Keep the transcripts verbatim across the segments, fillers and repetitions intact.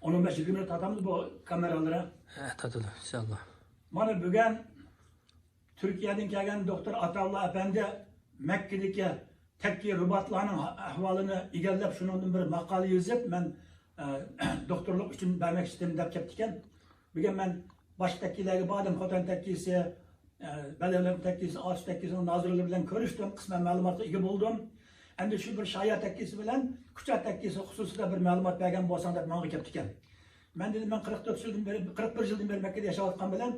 ئون بەش يىگىرمە مىنۇت تارتامىز بۇ كامېرالارنى. ھە، تارتىدۇ، ئىنشاللا. مانا بۈگۈن تۈركىيەدىن كەلگەن دوختۇر ئاتاۋۇللا ئەپەندى مەككىدىكى تەككى رۇباتلارنىڭ ئەھۋالىنى ئىگىلەپ، شۇنىڭدىن بىر ماقالە يېزىپ، مەن، ئە، دوختۇرلۇق ئۈچۈن بەرمەكچىدىم دەپ كەپتىكەن. بۈگۈن مەن باشقا تەككىلەرگە باردىم، خوتەن تەككىسى، ئە، بەلبېغىم تەككىسى، ئاتۇش تەككىسىنىڭ نازىرلىرى بىلەن كۆرۈشتۈم، قىسمەن مەلۇماتقا ئىگە بولدۇم. ئەمدى شۇ بىر شايا تەككىسى بىلەن كۇچا تەككىسى خۇسۇسىدا بىر مەلۇمات بەرگەن بولساڭ دەپ ماڭا كەپتىكەن. مەن دېدىم، مەن قىرىق تۆت يىلدىن بېرى، قىرىق بىر يىلدىن بېرى مەككىدە ياشاۋاتقان بىلەن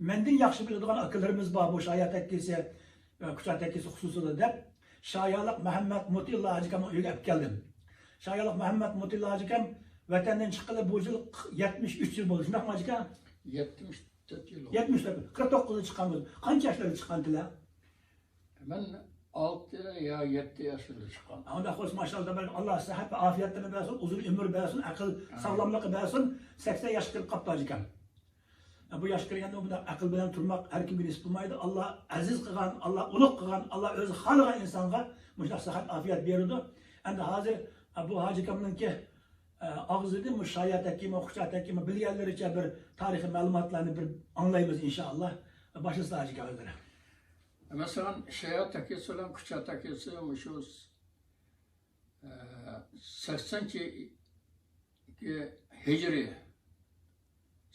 مەندىن ياخشى بىلىدىغان ئاكىلىرىمىز بار بۇ شايا تەككىسى، ئە، كۇچا تەككىسى خۇسۇسىدا دەپ، شايالىق مەھەممەت مۇتىئىللا ھاجىكامنىڭ ئۆيىگە ئەپكەلدىم. شايالىق مەھەممەت مۇتىئىللا ھاجىكام ۋەتەندىن چىققىلى بۇ يىل يەتمىش ئۈچ يىل بولدى، شۇنداقمۇ ھاجىكام؟ يەتمىش تۆت يىل بولدى. يەتمىش تۆت، قىرىق توققۇزدا چىققان بولدى. قانچە ياشلاردا چىققانتىلەر؟ مەن ئالتە يا يەتتە ياشلىرىدا چىققان. ئۇنداق بولسا، ماشائاللا، تەبەرەكەللا، ئاللا سىزگە ھەپپە ئافىيەتلەرنى بەرسۇن، ئۇزۇن ئۆمۈر بەرسۇن، ئەقىل، ئامىن. ساغلاملىقى بەرسۇن. سەكسەن ياشقا كىرىپ قاپتۇ ھاجىكام. بۇ ياشقا كىرگەندە بۇنداق ئەقىل بىلەن تۇرماق ھەر كىمگە نېسىپ بولمايدۇ. ئاللا ئەزىز قىلغان، ئاللا ئۇلۇغ قىلغان، ئاللا ئۆزى خالىغان ئىنسانغا مۇشۇنداق سىھھەت، ئافىيەت بېرىدۇ. ئەمدى ھازىر، ئە، بۇ ھاجىكامنىڭكى، ئە، ئاغزىدىن مۇشۇ شايا تەككىمۇ، كۇچا تەككىمۇ بىلگەنلىرىچە بىر تارىخىي مەلۇماتلارنى بىر ئاڭلايمىز، ئىنشائاللا. باشلىسا ھاجىكام ئۆزلىرى. مەسىلەن، شايا تەككىسى بىلەن كۇچا تەككىسى مۇشۇ، ئە، سەكسەنىنچى ھىجرىي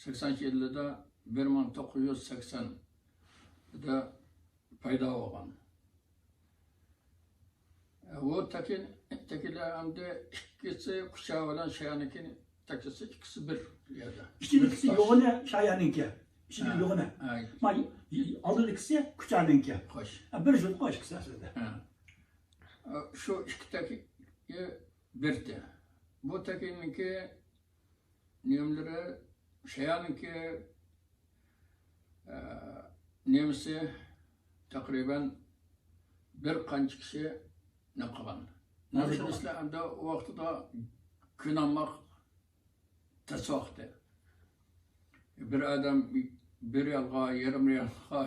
سەكسەنىنچى يىللىدا، بىر مىڭ توققۇز يۈز سەكسەندە پەيدا بولغان. ئە، بۇ تەككى، تەككىلەر ئەمدى ئىككىسى كۇچا بىلەن شايانىڭكى تەككىسى ئىككىسى بىر يەردە. ئىچىدىكىسى بىر تاش. يوغىنى شايانىڭكى. ئىچىدىكى ھە، يوغىنى. ھە. ما، ئالدىدىكىسى كۇچانىڭكى. خوش. ھە، بىر جۇت قوش ئىككىسى ئەسلىدە. ھە. شۇ ئىككى تەككى بىردى. بۇ تەككىنىڭكى نېمىلىرى، شايانىڭكى، ئە، نېمىسى تەقرىبەن بىر قانچە كىشى نېمە قىلغان. نېمە قىلغان؟ مەسىلەن، ئەمدى ئۇ ۋاقتىدا كۈن ئالماق تەس ۋاقتى. بىر ئادەم بىر رىيالغا، يېرىم رىيالغا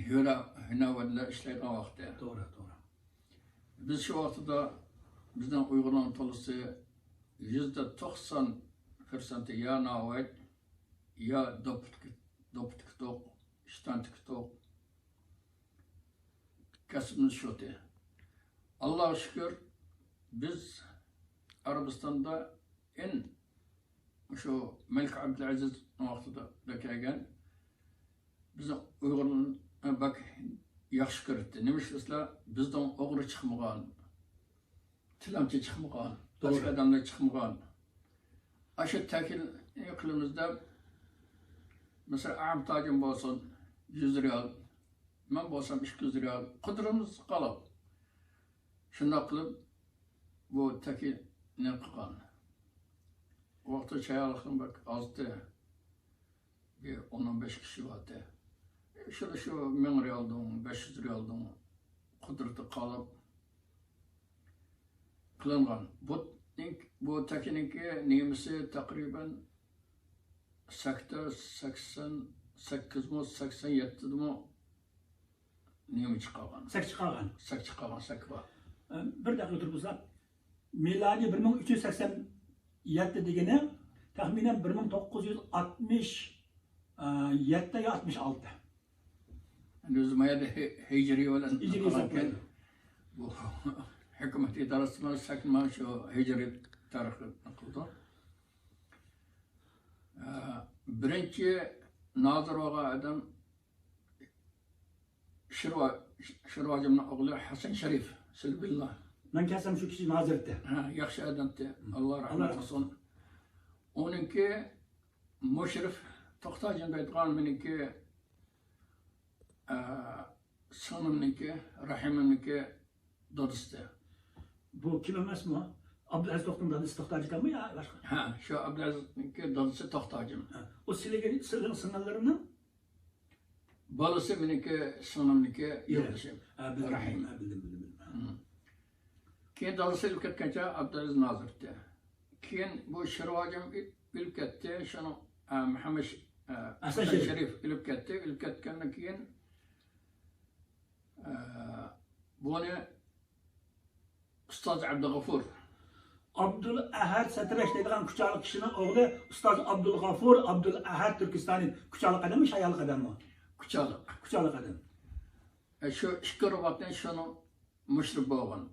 ھۈنەر، ھۈنەرۋەنلەر ئىشلەيدىغان ۋاقتى. توغرا، توغرا. بىز شۇ ۋاقتىدا بىزنىڭ ئۇيغۇرنىڭ تولىسى يۈزدە توقسان پىرسەنتى يا ناۋايىت، يا دوپپا تىك-، دوپپا تىكتۇق، ئىشتان تىكتۇق. كەسپىمىز شۇتى. ئاللاغا شۈكۈر، بىز ئەرەبىستاندا ئەڭ مۇشۇ مەلىك ئابدۇلئەزىزنىڭ ۋاقتىدا كەلگەن بىزنىڭ ئۇيغۇرلارنى بەك ياخشى كۆرەتتى. نېمىش دېسىلە، بىزدىن ئوغرى چىقمىغان، تىلەمچى چىقمىغان، توغرا. باشقا ئادەملەر چىقمىغان. ئاشۇ تەكىل قىلىمىز دەپ، مەسىلەن، ئەمىت ھاجىم بولسۇن، يۈز رىيال، مەن بولسام ئىككى يۈز رىيال، قۇدرىتىمىز قالىدۇ. شۇنداق قىلىپ، بۇ تەكىننى قىلغان. ئۇ ۋاقىتتا شايالىقنىڭ بەك ئازتى. بىر ئون، ئون بەش كىشى بارتى. شۇ، شۇ مىڭ رىيالدىن، بەش يۈز رىيالدىن قۇدرىتى قالىپ قىلىنغان. بۇ، بۇ تەكىنىڭكى نېمىسى تەقرىبەن سەكتە، سەكسەن سەككىزمۇ، سەكسەن يەتتىدىمۇ نېمە چىقارغان؟ سەك چىقارغان. سەك چىقارغان، سەك بار. ئە، بىر دەقىقە تۇرۇپ تۇرساق، مىلادىي بىر مىڭ ئۈچ يۈز سەكسەن يەتتە دېگىنى تەخمىنەن بىر مىڭ توققۇز يۈز ئاتمىش يەتتە يا ئاتمىش ئالتە. ئەمدى ئۆزى ما يەردە ھىجرىي بىلەن ھىجرىي قىلغانكەن، ھېسابلايدۇ. بۇ ھۆكۈمەت ئىدارىسىمۇ سەكمە شۇ ھىجرىي تارىخنى قىلىدۇ. ئە، بىرىنچى نازىر بولغان ئادەم شىرۋا-، شىرۋاجىمنىڭ ئوغلى ھەسەن شەرىف، سىلى بىللا. مەن كەلسەم شۇ كىشى نازىر ئىدى. ھە، ياخشى ئادەمتى. ئاللا رەھمەت قىلسۇن. ئۇنىڭكى مۇشرىف توختاجىم دەيدىغان مېنىڭكى، ئە، سىڭلىمنىڭكى، رەھىمىمنىڭكى دادىسى. بۇ كىم ئەمەسمۇ؟ ئابدۇلئەزىز توختىنىڭ دادىسى توختاجى ئىكەنمۇ يا باشقا؟ ھە، شۇ ئابدۇلئەزىزنىڭكى دادىسى توختاجىم. ھە. ئۇ سىلىگە، سىلىنىڭ سىڭىللىرىنىڭ؟ بالىسى مېنىڭكى، سىڭلىمنىڭكى يولدىشىم. ھە، بىلدىم، رەھىم. ھە، بىلدىم، بىلدىم، بىلدىم. ھە. كېيىن دادىسى ئۆلۈپ كەتكەنچە ئابدۇلئەزىز نازىر ئىدى. كېيىن بۇ شىرۋاجىم ئۆلۈپ كەتتى. شۇنىڭ، ئە، مۇھەممەد ش-، ئە، ھەسەن شېرىپ ئۆلۈپ كەتتى. ئۆلۈپ كەتكەندىن كېيىن، ئە، بۇنى ئۇستاز ئابدۇغەپۇر. ئابدۇل ئەھەد سەترەش دەيدىغان كۇچالىق كىشىنىڭ ئوغلى ئۇستاز ئابدۇل غافۇر ئابدۇل ئەھەد تۈركىستانى. كۇچالىق ئادەممۇ، شايالىق ئادەممۇ؟ كۇچالىق. كۇچالىق ئادەم. ئە، شۇ ئىككى رۇباتنى شۇنىڭ مۇشرىپى بولغان،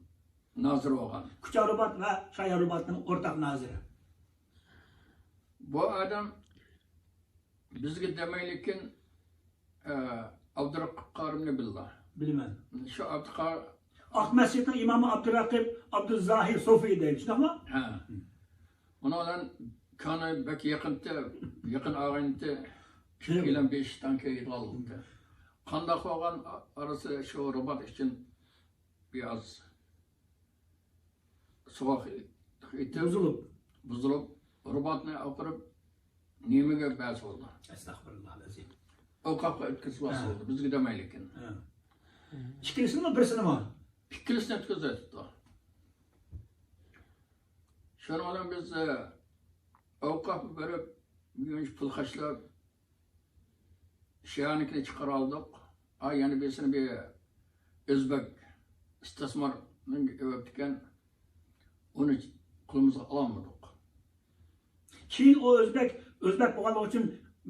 نازىرى بولغان. كۇچا رۇبات ۋە شايا رۇباتنىڭ ئورتاق نازىرى. بۇ ئادەم بىزگە دېمەيلىكىن، ئە، ئابدۇرەقىب قارىمنى بىلىدۇ. بىلىمەن. شۇ ئابدۇقا- ئاق مەسچىتنىڭ ئىمامى ئابدۇرەقىب ئابدۇزاھىر سوفى دەيدۇ، شۇنداقمۇ؟ ھە. ئۇنىڭ بىلەن كانى بەك يېقىنتى، يېقىن ئاغىنىتى، كىم؟ ئىككىيلەن بېشىشتان كېيىدىغان. قانداق بولغان ئارىسى شۇ رۇبات ئۈچۈن بىر ئاز سوغۇق ئېتىپ، بۇزۇلۇپ. بۇزۇلۇپ، رۇباتنى ئاپىرىپ، نېمىگە بەس بولدى؟ ئەستەغپىرۇللاھىل ئەزىم. ئوقاپقا ئۆتكۈزۈپ ھە. بولدى، بىزگە دېمەيلىكىن. ھە. ئىككىلىسىنىمۇ، بىرسىنىمۇ؟ ئىككىلىسىنى ئۆتكۈزۈۋېتىپتۇ. شۇنىڭ بىلەن بىز، ئە، ئوقاپقا بېرىپ، پۇل خەجلەپ، شىئانىكىنى چىقىرالدۇق. ئا، يەنە بىرسىنى بىر ئۆزبەك ئىستىسمارنىڭ ئېۋەپتىكەن، ئۇنى قولىمىزغا ئالالمىدۇق. كېيىن ئۇ ئۆزبەك، ئۆزبەك بولغانلىقى ئۈچۈن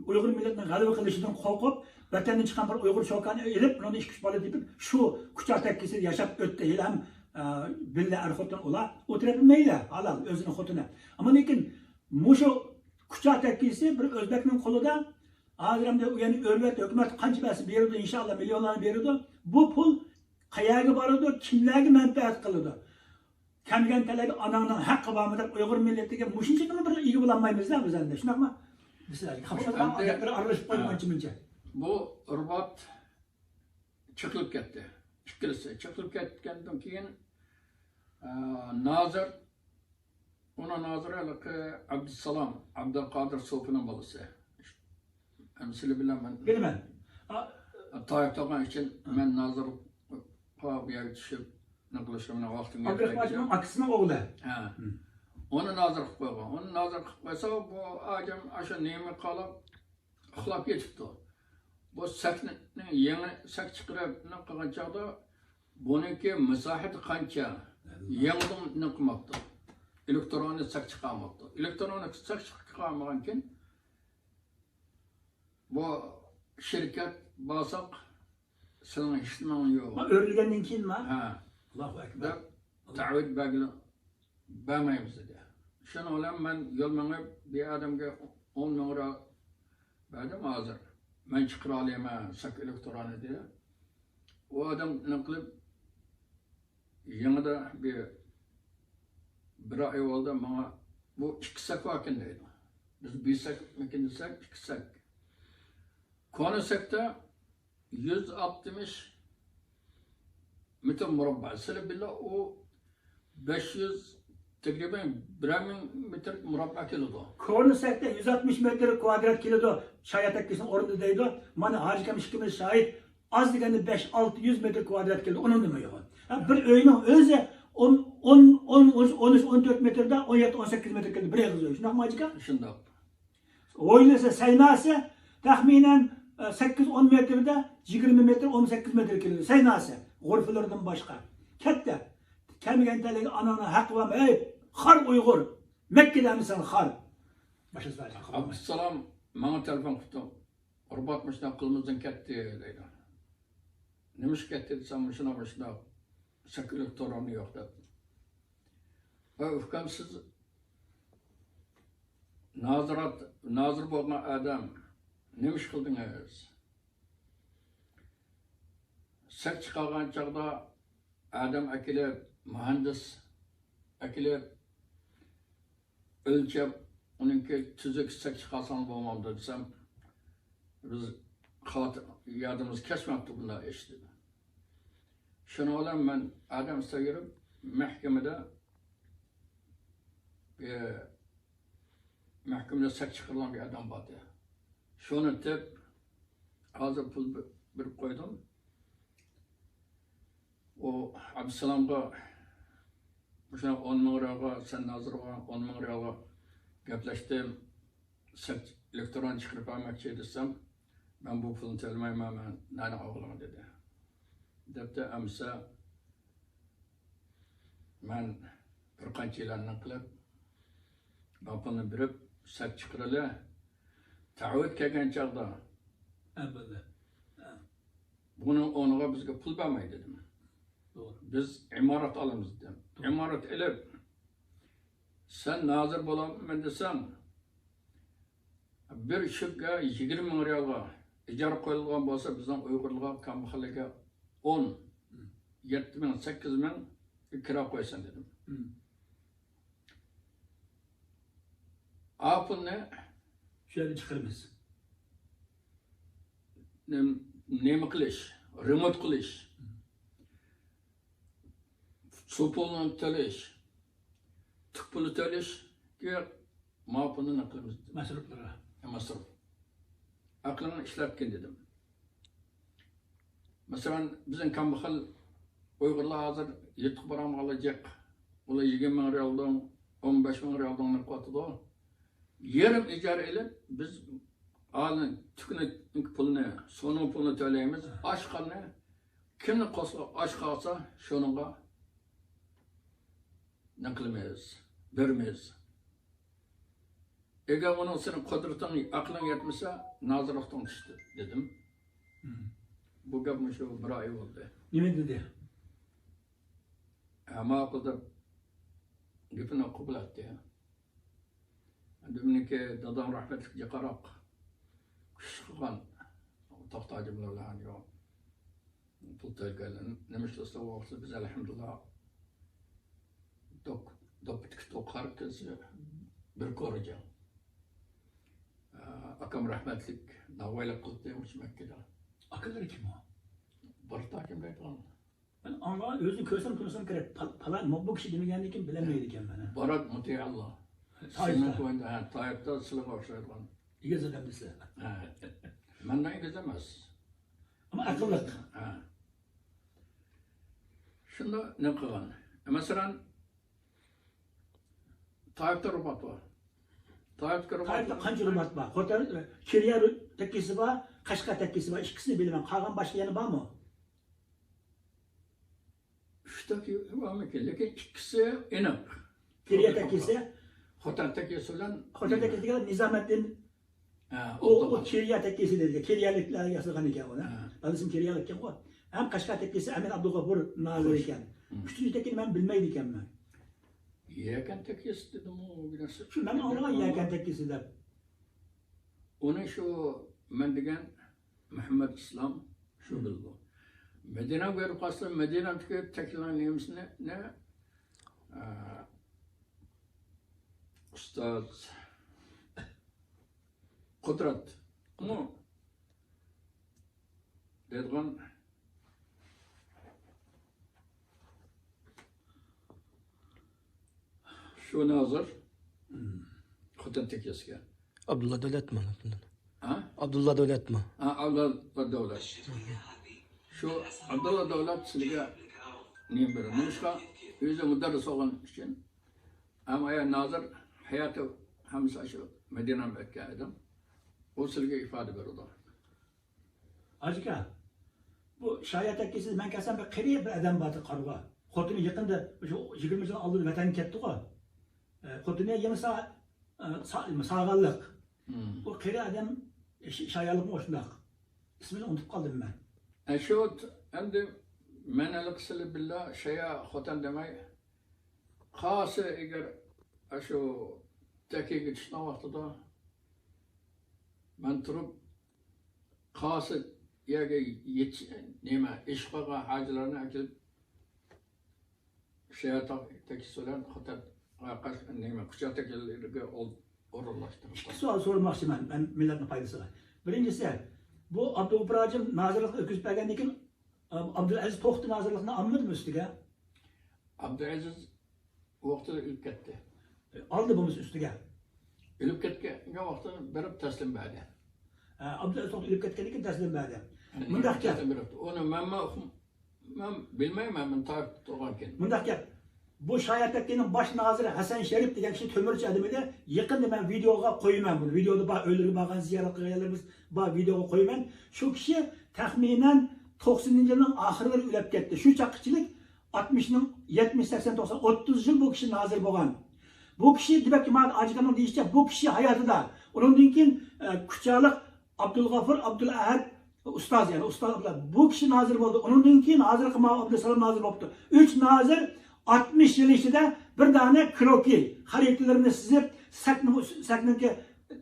ئۇيغۇر مىللىتىنىڭ غەلىبە قىلىشىدىن قورقۇپ، ۋەتەندىن چىققان بىر ئۇيغۇر چوكاننى ئېلىپ، ئۇنىڭدىن ئىككى ئۈچ بالا تېپىپ، شۇ كۇچا تەككىسىدە ياشاپ ئۆتتى. ھېلىھەم، ئە، بىللە ئەر-خوتۇن ئۇلار. ئۇ تەرەپى مەيلى، ھالال، ئۆزىنىڭ خوتۇنى. ئەمما لېكىن مۇشۇ كۇچا تەككىسى بىر ئۆزبەكنىڭ قولىدا. ھازىر ئەمدى ئۇ يەنە ئۆرۈۋەتتى، ھۆكۈمەت قانچە بەرسە بېرىدۇ، ئىنشائاللا مىليونلارنى بېرىدۇ. بۇ پۇل قەيەرگە بارىدۇ، كىملەرگە مەنپەئەت قىلىدۇ؟ كەمگەنتەلەرگە ئاناڭنىڭ ھەققى بارمۇ دەپ ئۇيغۇر مىللىتىگە مۇشۇنچىكىمۇ بىر ئىگە بولالمايمىز-دە بىز ئەمدى، شۇنداقمۇ؟ بىز خاپا بولغان ئەمدى گەپلەر ئارىلىشىپ قويۇپ ھە. ئانچە-مۇنچە. بۇ رۇبات چېقىلىپ كەتتى. ئىككىلىسى چېقىلىپ كەتكەندىن كېيىن، ئە، نازىر، ئۇنىڭ نازىرى ھېلىقى ئابدۇسالام، ئابدۇلقادىر سوپىنىڭ بالىسى. ئەمدى سىلى بىلەن مەن بىلىمەن. ئا- تاياق تۇرغان ئۈچۈن ھە. مەن نازىرغا بۇ يەرگە چۈشۈپ، نېمە قىلىشقا مېنىڭ ۋاقتىم ئابدۇرەھمان يەتمەيدىكەن. ئاكىسىنىڭ ئوغلى. ھە. ھە. ئۇنى نازىر قىلىپ قويغان. ئۇنى نازىر قىلىپ قويسا، بۇ ئادەم ئاشۇ نېمە قالاپ، ئۇخلاپ كېتىپتۇ. بۇ سەكنىڭ يېڭى سەك چىقىرىپ نېمە قىلغان چاغدا بۇنىڭكى مۇساھەتى قانچە؟ يېڭىدىن نېمە قىلماپتۇ. ئېلېكتروننى سەك چىقارماپتۇ. ئېلېكتروننى سەك چىقارمىغانكىن، بۇ شىركەت بارساق، سېنىڭ ھېچ نېمەڭ يوق. ما ئۆرۈلگەندىن كېيىنما؟ ھە. ئاللاھۇ ئەكبەر. دەپ تەئۋىد بەرگىلى بەرمەيمىز دېدى. شۇنىڭ بىلەن مەن يول مېڭىپ، بىر ئادەمگە ئون مىڭ رۇپىيە بەردىم ھازىر. مەن چىقىرالايمەن، سەك ئېلېكتروننى دېدى. ئۇ ئادەم نېمە قىلىپ، يېڭىدا بىر، بىر ئاي ئالدى ماڭا، بۇ ئىككى سەك باركەن دەيدۇ. بىز بىر سەكمىكىن دېسەك، ئىككى سەك. كونا سەكتە يۈز ئاتمىش مېتىر مۇرەببە. سىلى بىللە ئۇ بەش يۈز، تەقرىبەن بىرەر مىڭ مېتىر مۇرەببە كېلىدۇ. كونا سەكتە يۈز ئاتمىش مېتىر كۋادرات كېلىدۇ. شايا تەككىسىنىڭ ئورنىدا دەيدۇ. مانا ھاجىكام ئىككىمىز شاھىت. ئاز دېگەندە بەش، ئالتە يۈز مېتىر كۋادرات كېلىدۇ. ئۇنىڭدىنمۇ يوغان. ھە، بىر ئۆينىڭ ئۆزى ئون، ئون، ئون، ئون ئۈچ، ئون تۆت مېتىردە، ئون يەتتە، ئون سەككىز مېتىر كېلىدۇ. بىر ئېغىز ئۆي. شۇنداقمۇ ھاجىكام؟ شۇنداق. ھويلىسى، سەيناسى تەخمىنەن، ئە، سەككىز، ئون مېتىردە، يىگىرمە مېتىر، ئون سەككىز مېتىر كېلىدۇ. سەيناسى، غۇرفىلىرىدىن باشقا. كەتتى. كەلمىگەن تەلەيگە ئاناڭنىڭ ھەققى بارمۇ؟ ئەي، خار ئۇيغۇر! مەككىدەمسەن، خار! باشقىسى بار. ئابدۇسالام ماڭا تېلېفون قىپتۇ. رۇبات مۇشۇنداق قولىمىزدىن كەتتى، دەيدۇ. نېمىشقا كەتتى دېسەم، مۇشۇنداق، مۇشۇنداق سەك ئېلېكترونى يوق دەپ. ۋە ئۇكام، سىز نازىرات، نازىر بولغان ئادەم، نېمە ئىش قىلدىڭىز؟ سەك چىقارغان چاغدا ئادەم ئەكېلىپ، مۇھەندىس ئەكېلىپ، ئۆلچەپ، ئۇنىڭكى تۈزۈك سەك چىقارساڭ بولمامدۇ دېسەم، بىز خاتىر-، يادىمىز كەچمەپتۇ بۇنداق ئىش، دېدى. شۇنىڭ بىلەن مەن ئادەم ئۈستىگە يۈرۈپ، مەھكىمىدە بىر مەھكىمىدە سەك چىقىرىلغان بىر ئادەم بار ئىدى. شۇنى دەپ، ھازىر پۇل بېرىپ قويدۇم. ئۇ ئابدۇسالامغا مۇشۇ ئون مىڭ رىيالغا، سەن ھازىر ئون مىڭ رىيالغا گەپلەشتىم، سەك ئېلېكترون چىقىرىپ بەرمەكچى دېسەم، مەن بۇ پۇلنى تۆلىمەيمەن، مەن نەنى ئالغىلىڭ دېدى. دەپتۇ، ئەمسە مەن بىر قانچە يىللارنى قىلىپ، ئاپۇنى بېرىپ، سەپ چىقىرىلى، تەۋھىد كەلگەن چاغدا، ھە، بولدى. ھە. بۇنىڭ ئورنىغا بىزگە پۇل بەرمەي دېدىم. توغرا. بىز ئىمارەت ئالىمىز دېدىم. توغرا. ئىمارەت ئېلىپ، سەن نازىر بولامەن دېسەڭ، بىر ئىشىككە يىگىرمە مىڭ رىيالغا ئىجارە قويۇلغان بولسا، بىزنىڭ ئۇيغۇرلارغا، كامباغاللارغا ئون، يەتتە مىڭ، سەككىز مىڭ كىرا قويسۇن دېدىم. مم. ئا پۇلنى شۇ يەردىن چىقىرىمىز. نېم-، نېمە قىلىش، رېمونت قىلىش، مم. سۇ پۇلىنى تۆلەش، تۈك پۇلى تۆلەشكە ما پۇلنى نېمە قىلىمىز؟ مەسرۇپلىرى. مەسرۇپ. ئەقلىڭنى ئىشلەتكىن دېدىم. مەسىلەن، بىزنىڭ كامباغال ئۇيغۇرلار ھازىر يىرتىق بارالمىغانلار جىق. ئۇلار يىگىرمە مىڭ رىيالدىن، ئون بەش مىڭ رىيالدىن قىلىۋاتىدۇ. يېرىم ئىجارە ئېلىپ، بىز ئالىن تۈكنىڭ پۇلىنى، سۇنىڭ پۇلىنى تۆلەيمىز. ئاشقاننى كىمنى قوسقا ئاش قالسا، شۇنىڭغا نېمە قىلىمىز؟ بېرىمىز. ئەگەر ئۇنىڭ سېنىڭ قۇدرىتىڭ، ئەقلىڭ يەتمىسە، نازىرلىقتىن چۈش دېدىم. مم. بۇ گەپ مۇشۇ بىر ئاي بولدى. نېمە دېدى؟ ھە، ماقۇل دەپ گېپىنى قوبۇل ئەتتى. ئەمدى مېنىڭكى دادام رەھمەتلىك جىقراق كۈچ قىلغان توختى ھاجى بىلەن پۇل تۆلىگەنلەر. نېمە ئىشلەتسە ۋاقىتتا بىز ئەلھەمدۇلىللا دوك-، دوپپا تىكىپ توقۇغان كېلسە بىر كورىجا. ئاكام رەھمەتلىك ناۋايلىق قىلىپتۇ مۇشۇ مەككىدە. ئاكىلىرى كىم ئۇ؟ بىر تاكىم دەيدىغان. مەن ئاڭا ئۆزىنى كۆرسەم تونۇسام كېرەك. پال-، پالان مو-، بۇ كىشى دېمىگەندىن كېيىن بىلەلمەيدىكەن مەن. بارات مۇتىئاللا. تايىپتا. سېنىڭ كوينىڭدا، ھە، تايىپتا سىلىغا ئوخشايدىغان. ئېگىز ئادەم دېسە. ھە. مەندىن ئېگىز ئەمەس. ئەمما ئەقىللىق. ھە. شۇنداق نېمە قىلغان. مەسىلەن، تايىپتا رۇبات بار. تايىپتا رۇبات تايىپتا بار. قانچە رۇبات بار؟ خوتەن، كېرىيە تەككىسى بار، قەشقەر تەككىسى بار. ئىككىسىنى بىلىمەن. قالغان باشقا يەنە بارمۇ؟ ئۈچ تەككە بارمىكىن؟ لېكىن ئىككىسى ئېنىق. كېرىيە تەككىسى؟ خوتەن تەككىسى بىلەن خوتەن تەككىسى دېگەن نىزامەتدىن ھە، ئۇ، ئۇ ئوتتۇرا. كېرىيە تەككىسى دېدى. كېرىيەلىكلەر ياسىغان ئىكەن ئۇنى. ھە. دادىسىمۇ كېرىيەلىككەنغۇ. ھەم قەشقەر تەككىسى ئەمىن ئابدۇلغەپۇر نازىر خوش. ئىكەن. مم. ئۈچىنچى تەككىنى مەن بىلمەيدىكەنمەن. يەكەن تەككىسى دېدىمۇ، بىر نەرسە. شۇ مەن ئاڭلىغان يەكەن تەككىسى دەپ. ئۇنى شۇ مەن دېگەن مۇھەممەد ئىسلام شۇ مم. بىلىدۇ. مەدىنەگە بېرىپ قالسا، مەدىنەدىكى تەككىلەرنىڭ نېمىسىنى، نە، ئە، ئۇستاز قۇدرەت. ئۇمۇ دەيدىغان شۇ نازىر خوتەن تەككىسىگە. ئابدۇللا دۆلەتمۇ؟ ھە؟ ئابدۇللا دۆلەتمۇ؟ ھە، ئابدۇللا دۆلەت. شۇ ئابدۇللا دۆلەت سىلىگە نېمە بېرىدۇ؟ نېمىشقا؟ ئۆزى مۇدەررىس بولغان ئۈچۈن. ئەمما يا نازىر ھاياتى ھەممىسى شۇ مەدىنەدە ئۆتكەن ئادەم. ئۇ سىلىگە ئىپادە بېرىدۇ. ھاجىكا، بۇ شايە تەككىسىدە مەن كەلسەم بىر قېرى بىر ئادەم بار ئىدى قارىغۇ. خوتۇنى يېقىندا، شۇ يىگىرمە يىل ئالدىدا ۋەتەنگە كەتتىغۇ. ئە، خوتۇنى يېڭى سا-، ئە، سا-، ساغانلىق. مم. بۇ قېرى ئادەم ش-، شايەلىكمۇ شۇنداق. ئىسمىنى ئۇنتۇپ قالدىم مەن. ئە، شۇ ت-، ئەمدى مەن ھېلىقى سىلى بىللە شايە خوتەن دېمەي، قاسى ئەگەر ئاشۇ تەككىگە چۈشكەن ۋاقتىدا مەن تۇرۇپ، قاسى يەرگە يېتىش، نېمە، ئېشىپ قالغان ھاجىلارنى ئەكېلىپ، شايە تەككىسى بىلەن خوتەن، نېمە، قۇچا تەككىلىرىگە ئورۇنلاشتۇرۇپ. ئىككى سوئال سورىماقچىمەن مەن مىللەتنىڭ پايدىسىغا. بىرىنچىسى، بۇ ئابدۇغۇپۇر ھاجىم نازىرلىقنى ئۆتكۈزۈپ بەرگەندىن كېيىن، ئابدۇلئەزىز توختى نازىرلىقنى ئالمىدىمۇ ئۈستىگە؟ ئابدۇلئەزىز ۋاقتىدا ئۆلۈپ كەتتى. ئالدى بولمىسا ئۈستىگە. ئۆلۈپ كەتكەن ۋاقتىدا بېرىپ تەسلىم بەردى. ھە، ئابدۇلئەزىز توختى ئۆلۈپ كەتكەندىن كېيىن تەسلىم بەردى. يەنى مۇنداق گەپ. تەسلىم بېرىپتۇ. ئۇنى مەنمۇ، مەن بىلمەيمەن، مەن تارىختا تۇرغانكەن. مۇنداق گەپ. بۇ شايە تەككىنىڭ باش نازىرى ھەسەن شېرىپ دېگەن كىشى تۆمۈرچى ئادەم ئىدى. يېقىندا مەن ۋىدېئوغا قويىمەن بۇنى. ۋىدېئودا بار، ئۆيلىرىگە بارغان، زىيارەت قىلغانلىرىمىز بار، ۋىدېئوغا قويىمەن. شۇ كىشى تەخمىنەن توقسىنىنچى يىلنىڭ ئاخىرلىرى ئۆلۈپ كەتتى. شۇ چاغقىچىلىك ئاتمىشنىڭ يەتمىش، سەكسەن، توقسان، ئوتتۇز يىل بۇ كىشى نازىر بولغان. بۇ كىشى، دېمەككى، مانا ھاجىكامنىڭ دېيىشىچە، بۇ كىشى ھاياتىدا، ئۇنىڭدىن كېيىن، ئە، كۇچالىق ئابدۇلغافۇر، ئابدۇلئەھەد ئۇستاز، يەنى ئۇستاز ئابدۇلئەھەد، بۇ كىشى نازىر بولدى. ئۇنىڭدىن كېيىن ھازىرقى ماۋۇ ئابدۇسالام نازىر بوپتۇ. ئۈچ نازىر ئاتمىش يىل ئىچىدە بىر دانە كروكى، خەرىتىلىرىنى سىزىپ، سەكنىڭ، سەكنىڭكى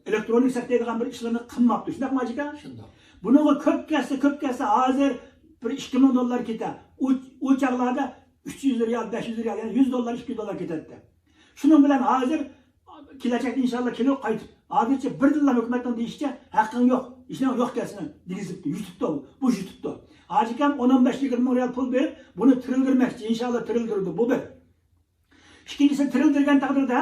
ئېلېكترونىك سەك دەيدىغان بىر ئىشلارنى قىلماپتۇ. شۇنداقمۇ، ھاجىكا؟ شۇنداق. بۇنىڭغا كۆپ كەتسە، كۆپ كەتسە، ھازىر بىر ئىككى مىڭ دوللار كېتە. ئۇ، ئۇ چاغلاردا ئۈچ يۈز رىيال، بەش يۈز رىيال، يەنى يۈز دوللار، ئىككى يۈز دوللار كېتەتتى. شۇنىڭ بىلەن ھازىر، كېلەچەكتە ئىنشاللا كېلىپ قايتىپ، ھازىرچە بىردىنلا ھۆكۈمەتنىڭ دېيىشىچە، ھەققىڭ يوق، ئىشىڭ يوق كەلسىنىڭ دېگۈزۈپتۇ، يۇتۇپتۇ، بۇ يۇتۇپتۇ. ھاجىكام ئون، ئون بەش، يىگىرمە مىڭ رىيال پۇل بېرىپ، بۇنى تىرىلدۈرمەكچى، ئىنشاللا تىرىلدۈرىدۇ، بۇ بىر. ئىككىنچىسى، تىرىلدۈرگەن تەقدىردە،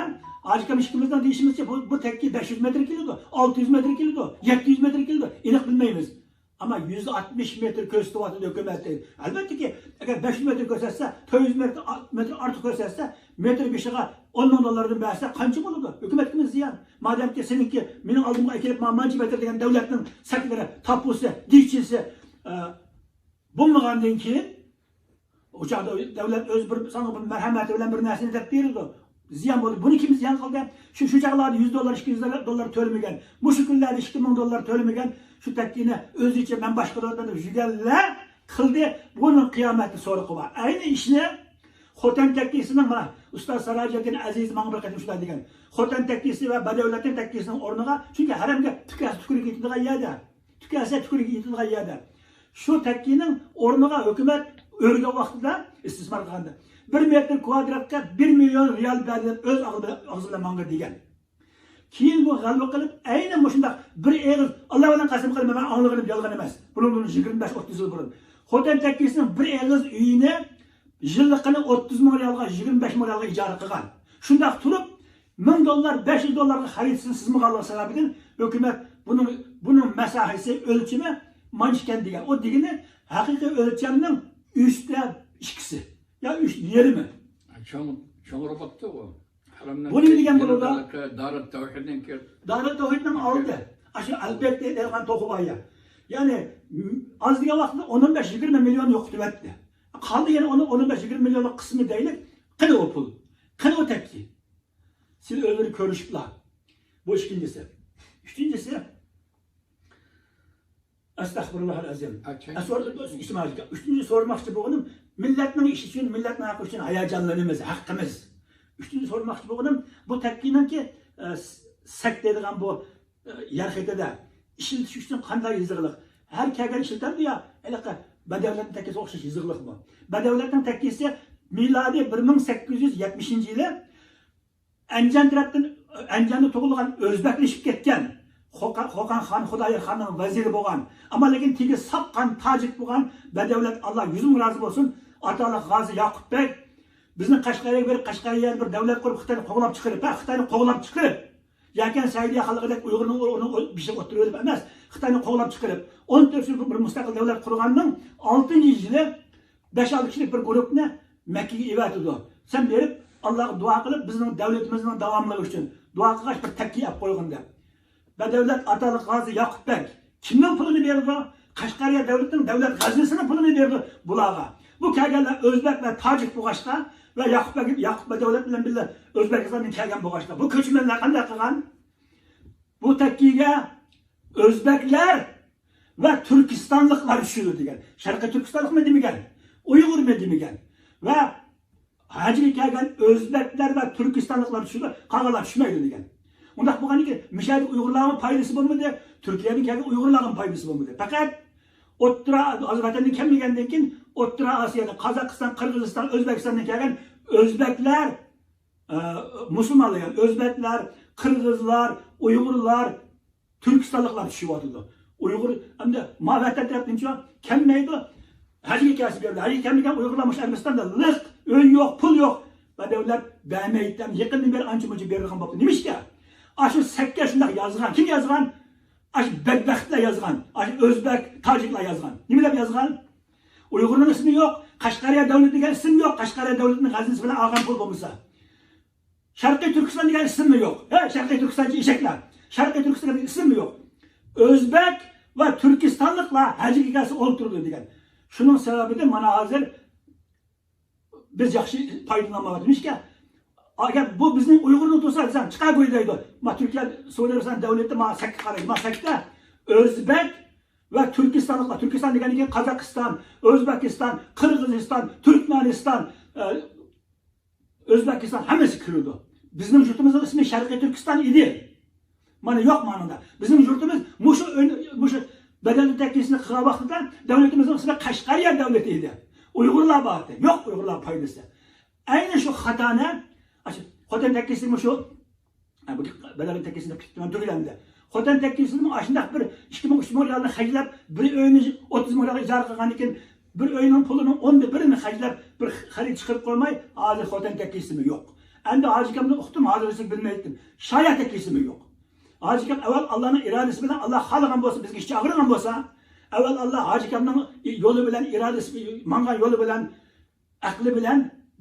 ھاجىكام ئىككىمىزنىڭ دېيىشىمىزچە، بۇ، بۇ تەككى بەش يۈز مېتىر كېلىدۇ، ئالتە يۈز مېتىر كېلىدۇ، يەتتە يۈز مېتىر كېلىدۇ، ئېنىق بىلمەيمىز. ئەمما يۈز ئاتمىش مېتىر كۆرسىتىۋاتىدۇ ھۆكۈمەت. ئەلۋەتتىكى، ئەگەر بەش يۈز مېتىر كۆرسەتسە، تۆت يۈز مېتىر، مېتىر ئارتۇق كۆرسەتسە، مېتىر بېشىغا ئون مىڭ دوللاردىن بەرسە قانچە بولىدۇ؟ ھۆكۈمەتكىمۇ زىيان. مادەمكى سېنىڭكى مېنىڭ ئالدىمغا ئەكېلىپ، مانا مانچە مېتىر دېگەن دۆلەتنىڭ سەكلىرى، تاپۇسى، دېيىچىسى، ئە، بولمىغاندىن كېيىن، ئۇ چاغدا دۆلەت ئۆزى بىر، ساڭا بىر مەرھەمەتى بىلەن بىر نەرسىنى دەپ بېرىدۇ. زىيان بولدى. بۇنى كىم زىيان قىلدى؟ شۇ، شۇ چاغلاردا يۈز دوللار، ئىككى يۈز دوللار تۆلىمىگەن. مۇشۇ كۈنلەردە ئىككى مىڭ دوللار تۆلىمىگەن. شۇ تەككىنى ئۆزىچە مەن باشقۇرىمەن دەپ يۈرگەنلەر قىلدى. بۇنىڭ قىيامەتتە سورىقى بار. ئەينى ئىشنى خوتەن تەككىسىنىڭ، مانا، ئۇستاز سىراجىدىن ئەزىز ماڭا بىر قېتىم شۇنداق دېگەن. خوتەن تەككىسى ۋە بەدەۋلەتنىڭ تەككىسىنىڭ ئورنىغا، چۈنكى ھەرەمگە تۈكەس تۈكۈرۈك يېتىدىغان يەردە. تۈكەسە تۈكۈرۈك يېتىدىغان يەردە. شۇ تەككىنىڭ ئورنىغا ھۆكۈمەت ئۆرگەن ۋاقتىدا، ئىستىسمار قىلغاندا، بىر مېتىر كۋادراتقا بىر مىليون رىيال بەردى دەپ ئۆز ئاغزى بىلەن، ئاغزى بىلەن ماڭا دېگەن. كېيىن بۇ غەلۋە قىلىپ، ئەينى مۇشۇنداق بىر ئېغىز، ئاللا بىلەن قەسەم قىلىمەن، مەن ئاڭلىغىنىم يالغان ئەمەس. بۇنىڭدىن يىگىرمە بەش، ئوتتۇز يىل بۇرۇن. خوتەن تەككىسىنىڭ بىر ئېغىز ئۆيىنى يىللىقىنى ئوتتۇز مىڭ رىيالغا، يىگىرمە بەش مىڭ رىيالغا ئىجارە قىلغان. شۇنداق تۇرۇپ، مىڭ دوللار، بەش يۈز دوللارغا خەرىتىسىنى سىزمىغانلىقى سەۋەبىدىن ھۆكۈمەت بۇنىڭ، بۇنىڭ مەساھىسى، ئۆلچىمى مانچىكەن دېگەن. ئۇ دېگىنى ھەقىقىي ئۆلچەمنىڭ ئۈچتە ئىككىسى يا ئۈچ يېرىمى. چوڭ، چوڭىراپ قاپتۇ ئۇ. بۇنى دېگەن بولىدۇ. دارىت تەۋھىدنىڭ، دارىت تەۋھىدنىڭ ئالدى. ئاشۇ ئەلبەك دەيدىغان توخۇ بار يا. يەنى، ئاز دېگەن ۋاقىتتا ئون، ئون بەش، يىگىرمە مىليون يوقىتىۋەتتى. قالدى يەنە ئون، ئون بەش، يىگىرمە مىليونلۇق قىسمى دەيلى. قېنى ئۇ پۇل؟ قېنى ئۇ تەككى؟ سىز ئۆزلىرى كۆرۈشۈپلا. بۇ ئىككىنچىسى. ئۈچىنچىسى، ئەستەغپۇرۇللاھىل ئەزىم. ئە، سور-، ئۈچىنچى سورىماقچى بولغىنىم، مىللەتنىڭ ئىشى ئۈچۈن، مىللەتنىڭ ھەققى ئۈچۈن ھاياجانلىنىمىز، ھەققىمىز. ئۈچىنچى سورىماقچى بولغىنىم، بۇ تەككىنىڭكى، ئە، س-، سەك دەيدىغان بۇ، ئە، يەر خېتىدە ئىشلىتىش ئۈچۈن قانداق يېزىقلىق؟ ھەر كەلگەن ئىشلىتەمدۇ يا، ھېلىقى بەدەۋلەتنىڭ تەككىسىگە ئوخشاش يېزىقلىقمۇ؟ بەدەۋلەتنىڭ تەككىسى مىلادىي بىر مىڭ سەككىز يۈز يەتمىشىنچى يىلى ئەنجان تەرەپتىن، ئەنجاندا تۇغۇلغان، ئۆزبەكلىشىپ كەتكەن، خوقا-، خوقان خان خۇدايار خاننىڭ ۋەزىرى بولغان، ئەمما لېكىن تېگى ساپ قان تاجىك بولغان بەدەۋلەت، ئاللا يۈزىڭ رازى بولسۇن، ئاتالىق غازى ياقۇپ بەگ بىزنى قەشقەرگە بېرىپ، قەشقەرگە بىر دەۋلەت قۇرۇپ، خىتاينى قوغلاپ چىقىرىپ، ھە، خىتاينى قوغلاپ چىقىرىپ، يەكەن سەئىدىيە خانلىقىدەك ئۇيغۇرنىڭ ئورنىغا بېشىغا ئولتۇرۇۋېلىپ ئەمەس، خىتاينى قوغلاپ چىقىرىپ، ئون تۆت يىل بىر مۇستەقىل دەۋلەت قۇرغاننىڭ ئالتىنچى يىلى بەش-ئالتە كىشىلىك بىر گۇرۇپنى مەككىگە ئېۋەتىدۇ. سەن بېرىپ، ئاللاغا دۇئا قىلىپ، بىزنىڭ دەۋلىتىمىزنىڭ داۋاملىقى ئۈچۈن دۇئا قىلغاچ، بىر تەككە ئەپ قويغىن دەپ. بەدەۋلەت ئاتالىق غازى ياقۇپ بەگ كىمنىڭ پۇلىنى بېرىدۇ؟ قەشقەرىيە دەۋلىتىنىڭ دەۋلەت خەزنىسىنىڭ پۇلىنى بېرىدۇ بۇلارغا. بۇ كەلگەنلەر ئۆزبەك ۋە تاجىك بولغاچقا ۋە ياقۇپ بەگ، ياقۇپ بەدەۋلەت بىلەن بىللە ئۆزبېكىستاندىن كەلگەن بولغاچقا، بۇ كۆچمەنلەر قانداق قىلغان؟ بۇ تەككىگە ئۆزبەكلەر ۋە تۈركىستانلىقلار چۈشىدۇ دېگەن. شەرقىي تۈركىستانلىقمۇ دېمىگەن، ئۇيغۇرمۇ دېمىگەن. ۋە ھەجگە كەلگەن ئۆزبەكلەر ۋە تۈركىستانلىقلار چۈشىدۇ، قالغانلار چۈشمەيدۇ دېگەن. ئۇنداق بولغاندىكىن، مۇشۇ يەردە ئۇيغۇرلارغا پايدىسى بولمىدى، تۈركىيەدىن كەلگەن ئۇيغۇرلارغا پايدىسى بولمىدى. پەقەت ئوتتۇرا، ھازىر ۋەتەندىن كەلمىگەندىن كېيىن، ئوتتۇرا ئاسىيادا، قازاقىستان، قىرغىزىستان، ئۆزبېكىستاندىن كەلگەن ئۆزبەكلەر، ئە، مۇسۇلمانلار، يەنى ئۆزبەكلەر، قىرغىزلار، ئۇيغۇرلار، تۈركىستانلىقلار چۈشۈۋاتىدۇ. ئۇيغۇر، ئەمدى ما ۋەتەن تەرەپتىنچۇ كەلمەيدۇ. ھەجگە كەلسە بېرىلىدۇ. ھەجگە كەلمىگەن ئۇيغۇرلار مۇشۇ ئەربىستاندا لىق، ئۆي يوق، پۇل يوق. بەدەۋلەت بەرمەيدۇ. يېقىندىن بېرى ئانچە-مۇنچە بېرىدىغان بوپتۇ. نېمىشقا؟ ئاشۇ سەككە شۇنداق يازغان. كىم يازغان؟ ئاشۇ بەدبەختلەر يازغان. ئاشۇ ئۆزبەك، تاجىكلار يازغان. نېمە دەپ يازغان؟ ئۇيغۇرنىڭ ئىسمى يوق. قەشقەرىيە دەۋلىتى دېگەن ئىسىم يوق. قەشقەرىيە دەۋلىتىنىڭ خەزنىسى بىلەن ئالغان پۇل بولمىسا. شەرقىي تۈركىستان دېگەن ئىسىممۇ يوق. ھە، شەرقىي تۈركىستانچە ئېشەكلەر. شەرقىي تۈركىستان دېگەن ئىسىممۇ يوق. ئۆزبەك ۋە تۈركىستانلىقلار ھەجگە كەلسە ئولتۇرىدۇ دېگەن. شۇنىڭ سەۋەبىدىن مانا ھازىر بىز ياخشى پايدىلانمايۋاتىمىز. نېمىشقا؟ ئەگەر بۇ بىزنىڭ ئۇيغۇرنىڭ تۇرسا، دېسەم، چىقار گوي دەيدۇ. ما تۈركىيە، سعودى ئەرەبىستان دۆلىتى ما سەككە قارايدۇ. ما سەككە ئۆزبەك ۋە تۈركىستانلىقلار، تۈركىستان دېگەندىن كېيىن قازاقىستان، ئۆزبېكىستان، قىرغىزىستان، تۈركمەنىستان، ئە، ئۆزبېكىستان ھەممىسى كىرىدۇ. بىزنىڭ يۇرتىمىزنىڭ ئىسمى شەرقىي تۈركىستان ئىدى. مانا يوق مانىدا. بىزنىڭ يۇرتىمىز مۇشۇ ئۆن-، مۇشۇ بەدەلنى تەكلىپنى قىلغان ۋاقتىدا دۆلىتىمىزنىڭ ئىسمى قەشقەرىيە دۆلىتى ئىدى. ئۇيغۇرلار بار ئىدى. يوق ئۇيغۇرلار پايدىسى. ئەينى شۇ خاتانى، ئاشۇ خوتەن تەكلىپى مۇشۇ، ھە، بۇ بەدەلنى تەكلىپنى قىلىپ تۇرۇۋەردى. خوتەن تەكلىپىمۇ ئاشۇنداق بىر ئىككى مىڭ، ئۈچ مىڭ رىيالنى خەجلەپ، بىر ئۆينى ئوتتۇز مىڭ رىيالغا ئىجارە قىلغاندىن كېيىن، بىر ئۆينىڭ پۇلىنىڭ ئوندىن بىرىنى خەجلەپ، بىر خەرىدە چىقىرىپ قويماي، ھازىر خوتەن تەكلىپىمۇ يوق. ئەمدى ھاجى ئاكامنى ئۇقتۇم، ھازىر ئېسىمگە بىلمەيتتىم. شايا تەكلىپىمۇ يوق. ھاجى ئاكام ئەۋۋەل ئاللانىڭ ئىرادىسى بىلەن، ئاللا خالىغان بولسا، بىزگە ئىچى ئاغرىغان بولسا، ئەۋۋەل ئاللا ھاجى ئاكامنىڭ يولى بىلەن، ئىرادىسى، ماڭغان يولى بىلەن، ئەقلى بىلەن،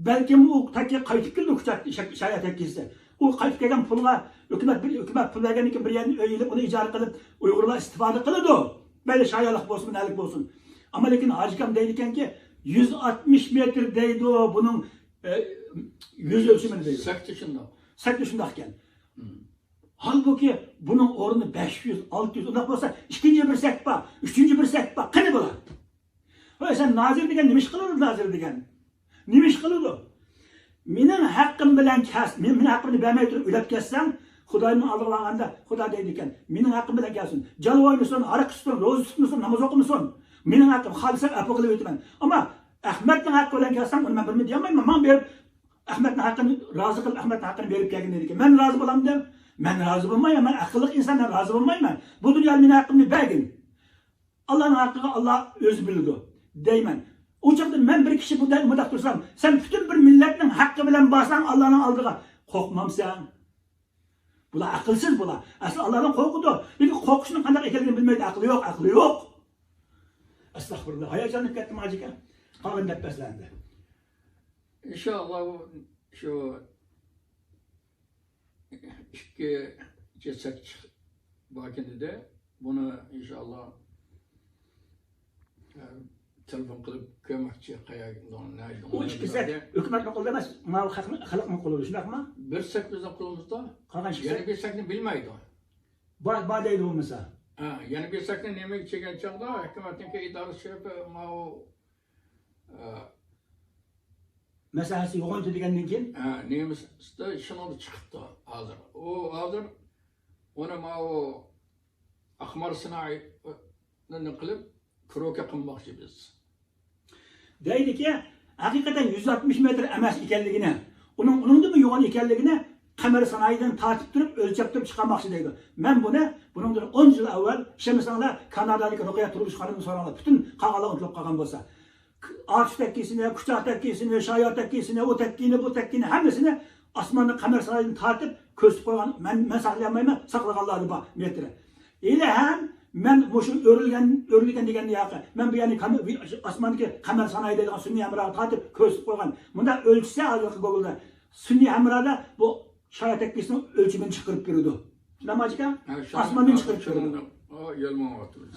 بەلكىم ئۇ تاكى قايتىپ كېلىدۇ، كۇچا شايا تەكلىپى. ئۇ قايتىپ كەلگەن پۇلغا ھۆكۈمەت بىر، ھۆكۈمەت پۇل بەرگەندىن كېيىن بىر يەردىن ئۆي ئېلىپ، ئۇنى ئىجارە قىلىپ، ئۇيغۇرلار ئىستىپادە قىلىدۇ. مەيلى شايالىق بولسۇن، نەلىك بولسۇن. ئەمما لېكىن ھاجى ئاكام دەيدىكەنكى، يۈز ئاتمىش مېتىر دەيدۇ، بۇنىڭ، ئە، يۈز ئۆلچىمى دەيدۇ. سەكتە شۇنداق. سەكتە شۇنداق ئىكەن. ھالبۇكى، بۇنىڭ ئورنى بەش يۈز، ئالتە يۈز، ئۇنداق بولسا، ئىككىنچى بىر سەك بار، ئۈچىنچى بىر سەك بار. قېنى بۇلار؟ ۋاي، سەن نازىر دېگەن نېمە ئىش قىلىدۇ، نازىر دېگەن؟ نېمە ئىش قىلىدۇ؟ مېنىڭ ھەققىم بىلەن كەس-، مېنىڭ ھەققىمنى بەرمەي تۇرۇپ ئۆلۈپ كەتسەڭ، خۇداينىڭ ئالدىغا بارغاندا خۇدا دەيدىكەن، مېنىڭ ھەققىم بىلەن كەلسۇن. جال ئوينىسۇن، ھاراق ئىچسۇن، روزا تۇتمىسۇن، ناماز ئوقۇمىسۇن. مېنىڭ ھەققىم، خالىسام ئەپۇ قىلىۋېتىمەن. ئەمما ئەخمەتنىڭ ھەققى بىلەن كەلسەڭ، ئۇنى مەن بىرنېمە دېيەلمەيمەن. ماڭا بېرىپ، ئەخمەتنىڭ ھەققىنى، رازى قىلىپ، ئەخمەتنىڭ ھەققىنى بېرىپ كەلگىن دەيدىكەن. مەن رازى بولامدىم؟ مەن رازى بولمايمەن. مەن ئەقىللىق ئىنسان، مەن رازى بولمايمەن. بۇ دۇنيادا مېنىڭ ھەققىمنى بەرگىن. ئاللانىڭ ھەققىگە ئاللا ئۆزى بىلىدۇ دەيمەن. ئۇ چاغدا مەن بىر كىشى بۇنداق، مۇنداق تۇرسام، سەن پۈتۈن بىر مىللەتنىڭ ھەققى بىلەن بارساڭ ئاللانىڭ ئالدىغا، قورقمامسەن؟ بۇلار ئەقىلسىز بۇلار. ئەسلى ئاللادىن قورقىدۇ. لېكىن قورقۇشنىڭ قانداق ئىكەنلىكىنى بىلمەيدۇ. ئەقلى يوق، ئەقلى يوق. ئەستەغپۇرۇللا. ھاياجانلىنىپ كەتتىم ھاجى ئاكا. قالغىنى دەپ بەرسىلە ئەمدى. ئىنشائاللا، شۇ ئىككى كېسەك چىق-، باركەن دېدى. بۇنى ئىنشائاللا، ئە، تېلېفون قىلىپ كۆرمەكچى، قەيەردە، نە-، ئۇ ئىككى سەك ھۆكۈمەتنىڭ قولىدا ئەمەس، ماۋۇ خەلقنىڭ، خەلقنىڭ قولىدا، شۇنداقمۇ؟ بىر سەك بىزنىڭ قولىمىزدا. قالغان ئىككى يەنە سەك؟ بىر سەكنى بىلمەيدۇ. بار، بار دەيدۇ بولمىسا. ھە، يەنە بىر سەكنى نېمىگە چىققان چاغدا ھۆكۈمەتنىڭكى ئىدارىسى چىقىپ، ماۋۇ، ئە، مەسلىھەتچى يوغىنىتى دېگەندىن كېيىن؟ ھە، نېمىسى شۇنىڭدا چىقىپتۇ ھازىر. ئۇ ھازىر ئۇنى ماۋۇ ئاقمار سىنائىينى قىلىپ، كروكا قىلماقچى بىز. دەيدىكى، ھەقىقەتەن يۈز ئاتمىش مېتىر ئەمەس ئىكەنلىكىنى، ئۇنىڭ، ئۇنىڭدىنمۇ يوغان ئىكەنلىكىنى قەمەر سانائىدىن تارتىپ تۇرۇپ، ئۆلچەپ تۇرۇپ چىقارماقچى دەيدۇ. مەن بۇنى، بۇنىڭدىن ئون يىل ئەۋۋەل، ئىشەنمىسەڭلار، كانادادىكى رۇقىيە تۇرمۇش خانىمدىن سوراڭلار. پۈتۈن قالغانلار ئۇنتۇلۇپ قالغان بولسا. ئاتۇش تەككىسىنى، كۇچا تەككىسىنى، شايا تەككىسىنى، ئۇ تەككىنى، بۇ تەككىنى، ھەممىسىنى ئاسماننى قەمەر سانائىدىن تارتىپ كۆرسىتىپ قويغان. مەن، مەن ساقلىيالمايمەن، ساقلىغانلاردا بار مېتىرى. ھېلىھەم مەن مۇشۇ ئۆرۈلگەن، ئۆرۈلگەن دېگەن ياقى، مەن بۇ يەرنى كام-، ئاسماندىكى قەمەر سانائى دەيدىغان سۈنئىي ھەمراغا تارتىپ كۆرسىتىپ قويغان. مۇنداق ئۆلچىسە ھازىرقى گوگلدا سۈنئىي ھەمرادا بۇ شايا تەككىسىنىڭ ئۆلچىمىنى چىقىرىپ بېرىدۇ. شۇنداقمۇ ئاكا؟ ھە، شۇنىڭ ئاسماندىن چىقىرىپ بېرىدۇ. ئۇ يەلمەڭ ۋاقتىمىز.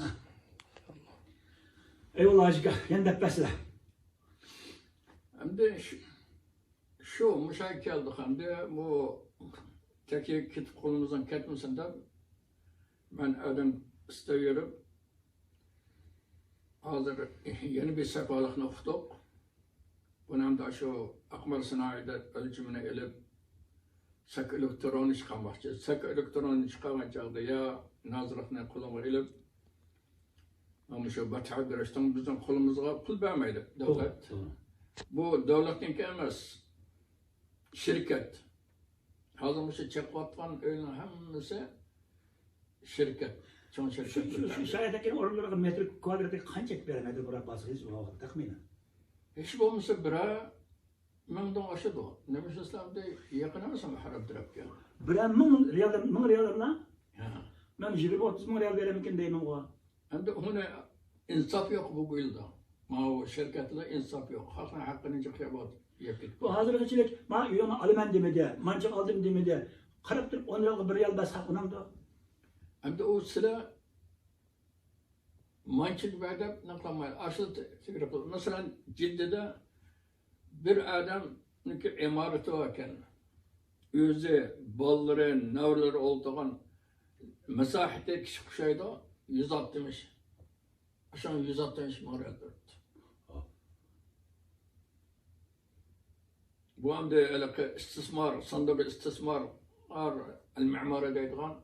ئەيۋاللا ھاجى ئاكا، يەنە دەپ بەرسىلە. ئەمدى شۇ، شۇ مۇشۇ يەرگە كەلدۇق. ئەمدى بۇ تەكلىپ كېتىپ قولىمىزدىن كەتمىسۇن دەپ، مەن ئادەم ئىستەۋېرىپ، ھازىر يەنە بىر سەپالىقنى ئۇقتۇق. بۇنى ئەمدى شۇ ئاقمار سىنائىيدە ئۆلچىمىنى ئېلىپ، سەك ئېلېكتروننى چىقارماقچى. سەك ئېلېكتروننى چىقارغان چاغدا يا نازىرلىقنى قولۇمغا ئېلىپ، مانا شۇ باتھا گۈرۈچتىن بىزنىڭ قولىمىزغا پۇل بەرمەيدۇ دۆلەت. توغرا، توغرا. بۇ دۆلەتنىڭكى ئەمەس، شىركەت. ھازىر مۇشۇ چېقىۋاتقان ئۆينىڭ ھەممىسى شىركەت، چوڭ شۇ، شىركەت شۇ، شۇ بىلەن. شايا تەككىنىڭ ئورۇنلىرىغا مېتىر كۋادراتىغا قانچە بەرمەيدۇ بۇ باسقۇچ تەخمىنەن؟ ھېچ بولمىسا بىرەر مىڭدىن ئاشىدۇ. نېمە ئىشلەسەم يېقىن ئەمەسمۇ ئەرەب تەرەپكە؟ بىرەر مىڭ رىيال، مىڭ رىيال ئەملا؟ ھە. مەن يىگىرمە، ئوتتۇز مىڭ رىيال بېرەمىكىن دەيمەنغۇ. ئەمدى ئۇنى ئىنساپ يوق بۇ يىلدا. ماۋۇ شىركەتلەر ئىنساپ يوق. خەلقنىڭ ھەققىنى جىق يەپ يەپ كېتىپتۇ. بۇ ھازىرغىچىلىك، ما ئۆيۈڭنى ئالىمەن دېمىدى، مانچە ئالدىم دېمىدى. قاراپ تۇرۇپ ئون رىيالغا بىر رىيال بەرسە ھەق ئۇنامدۇ؟ ئەمدى ئۇ سىلەر مانچىنى بەر دەپ نەقلانمايدۇ. ئاشۇ تەكرار قىلىپ. مەسىلەن، جىددىدە بىر ئادەمنىڭكى ئىمارىتى باركەن، ئۆزى، بالىلىرى، نەۋرىلىرى ئولتۇرغان مەساھەتتە كىشى قوشايدۇ، يۈز ئاتمىش. ئاشۇ يۈز ئاتمىش مىڭ رېئال بېرىپتۇ. بۇ ئەمدى ھېلىقى ئىستىسمار، ساندۇقى ئىستىسمار ئەل مەمۇرى دەيدىغان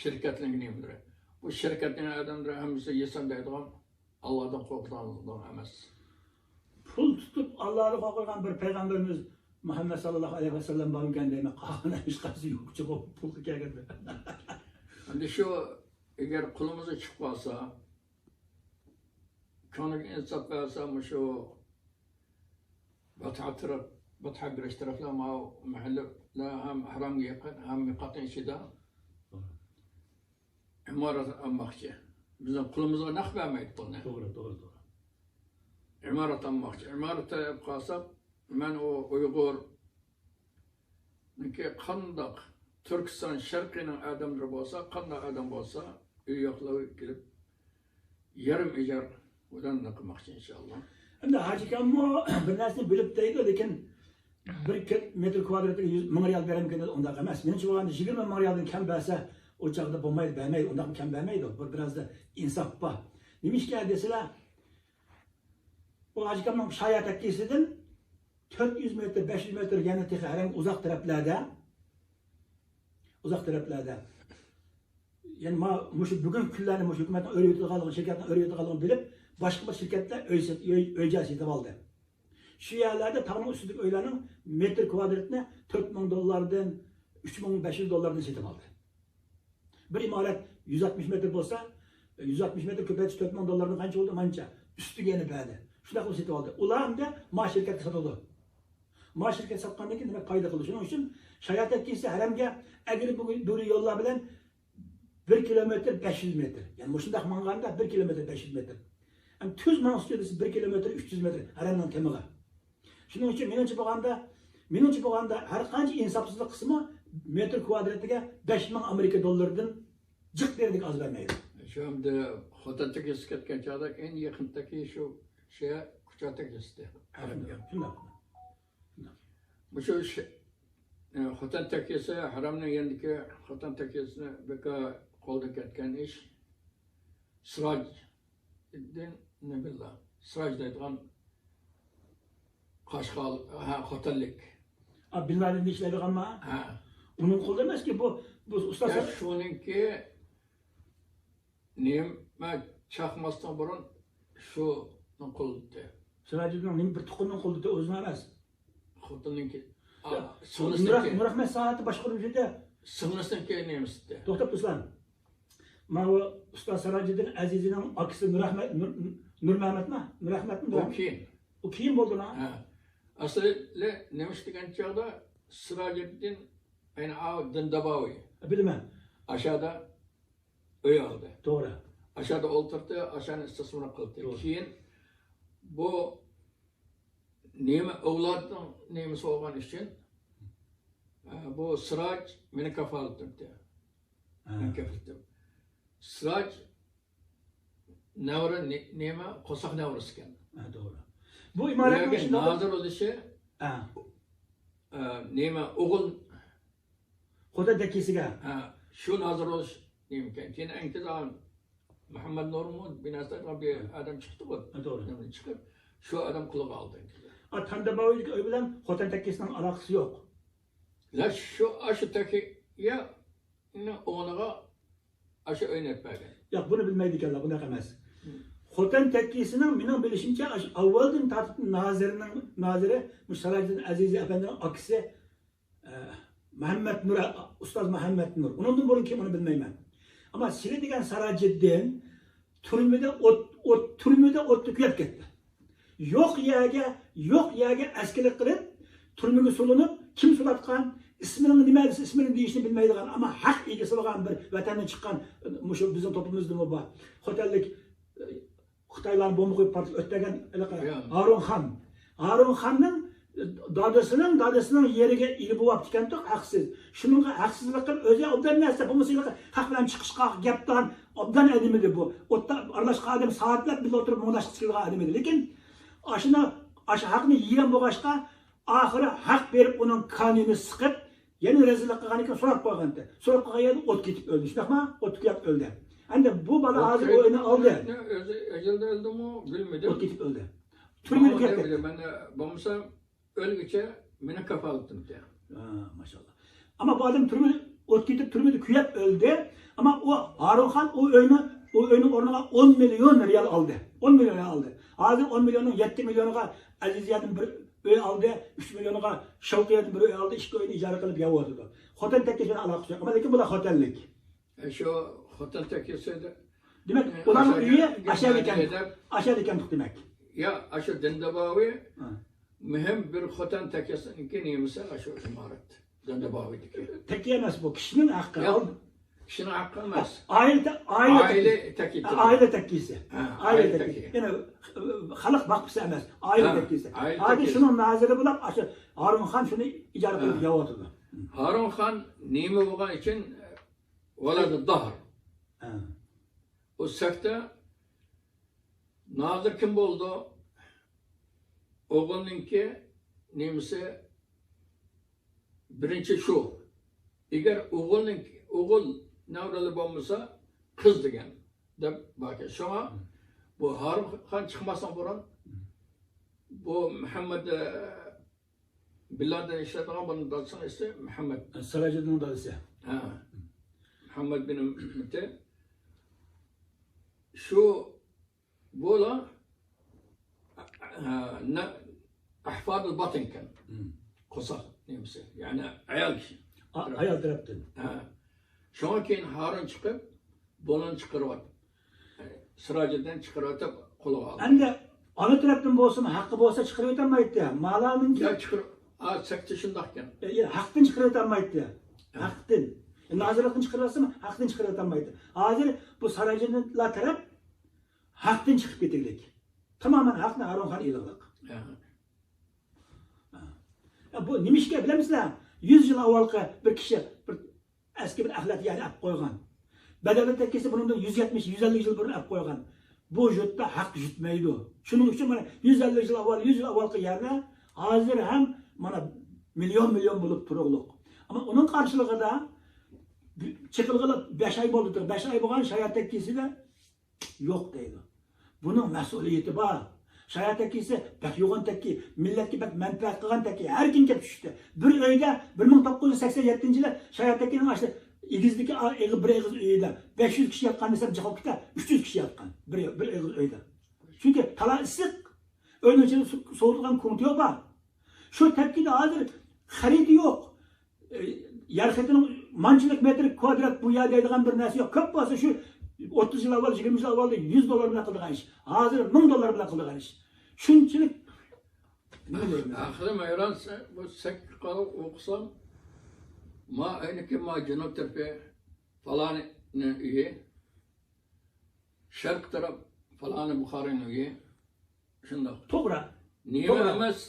شىركەتنىڭ نېمىلىرى. بۇ شىركەتنىڭ ئادەملىرى ھەممىسى يېسەن دەيدىغان، ئاللادىن قورقىدىغان ئەمەس. پۇل تۇتۇپ ئاللادىن قورقىدىغان بىر پەيغەمبىرىمىز مۇھەممەد ساللاللاھۇ ئەلەيھى ۋەسەللەم بارمىكەن دەيمەن، قالغان ھېچقايسى يوقچۇ بۇ پۇلغا كەلگەندە. ئەمدى شۇ، ئەگەر قولىمىزغا چۈشۈپ قالسا، كۆڭلىگە ئىنساپ بەرسە، مۇشۇ باتھا تەرەپ، باتھا گۈرۈچ تەرەپلەر، ماۋۇ مەھەللىلەر ھەم ھەرەمگە يېقىن، ھەم مىقاتنىڭ ئىچىدە ئىمارەت ئالماقچى. بىزنىڭ قولىمىزغا نەق بەرمەيدۇ پۇلنى. توغرا، توغرا، توغرا. ئىمارەت ئالماقچى. ئىمارەت ئېلىپ قالساق، مەن ئۇ ئۇيغۇر، قانداق تۈركىستان شەرقىينىڭ ئادەملىرى بولسا، قانداق ئادەم بولسا، ئۆي يوقلار كېلىپ، يېرىم ئىجار بىلەن قىلماقچى، ئىنشاللا. ئەمدى ھاجىكاممۇ بىر نەرسىنى بىلىپ دەيدۇ، لېكىن بىر كىل-، مېتىر كۋادراتىغا يۈز، مىڭ رېئال بېرەمكەن دېدى، ئۇنداق ئەمەس. مېنىڭچە بولغاندا يىگىرمە مىڭ رېئالدىن كەم بەرسە، ئۇ چاغدا بولمايدۇ، بەرمەيدۇ، ئۇنداقمۇ كەم بەرمەيدۇ. بۇ بىرازدا ئىنساپ بار. نېمىشقا دېسىلە، بۇ ھاجىكامنىڭ شايا تەككىسىدىن تۆت يۈز مېتىر، بەش يۈز مېتىر يەنە تېخى ھەرەمگە ئۇزاق تەرەپلەردە، ئۇزاق تەرەپلەردە، يەنى ما-، مۇشۇ بۈگۈنكى كۈنلەردە مۇشۇ ھۆكۈمەتنىڭ ئۆرۈۋېتىدىغانلىقىنى، شىركەتنىڭ ئۆرۈۋېتىدىغانلىقىنى بىلىپ، باشقا بىر شىركەتلەر ئۆي سېت-، ئۆي، ئۆي جاي سېتىۋالدى. شۇ يەرلەردە تاغنىڭ ئۈستىدىكى ئۆيلەرنىڭ مېتىر كۋادراتىنى تۆت مىڭ دوللاردىن، ئۈچ مىڭ بەش يۈز دوللاردىن سېتىۋالدى. بىر ئىمارەت يۈز ئاتمىش مېتىر بولسا، يۈز ئاتمىش مېتىر كۆپەيتىش تۆت مىڭ دوللاردىن قانچە بولدى؟ مانچە. ئۈستىگە يەنە بەردى. شۇنداق قىلىپ سېتىۋالدى. ئۇلار ئەمدى ما شىركەتكە ساتىدۇ. ما شىركەت ساتقاندىن كېيىن دېمەك پايدا قىلىدۇ. شۇنىڭ ئۈچۈن شايا تەككىسى ھەرەمگە ئەگرى بۈگرى يوللار بىلەن بىر كىلومېتىر بەش يۈز مېتىر. يەنى مۇشۇنداق ماڭغاندا بىر كىلومېتىر بەش يۈز مېتىر. ئەمدى تۈز ماڭسىچۇ دېسە بىر كىلومېتىر ئۈچ يۈز مېتىر ھەرەمنىڭ تېمىغا. شۇنىڭ ئۈچۈن مېنىڭچە بولغاندا، مېنىڭچە بولغاندا ھەر قانچە ئىنساپسىزلىق قىلسىمۇ مېتىر كۋادراتىگە بەش مىڭ ئامېرىكا دوللىرىدىن جىق دېگەندەك ئاز بەرمەيدۇ. شۇ ئەمدى خوتەن تەككىسى كەتكەن چاغدا ئەڭ يېقىنقى شۇ شۇ كۇچا تەككىسى. شۇنداق. مۇشۇ ش-، ئە، خوتەن تەككىسى، ھەرەمنىڭ يېنىدىكى خوتەن تەككىسىنى بىكار قولدىن كەتكەن ئىش. سىراجىدىن نېمىلا، سىراج دەيدىغان قاشقال-، ھە، خوتەنلىك. ئا، بىن لادېندا ئىشلەيدىغانما؟ ھە. ئۇنىڭ قولىدا ئەمەسكى بۇ، بۇ ئۇستاز. يا، شۇنىڭكى نېمە چاقماستىن بۇرۇن شۇنىڭ قولىدا. سىراجىدىننىڭ نېمە بىر تۇغقىنىنىڭ قولىدا، ئۆزىنىڭ ئەمەس. خوتۇننىڭكى. يا، ئا، سىڭلىسىنىڭكى. نۇر-، نۇرئەخمەت سائەتى باشقۇرۇپ يۈردى. سىڭلىسىنىڭكى نېمىسى؟ توختاپ تۇرسىلا. ماۋۇ ئۇستاز سىراجىدىن ئەزىزىنىڭ ئاكىسى نۇرئەخمەت، نۇر-، نۇرمەمەتمۇ؟ نۇرئەخمەتمۇ؟ ئۇ كېيىن. ئۇ كېيىن بولدىلا. ھە. ئەسلى نېمە ئىش دېگەن چاغدا سىراجىدىن، يەنى ئاۋۇ دىن داباۋى. بىلىمەن. ئاشادا ئۆي ئالدى. توغرا. ئاشادا ئولتۇردى، ئاشانى ئىستىسمار قىلدى. توغرا. كېيىن بۇ نېمە ئەۋلادنىڭ نېمىسى بولغان ئۈچۈن، ئە، بۇ سىراج مېنى كاپالەتلىدى. ھە. مەن كەپىلىتىم. سىراج نەۋرە نې-، نېمە، قورساق نەۋرىسىكەن. ھە، توغرا. بۇ ئىمارەتنىڭ بۇ يەرگە ئىچىدە نازىر بولۇشى، ھە. ئە، نېمە، ئوغۇل خوتەن تەككىسىگە. ھە، شۇ نازىر بولۇش نېمىكەن. كېيىن ئەڭ تېز مۇھەممەد نۇرمۇ بىناسىدا بىر ئادەم چىقتىغۇ. ھە، توغرا. نېمىنى چىقىپ، شۇ ئادەم قولىغا ئالدى. ئا، تەندەباۋىدىكى ئۆي بىلەن خوتەن تەككىسىنىڭ ئالاقىسى يوق. لا، شۇ، ئاشۇ تەككىنىڭ ئورنىغا ئاشۇ ئۆينى ئېلىپ بەرگەن. ياق، بۇنى بىلمەيدىكەنلەر، بۇنداق ئەمەس. ھىم. خوتەن تەككىسىنىڭ، مېنىڭ بىلىشىمچە، ئاشۇ ئاۋۋالدىن تارتىپ نازىرنىڭ، نازىرى، مۇشۇ سىراجىدىن ئەزىزى ئەپەندىنىڭ ئاكىسى، ئە، مەھەممەت نۇر، ئۇستاز مەھەممەت نۇر. ئۇنىڭدىن بۇرۇن كىم، ئۇنى بىلمەيمەن. ئەمما سىلى دېگەن سىراجىدىن تۈرمىدە ئوت، ئوت، تۈرمىدە ئوتتا كۆيۈپ كەتتى. يوق يەرگە، يوق يەرگە ئەسكىلىك قىلىپ، تۈرمىگە سولىنىپ، كىم سولاتقان، ئىسمىنىڭ نېمە دېسە، ئىسمىنى دېيىشنى بىلمەيدىغان، ئەمما ھەق ئىگىسى بولغان بىر ۋەتەندىن چىققان، مۇشۇ بىزنىڭ توپىمىزدىمۇ بار. خوتەنلىك، خىتايلارنى بومبا قويۇپ پارتلىتىپ ئۆتمىگەن ھېلىقى يا. ھارۇن خان. ھارۇن خاننىڭ دادىسىنىڭ، دادىسىنىڭ يېرىگە ئىگە بولۇپتىكەنتۇق، ھەقسىز. شۇنىڭغا ھەقسىزلىق قىلىپ، ئۆزى ئوبدان نەرسە، بولمىسا ھېلىقى خەق بىلەن چىقىشقا گەپدان، ئوبدان ئادەم ئىدى بۇ. ئوتتا ئارىلاشقان ئادەم سائەتلەپ بىللە ئولتۇرۇپ مۇڭداشقۇسى كېلىدىغان ئادەم ئىدى. لېكىن ئاشۇنى ئاشۇ ھەقنى يېگەن بولغاچقا، ئاخىرى ھەق بېرىپ ئۇنىڭ كانىيىنى سىقىپ، يەنە رەزىللىك قىلغاندىن كېيىن سوراپ قويغانتى. سوراپ قويغان يەردە ئوت كېتىپ ئۆلدى. شۇنداقمۇ؟ ئوت كېتىپ ئۆلدى. ئەمدى بۇ بالا ھازىر ئۆينى ئالدى. ئۆزى ئەجەلدە ئۆلدىمۇ بىلمىدىم. ئوت كېتىپ ئۆلدى. تۈرمىدە كېتىپ. مەن بولمىسام ئۆلگۈچە مېنىڭ كاپالىتىمدە. ھا، ماشائاللا. ئەمما بۇ ئادەم تۈرمە، ئوت كېتىپ تۈرمىدە كۆيۈپ ئۆلدى. ئەمما ئۇ ھارۇنخان ئۇ ئۆينى، ئۇ ئۆينىڭ ئورنىغا ئون مىليون رىيال ئالدى. ئون مىليون رىيال ئالدى. ھازىر ئون مىليوننىڭ يەتتە مىليونىغا ئەزىزىيەدىن بىر ئۆي ئالدى، ئۈچ مىليونىغا شەۋقىيەدىن بىر ئۆي ئالدى، ئىككى ئۆينى ئىجارە قىلىپ يەۋاتىدۇ. خوتەن تەكلىپىنى ئالاقىسى يوق. ئەمما لېكىن بۇلار خوتەنلىك. ئە، شۇ خوتەن تەكلىپى. دېمەك، ئە، ئۇلارنىڭ ئاشۇ ئۆيى ئاشۇ ئاشۇ ئىكەن، ئاشۇ ئىكەن دېمەك. يا، ئاشۇ دىندە باۋى ھە. مۇھىم بىر خوتەن تەكلىپىنىڭكى نېمىسى ئاشۇ ئىمارەت. دىندە باۋىدىكى. تەككە ئەمەس بۇ، كىشىنىڭ ھەققى. ياق، كىشىنىڭ ھەققى ئەمەس. ئائىلە تە-، ئائىلە ئائىلە تەككى. تەككى. ئائىلە تەككىسى. ھە، ئائىلە ئائىلە تەككى. تەككى. يەنى، خەلق باققۇسى ئەمەس، ئائىلە ھە، تەككىسى. ئائىلە ھازىر تەككىسى. شۇنىڭ نازىرى بولۇپ، ئاشۇ ھارۇن خان شۇنى ئىجارە قىلىپ ھە. يەۋاتىدۇ. ھارۇن خان نېمە بولغان ئۈچۈن ۋالادى داھر. ھە. ئۇ سەكتە نازىر كىم بولىدۇ؟ ئوغۇلنىڭكى نېمىسى بىرىنچى شۇ. ئەگەر ئوغۇلنىڭ، ئوغۇل نەۋرىلى بولمىسا، قىز دېگەن دەپ باركەن. شۇڭا بۇ ھارۇن خان چىقماستىن بۇرۇن بۇ مۇھەممەد، ئە، بىللادىن ئىشلەتكەن بۇنىڭ دادىسىنىڭ ئىسمى مۇھەممەد. سىراجىدىننىڭ دادىسى. ھە. مۇھەممەد بىن مۇتى. شۇ بۇلار، ھە، نە-، ئەھفادۇل باتىنكەن. مم. قورساق نېمىسى. يەنى ئايال كىشى. ئا-، ئايال تەرەپتىن. ھە. شۇڭا كېيىن ھارۇن چىقىپ، بۇنى چىقىرىۋەت-، سىراجىدىن چىقىرىۋېتىپ قولىغا ئالدى. ئەمدى ئانا تەرەپتىن بولسىمۇ، ھەققى بولسا چىقىرىۋېتەلمەيتتى. مالانىڭكى يا چىقىر-، ئا، سەكتە شۇنداقكەن. ئە، يا، ھەقتىن چىقىرىۋېتەلمەيتتى. ھە. ھەقتىن. ئە، نازىرلىقتىن چىقىرىۋەتسىمۇ، ھەقتىن چىقىرىۋېتەلمەيتتى. ھازىر بۇ سىراجىدىنلار تەرەپ ھەقتىن چىقىپ كېتىگلىك. تامامەن ھەقنى ھارۇن خان ئېلىغلىق. ھە. ھە. يا، بۇ نېمىشقا بىلەمسىلەر؟ يۈز يىل ئاۋۋالقى بىر كىشى بىر ئەسكى بىر ئەخلەت يەرنى ئەپ قويغان. بەدەۋى تەككىسى بۇنىڭدىن يۈز يەتمىش، يۈز ئەللىك يىل بۇرۇن ئەپ قويغان. بۇ يۇرتتا ھەق يۈتمەيدۇ. شۇنىڭ ئۈچۈن مانا يۈز ئەللىك يىل ئاۋۋال، يۈز يىل ئاۋۋالقى يەرلەر ھازىر ھەم مانا مىليون، مىليون بولۇپ تۇرۇقلۇق. ئەمما ئۇنىڭ قارشىلىقىدا چېقىلغىلى بەش ئاي بولدى. بەش ئاي بولغان شايار تەككىسىدە يوق دەيدۇ. بۇنىڭ مەسئۇلىيىتى بار. شايار تەككىسى بەك يوغان تەككى، مىللەتكە بەك مەنپەئەت قىلغان تەككى. ھەر كىم كەپ چۈشتى. بىر ئۆيدە بىر مىڭ توققۇز يۈز سەكسەن يەتتىنچى يىلى شايار تەككىنىڭ ئاشۇ ئېگىزدىكى ئا-، ئېغىز، بىر ئېغىز ئۆيىدە بەش يۈز كىشى ياتقان دېسەم، جىق بولۇپ كېتەر. ئۈچ يۈز كىشى ياتقان بىر، بىر ئېغىز ئۆيدە. چۈنكى تالا ئىسسىق، ئۆينىڭ ئىچىدە سو-، سوۋۇتىدىغان كۇڭتيو بار. شۇ تەككىدە ھازىر خەرىتى يوق. ئە، يەر خېتىنىڭ مانچىلىك مېتىر كۋادرات بۇ يەر دەيدىغان بىر نەرسە يوق. كۆپ بولسا شۇ ئوتتۇز يىل ئاۋۋال، يىگىرمە يىل ئاۋۋالدا يۈز دوللار بىلەن قىلىدىغان ئىش. ھازىر مىڭ دوللار بىلەن قىلىدىغان ئىش. شۇنچىلىك نېمە دەيمىز؟ ئاخىرى ھەيران، سەن بۇ سەككە قاراپ ئوقۇسام، ما ئەينىكى ما جەنۇب تەرىپى پالانىنىڭ ئۆيى، شەرق تەرەپ پالانى بۇخارىنىڭ ئۆيى. شۇنداق. توغرا. نېمە توغرا. ئەمەس،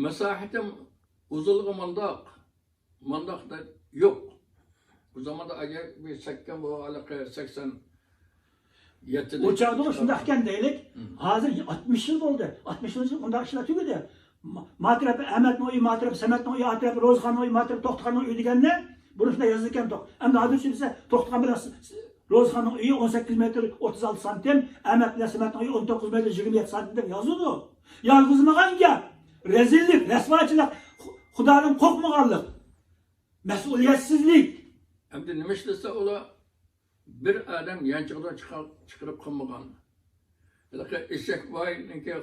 مەساھىتىم ئۇزۇنلۇقى مۇنداق، مۇنداق دەپ يوق. بۇ زاماندا ئەگەر بىر سەككەن بۇ ھېلىقى سەكسەن يەتتىدە ئۇ چاغدا شۇنداق ئىكەن دەيلىك. مم. ھازىر ئاتمىش يىل بولدى. ئاتمىش يىل ئۇنداق ئىشلار تۈگىدى. ما-، ما تەرەپ ئەمەتنىڭ ئۆيى، ما تەرەپ سەمەتنىڭ ئۆيى، ئا تەرەپ روزىخاننىڭ ئۆيى، ما تەرەپ توختىخاننىڭ ئۆيى دېگەننى بۇرۇن شۇنداق يازىدىكەن. ئەمدى ھازىر چۈشىنسە، توختىخان بىلەن س-، س-، روزىخاننىڭ ئۆيى ئون سەككىز مېتىر ئوتتۇز ئالتە سانتىم، ئەمەت بىلەن سەمەتنىڭ ئۆيى ئون توققۇز مېتىر يىگىرمە يەتتە سانتىم دەپ يازىدۇ. يازغۇزمىغان گەپ. رەزىللىك، رەسۋاچىلىق، خۇ-، خۇدادىن قورقمىغانلىق، مەسئۇلىيەتسىزلىك. ئەمدى نېمە ئىشلىسە ئۇلار بىر ئادەم يانچۇقىدىن چىقار-، چىقىرىپ قىلمىغان. ھېلىقى ئېشەكباينىڭكى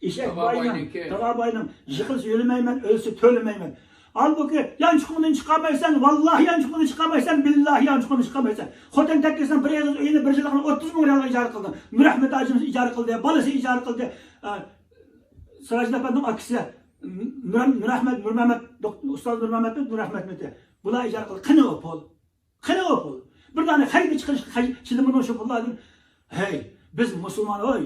ئېشەك باينىڭ، تاغاباينىڭكى. تاغاباينىڭ يىقىلسا يۆلىمەيمەن، ئۆلسە تۆلىمەيمەن. ھالبۇكى، يانچۇقۇڭدىن چىقارمايسەن، ۋاللاھى يانچۇقۇڭدىن چىقارمايسەن، بىللاھى يانچۇقۇڭدىن چىقارمايسەن. خوتەن تەككىسىنىڭ بىر ئېغىز ئۆيىنى بىر يىللىقىنى ئوتتۇز مىڭ رىيالغا ئىجارە قىلدىڭ. نۇرئەخمەت ھاجىمىز ئىجارە قىلدى، بالىسى ئىجارە قىلدى. ئە، سىراجىدىن ئەپەندىنىڭ ئاكىسى، نۇر-، نۇرئەخمەت، نۇرمەمەت، دوك-، ئۇستاز نۇرمەمەتمۇ، نۇرئەخمەتمىتى. بۇلار ئىجارە قىلدى. قېنى ئۇ پۇل؟ قېنى ئۇ پۇل؟ بىر دانە خەرىتنى چىقىرىشقا خەج-، چىدىمىدۇ شۇ پۇللاردىن؟ ھەي، بىز مۇسۇلمان، ھوي!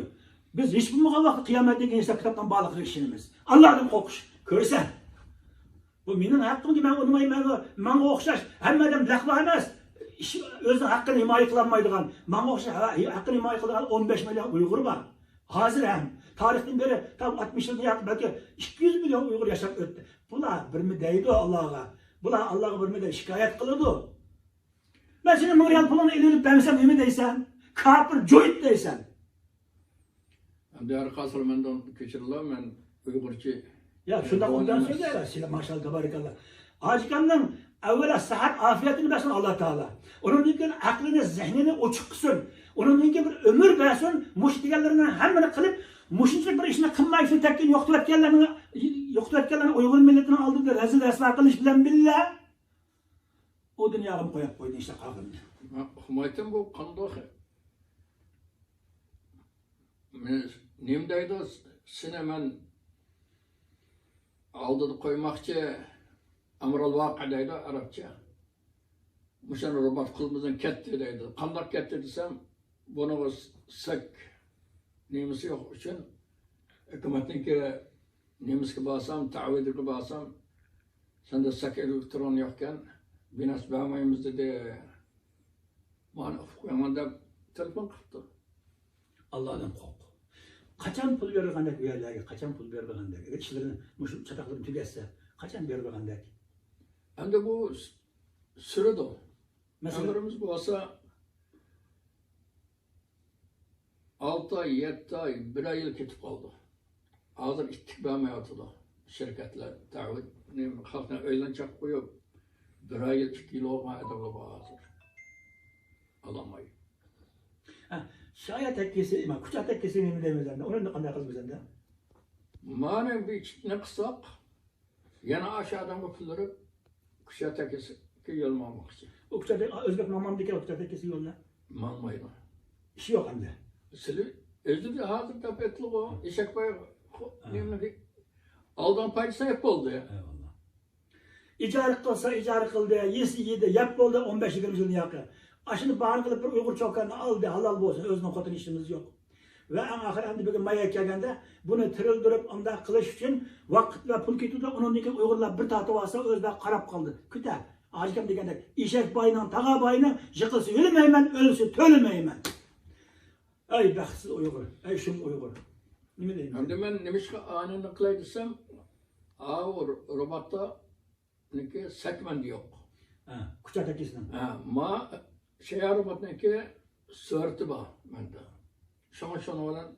بىز ھېچ بولمىغان ۋاقىتتا قىيامەتتىن كېيىن ھېساب كىتابنىڭ بارلىقىغا ئىشىنىمىز. ئاللادىن قورقۇش. كۆرىسەن. بۇ مېنىڭ ھەققىمگە مەن ئۇنىمايمەن، ماڭا ئوخشاش ھەممە ئادەم لەقلا ئەمەس. ئىش، ئۆزىنىڭ ھەققىنى ھىمايە قىلالمايدىغان، ماڭا ئوخشاش ھە-، ھەققىنى ھىمايە قىلىدىغان ئون بەش مىليون ئۇيغۇر بار. ھازىر ھەم تارىختىن بېرى تام ئاتمىش يىلدىن ياقىن بەلكى ئىككى يۈز مىليون ئۇيغۇر ياشاپ ئۆتتى. بۇلار بىرمۇ دەيدۇ ئاللاغا. بۇلار ئاللاغا بىرمۇ دەي شىكايەت قىلىدۇ. مەن سېنىڭ مىڭ رىيال پۇلۇڭنى ئېلىۋېلىپ بەرمىسەم نېمە دەيسەن؟ كاپىر جويت دەيسەن. ئەمدى ھەر قايسىلار مەندىن كەچۈرۈڭلار، مەن ئۇيغۇرچە يا، شۇنداق ئوبدان سۆزلەيلا، سىلەر ماشائاللا، تابارىكاللا. ھاجىكامنىڭ ئەۋۋەلا سىھھەت ئافىيەتىنى بەرسۇن ئاللا تائالا. ئۇنىڭدىن كېيىن ئەقلىنى، زېھنىنى ئوچۇق قىلسۇن. ئۇنىڭدىن كېيىن بىر ئۆمۈر بەرسۇن، مۇشۇ دېگەنلىرىنىڭ ھەممىنى قىلىپ، مۇشۇنچىلىك بىر ئىشنى قىلماي، شۇ تەككىنى يوقىتىۋەتكەنلەرنى، يوقىتىۋەتكەنلەرنى ئۇيغۇر مىللىتىنىڭ ئالدىدا رەزىل رەسۋا قىلىش بىلەن بىللە، ئۇ دۇنياغىمۇ قويۇپ قويدى ئىشلار قالغىنىنى. مەن ئۇقمايتتىم، بۇ قانداق؟ مېنى نېمە دەيدۇ؟ سېنى مەن ئالدىدا قويماقچى، ئەمرۇل ۋاقىئ دەيدۇ ئەرەبچە. مۇشۇنى روبوت قىلمىسۇن، كەتتى دەيدۇ. قانداق كەتتى دېسەم، بۇنىڭغا سەك نېمىسى يوق ئۈچۈن، ھۆكۈمەتنىڭكى نېمىسىگە بارسام، تەۋەگە بارسام، سەندە سەك ئېلېكترون يوقكەن، بىناس بەرمەيمىز دېدى. مانا ئۇقۇپ قوياڭلار دەپ تېلېفون قىپتۇ. ئاللادىن قورق. قاچان پۇل بېرىدىغاندەك بۇ يەرلەرگە، قاچان پۇل بېرىدىغاندەك؟ ئەگەر ئىشلىرىنى، مۇشۇ چاتاقلىرىنى تۈگەتسە، قاچان بېرىدىغاندەك؟ ئەمدى بۇ س-، سۈرىدۇ. مەسىلەن؟ ئۆمرىمىز بولسا ئالتە ئاي، يەتتە ئاي، بىر يىل كېتىپ قالىدۇ. ھازىر ئىتتىك بەرمەيۋاتىدۇ شىركەتلەر. تەۋە-، نېمە، خەلقنى ئۆيلەرنى چاقىپ قويۇپ، بىر يىل، ئىككى يىل بولغان ئادەملەر بار ھازىر. ئالالماي. ھە، شايە تەككىسى، ما، كۇچا تەككىسى نېمە دەيمىز ئەمدى؟ ئۇنى قانداق قىلىمىز ئەمدى؟ مانا بىر ئىشنى قىلساق، يەنە ئاشۇ ئادەمگە پۇل بېرىپ، كۇچا تەككىسىگە يول ماڭماقچى. ئۇ كۇچا تەك-، ئۆزبەك ماڭمامدىكەن، ئۇ كۇچا تەككىسىگە يولنى؟ ماڭمايدۇ. ئىشى يوق ئەمدى. سىلى ئۆزى ھازىر دەپ ئېيتتىلىغۇ، ئېشەك باي، خو-، ھە. نېمىنى، ئالدىن پايدا سېلىپ بولدى. ئەيۋاللا. ئىجارە قىلسا ئىجارە قىلدى، يېسە يېدى، يەپ بولدى ئون بەش يىگىرمە يىلدىن ياقى. ئاشۇنى باھانە قىلىپ بىر ئۇيغۇر چوكاننى ئالدى، ھالال بولسۇن، ئۆزىنىڭ خوتۇنى ئىشىمىز يوق. ۋە ئەڭ ئاخىرى ئەمدى بۈگۈن مايا كەلگەندە، بۇنى تىرىلدۈرۈپ ئۇنداق قىلىش ئۈچۈن ۋاقىت ۋە پۇل كېتىدۇ، ئۇنىڭدىن كېيىن ئۇيغۇرلار بىر تارتىۋالسا ئۆزى بىر قاراپ قالدى. كۈتە، ھاجىكام دېگەندەك، ئېشەك باينىڭ، تاغا باينىڭ، يىقىلسا يۆلىمەيمەن، ئۆلسە تۆلىمەيمەن. ئەي بەختسىز ئۇيغۇر، ئەي شۇم ئۇيغۇر. نېمە دەيمەن؟ ئەمدى مەن نېمىشقا ئانىنى قىلاي دېسەم، ئاۋۇ روبوتتا نىكى سەك مەندە يوق. ھە، كۇچا تەككىسىنىڭ. ھە، ما، شەيئا روبوتنىڭكى سۈرىتى بار مەندە. شۇڭا شۇنىڭ بىلەن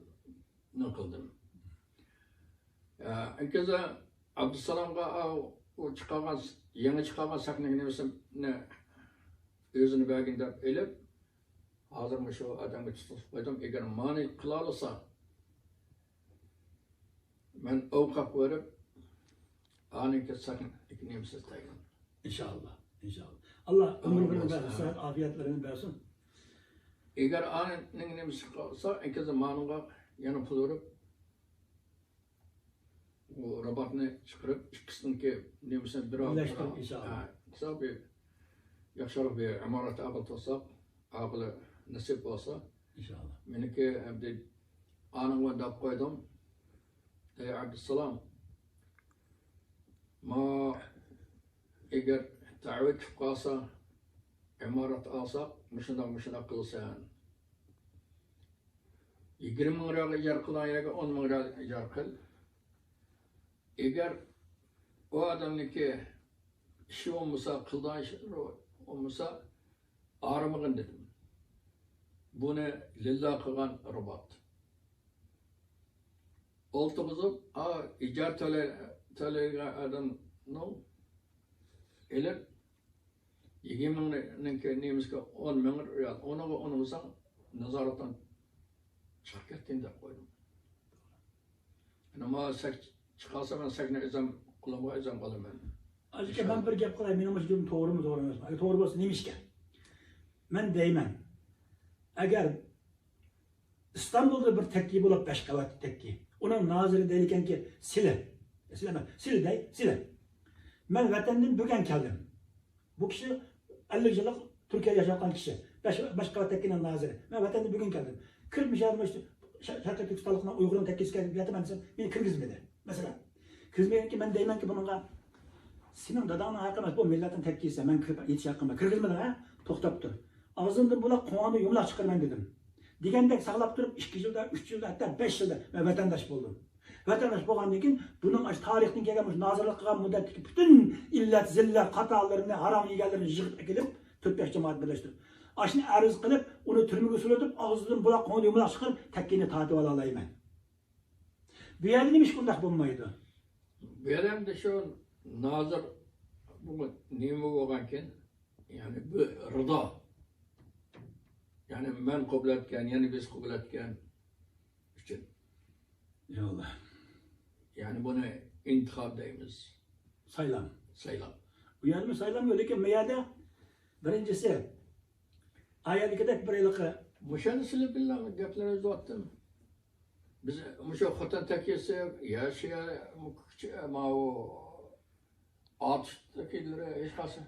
نېمە قىلدىم. ھە، ئىنكىزا ئابدۇسالامغا، ئا، ئۇ چىقارغان، يېڭى چىقارغان سەكنىڭ نېمىسىنى ئۆزىنى بەرگىن دەپ ئېلىپ، ھازىر مۇشۇ ئادەمگە تۇتۇپ قويدۇم. ئەگەر مانى قىلالىسا، مەن ئوقاپ بېرىپ، ئانىڭ كەتسەك نېمىسىز تەگىن. ئىنشائاللا، ئىنشائاللا. ئاللا ئۆمرىڭىزنى بەرسۇن، سىھھەت ئاپىيەتلىرىنى بەرسۇن. ئەگەر ئانىڭ نېمىسى قالسا، ئەنكىزە مانىڭغا يەنە پۇل بېرىپ، ئۇ راباتنى چىقىرىپ، ئىككىسىنىڭكى نېمىسىنى بىر ئالدىغا، بىرلەشتۈرۈپ، ئىنشائاللا. ھە، قىلسا بىر ياخشىراق بىر ئىمارەت ئەبىل تۇرساق، ئاقىلى نېسىپ بولسا. ئىنشائاللا. مېنىڭكى ئەمدى ئانىڭغا دەپ قويدۇم. ئەي ئابدۇسالام، ما ئەگەر تەۋە كېلىپ قالسا، ئىمارەت ئالساق، مۇشۇنداق، مۇشۇنداق قىلىسەن. يىگىرمە مىڭ رىيالغا ئىجارە قىلغان يەرگە ئون مىڭ رىيال ئىجارە قىل. ئەگەر ئۇ ئادەمنىڭكى ئىشى بولمىسا، قىلىدىغان ئىشى بولمىسا، ئارىمىغىن دېدىم. بۇنى لىللا قىلغان روبوت. ئولتۇرغۇزۇپ، ئا، ئىجارە تۆلەي-، تۆلەيدىغان ئادەمنىڭ ئېلىپ، يىگىرمە مىڭنىڭكى نېمىسىگە ئون مىڭ رىيال، ئۇنىڭغا ئۇنىمىساڭ، نازارەتتىن چىقىپ كەتكىن دەپ قويدۇم. ئەنە ما سەك چىقارسا، مەن سەكنى ئۆزۈم قولۇمغا ئۆزۈم ئالىمەن. ئاكا، مەن بىر گەپ قىلاي، مېنىڭ مۇشۇ گېپىم توغرىمۇ، توغرا ئەمەسمۇ؟ ئەگەر توغرا بولسا، نېمە ئىشكەن؟ مەن دەيمەن، ئەگەر ئىستانبۇلدا بىر تەككى بولۇپ، بەش قەۋەتلىك تەككى. ئۇنىڭ نازىرى دەيدىكەنكى، سىلە. سىلە ئەمەس، سىلە دەي، سىلە. مەن ۋەتەندىن بۈگۈن كەلدىم. بۇ كىشى ئەللىك يىللىق تۈركىيەدە ياشاۋاتقان كىشى. بەش، بەش قەۋەت تەككىنىڭ نازىرى. مەن ۋەتەندىن بۈگۈن كەلدىم. كىرىپ مۇشۇ يەردە مۇشۇ شە-، شەرقىي تۈركىستانلىقنىڭ ئۇيغۇرنىڭ تەككىسى كەلدى دەپ مەن دېسەم، مېنى كىرگۈزمىدى. مەسىلەن. كىرگۈزمىگەنكى مەن دەيمەنكى بۇنىڭغا، سېنىڭ داداڭنىڭ ھەققى ئەمەس، بۇ مىللەتنىڭ تەككىسى، مەن كىرىپ يېتىش ھەققىم بار. كىرگۈزمىدىڭ ھە؟ توختاپ تۇر. ئاغزىڭدىن بۇلاق قوڭۇرنى يۇمىلاق چىقىرىمەن دېدىم. دېگەندەك ساقلاپ تۇرۇپ، ئىككى يىلدا، ئۈچ يىلدا، ھەتتا بەش يىلدا مەن ۋەتەنداش بولدۇم. ۋەتەنداش بولغاندىن كېيىن، بۇنىڭ ئاشۇ تارىختىن كەلگەن مۇشۇ نازىرلىق قىلغان مۇددەتتىكى پۈتۈن ئىللەت، زىللەت، خاتالىرىنى، ھارام يېگەنلىرىنى يىغىپ ئەكېلىپ، تۆت-بەش جامائەت بىرلەشتۈرۈپ، ئاشۇنى ئەرز قىلىپ، ئۇنى تۈرمىگە سولىتىپ، ئاغزىدىن بۇلاق، قوڭىدىن يۇمىلاق چىقىرىپ، تەككىنى تارتىۋالالايمەن. بۇ يەردە نېمە ئىش ئۇنداق بولمايدۇ؟ بۇ يەردە ئەمدى شۇ نازىر بۇ نېمە بولغانكىن، يەنى بۇ رىدا. يەنى مەن قوبۇل ئەتكەن، يەنى بىز قوبۇل ئەتكەن ئۈچۈن. يا ئاللا. يەنى بۇنى ئىنتىخاب دەيمىز. سايلام. سايلام. بۇ يەردىمۇ سايلام يوق، لېكىن بۇ يەردە بىرىنچىسى، ئايەتتىكىدەك بىر ھېلىقى مۇشۇنى سىلى بىللە گەپلەر ئۆزۈۋاتتىم. بىز مۇشۇ خوتەن تەكىيىسى، يا شىيە، ماۋۇ ئاتۇش تەكىيلىرى ھېچقايسى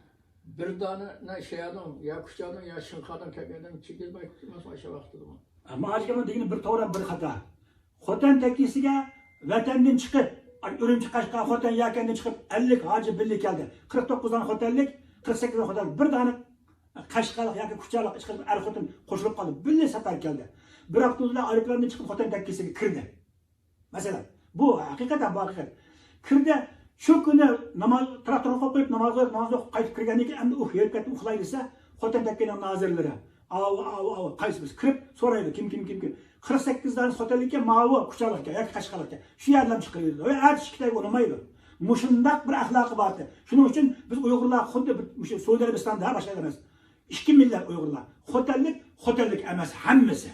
بىر دانە نە شىيەنىڭ، يا كۇچانىڭ، يا شىنخادىن كەلگەندىن چىگىزماي كېتىمىز ئاشۇ ۋاقتىدىمۇ. ئەمما ھاجىكامنىڭ دېگىنى بىر توغرا، بىر خاتا. خوتەن تەككىسىگە ۋەتەندىن چىقىپ، ئۈرۈمچى، قەشقەر، خوتەن، يەكەندىن چىقىپ ئەللىك ھاجى بىللە كەلدى. قىرىق توققۇز دانە خوتەنلىك، قىرىق سەككىز دانە خوتەن، بىر دانە قەشقەرلىق ياكى كۇچالىق ئىشقىلىپ ئەر-خوتۇن قوشۇلۇپ قالدى. بىللە سەپەر كەلدى. بىر ھەپتە ئۇزۇندا ئايروپىلاندىن چىقىپ خوتەن تەككىسىگە كىردى. مەسىلەن، بۇ ھەقىقەتەن بۇ ھەقىقەت. كىردى، شۇ كۈنى ناماز، تراكتورنى قويۇپ قويۇپ، ناماز ئوقۇپ، ناماز ئوقۇپ قايتىپ كىرگەندىن كېيىن، ئەمدى ئۇھ، ھېرىپ كەتتى، ئۇخلاي دېسە، خوتەن تەككىنىڭ نازىرلىرى، ئاۋۇ، ئاۋۇ، ئاۋۇ، قايسى بىرسى كىرىپ سورايدۇ، كىم، كىم، كىم، كىم. قىرىق سەككىز دانىسى خوتەنلىككەن، ماۋۇ كۇچالىقكەن ياكى قەشقەرلىككەن. شۇ يەردىن چىقىرىۋېتىدۇ. ۋە ئەتىسى ئىككى تەگە ئۇنىمايدۇ. مۇشۇنداق بىر ئەخلاقى بار ئىدى. شۇنىڭ ئۈچۈن بىز ئۇيغۇرلار خۇددى بىر مۇشۇ سئۇدى ئەرەبىستاندا باشقا ئەمەس. ئىككى مىللەت ئۇيغۇرلار. خوتەنلىك، خوتەنلىك ئەمەس ھەممىسى.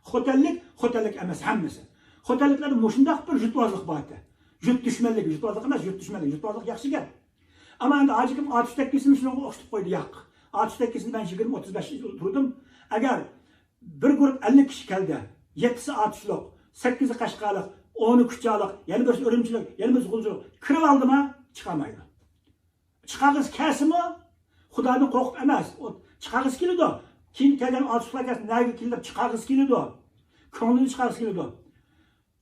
خوتەنلىك، خوتەنلىك ئەمەس ھەممىسى. خوتەنلىكلەردە مۇشۇنداق بىر يۇرتۋازلىق بار ئىدى. يۇرت دۈشمەنلىكى، يۇرتۋازلىق ئەمەس، يۇرت دۈشمەنلىكى. يۇرتۋازلىق ياخشى گەپ. ئەمما ئەمدى ھاجىكىم ئاتۇش تەككىسىنى شۇنىڭغا ئوخشىتىپ قويدى، ياق. ئاتۇش تەككىسىنى مەن يىگىرمە، ئوتتۇز بەش يىل تۇردۇم. ئەگەر بىر گۇرۇپ ئەللىك كىشى كەلدى، يەتتىسى ئاتۇشلۇق، سەككىزى قەشقەرلىق، ئونى كۇچالىق، يەنە بىرسى ئۈرۈمچىلىك، يەنە بىرسى غۇلجىلىق كىرىۋالدىما؟ چىقالمايدۇ. چىقارغۇسى كەلسىمۇ، خۇدادىن قورقۇپ ئەمەس، ئۇ چىقارغۇسى كېلىدۇ. كېيىن كەلگەن ئاتۇشلار كەلسە، نەگە كېلىپ چىقارغۇسى كېلىدۇ. كۆڭلىدىن چىقارغۇسى كېلىدۇ.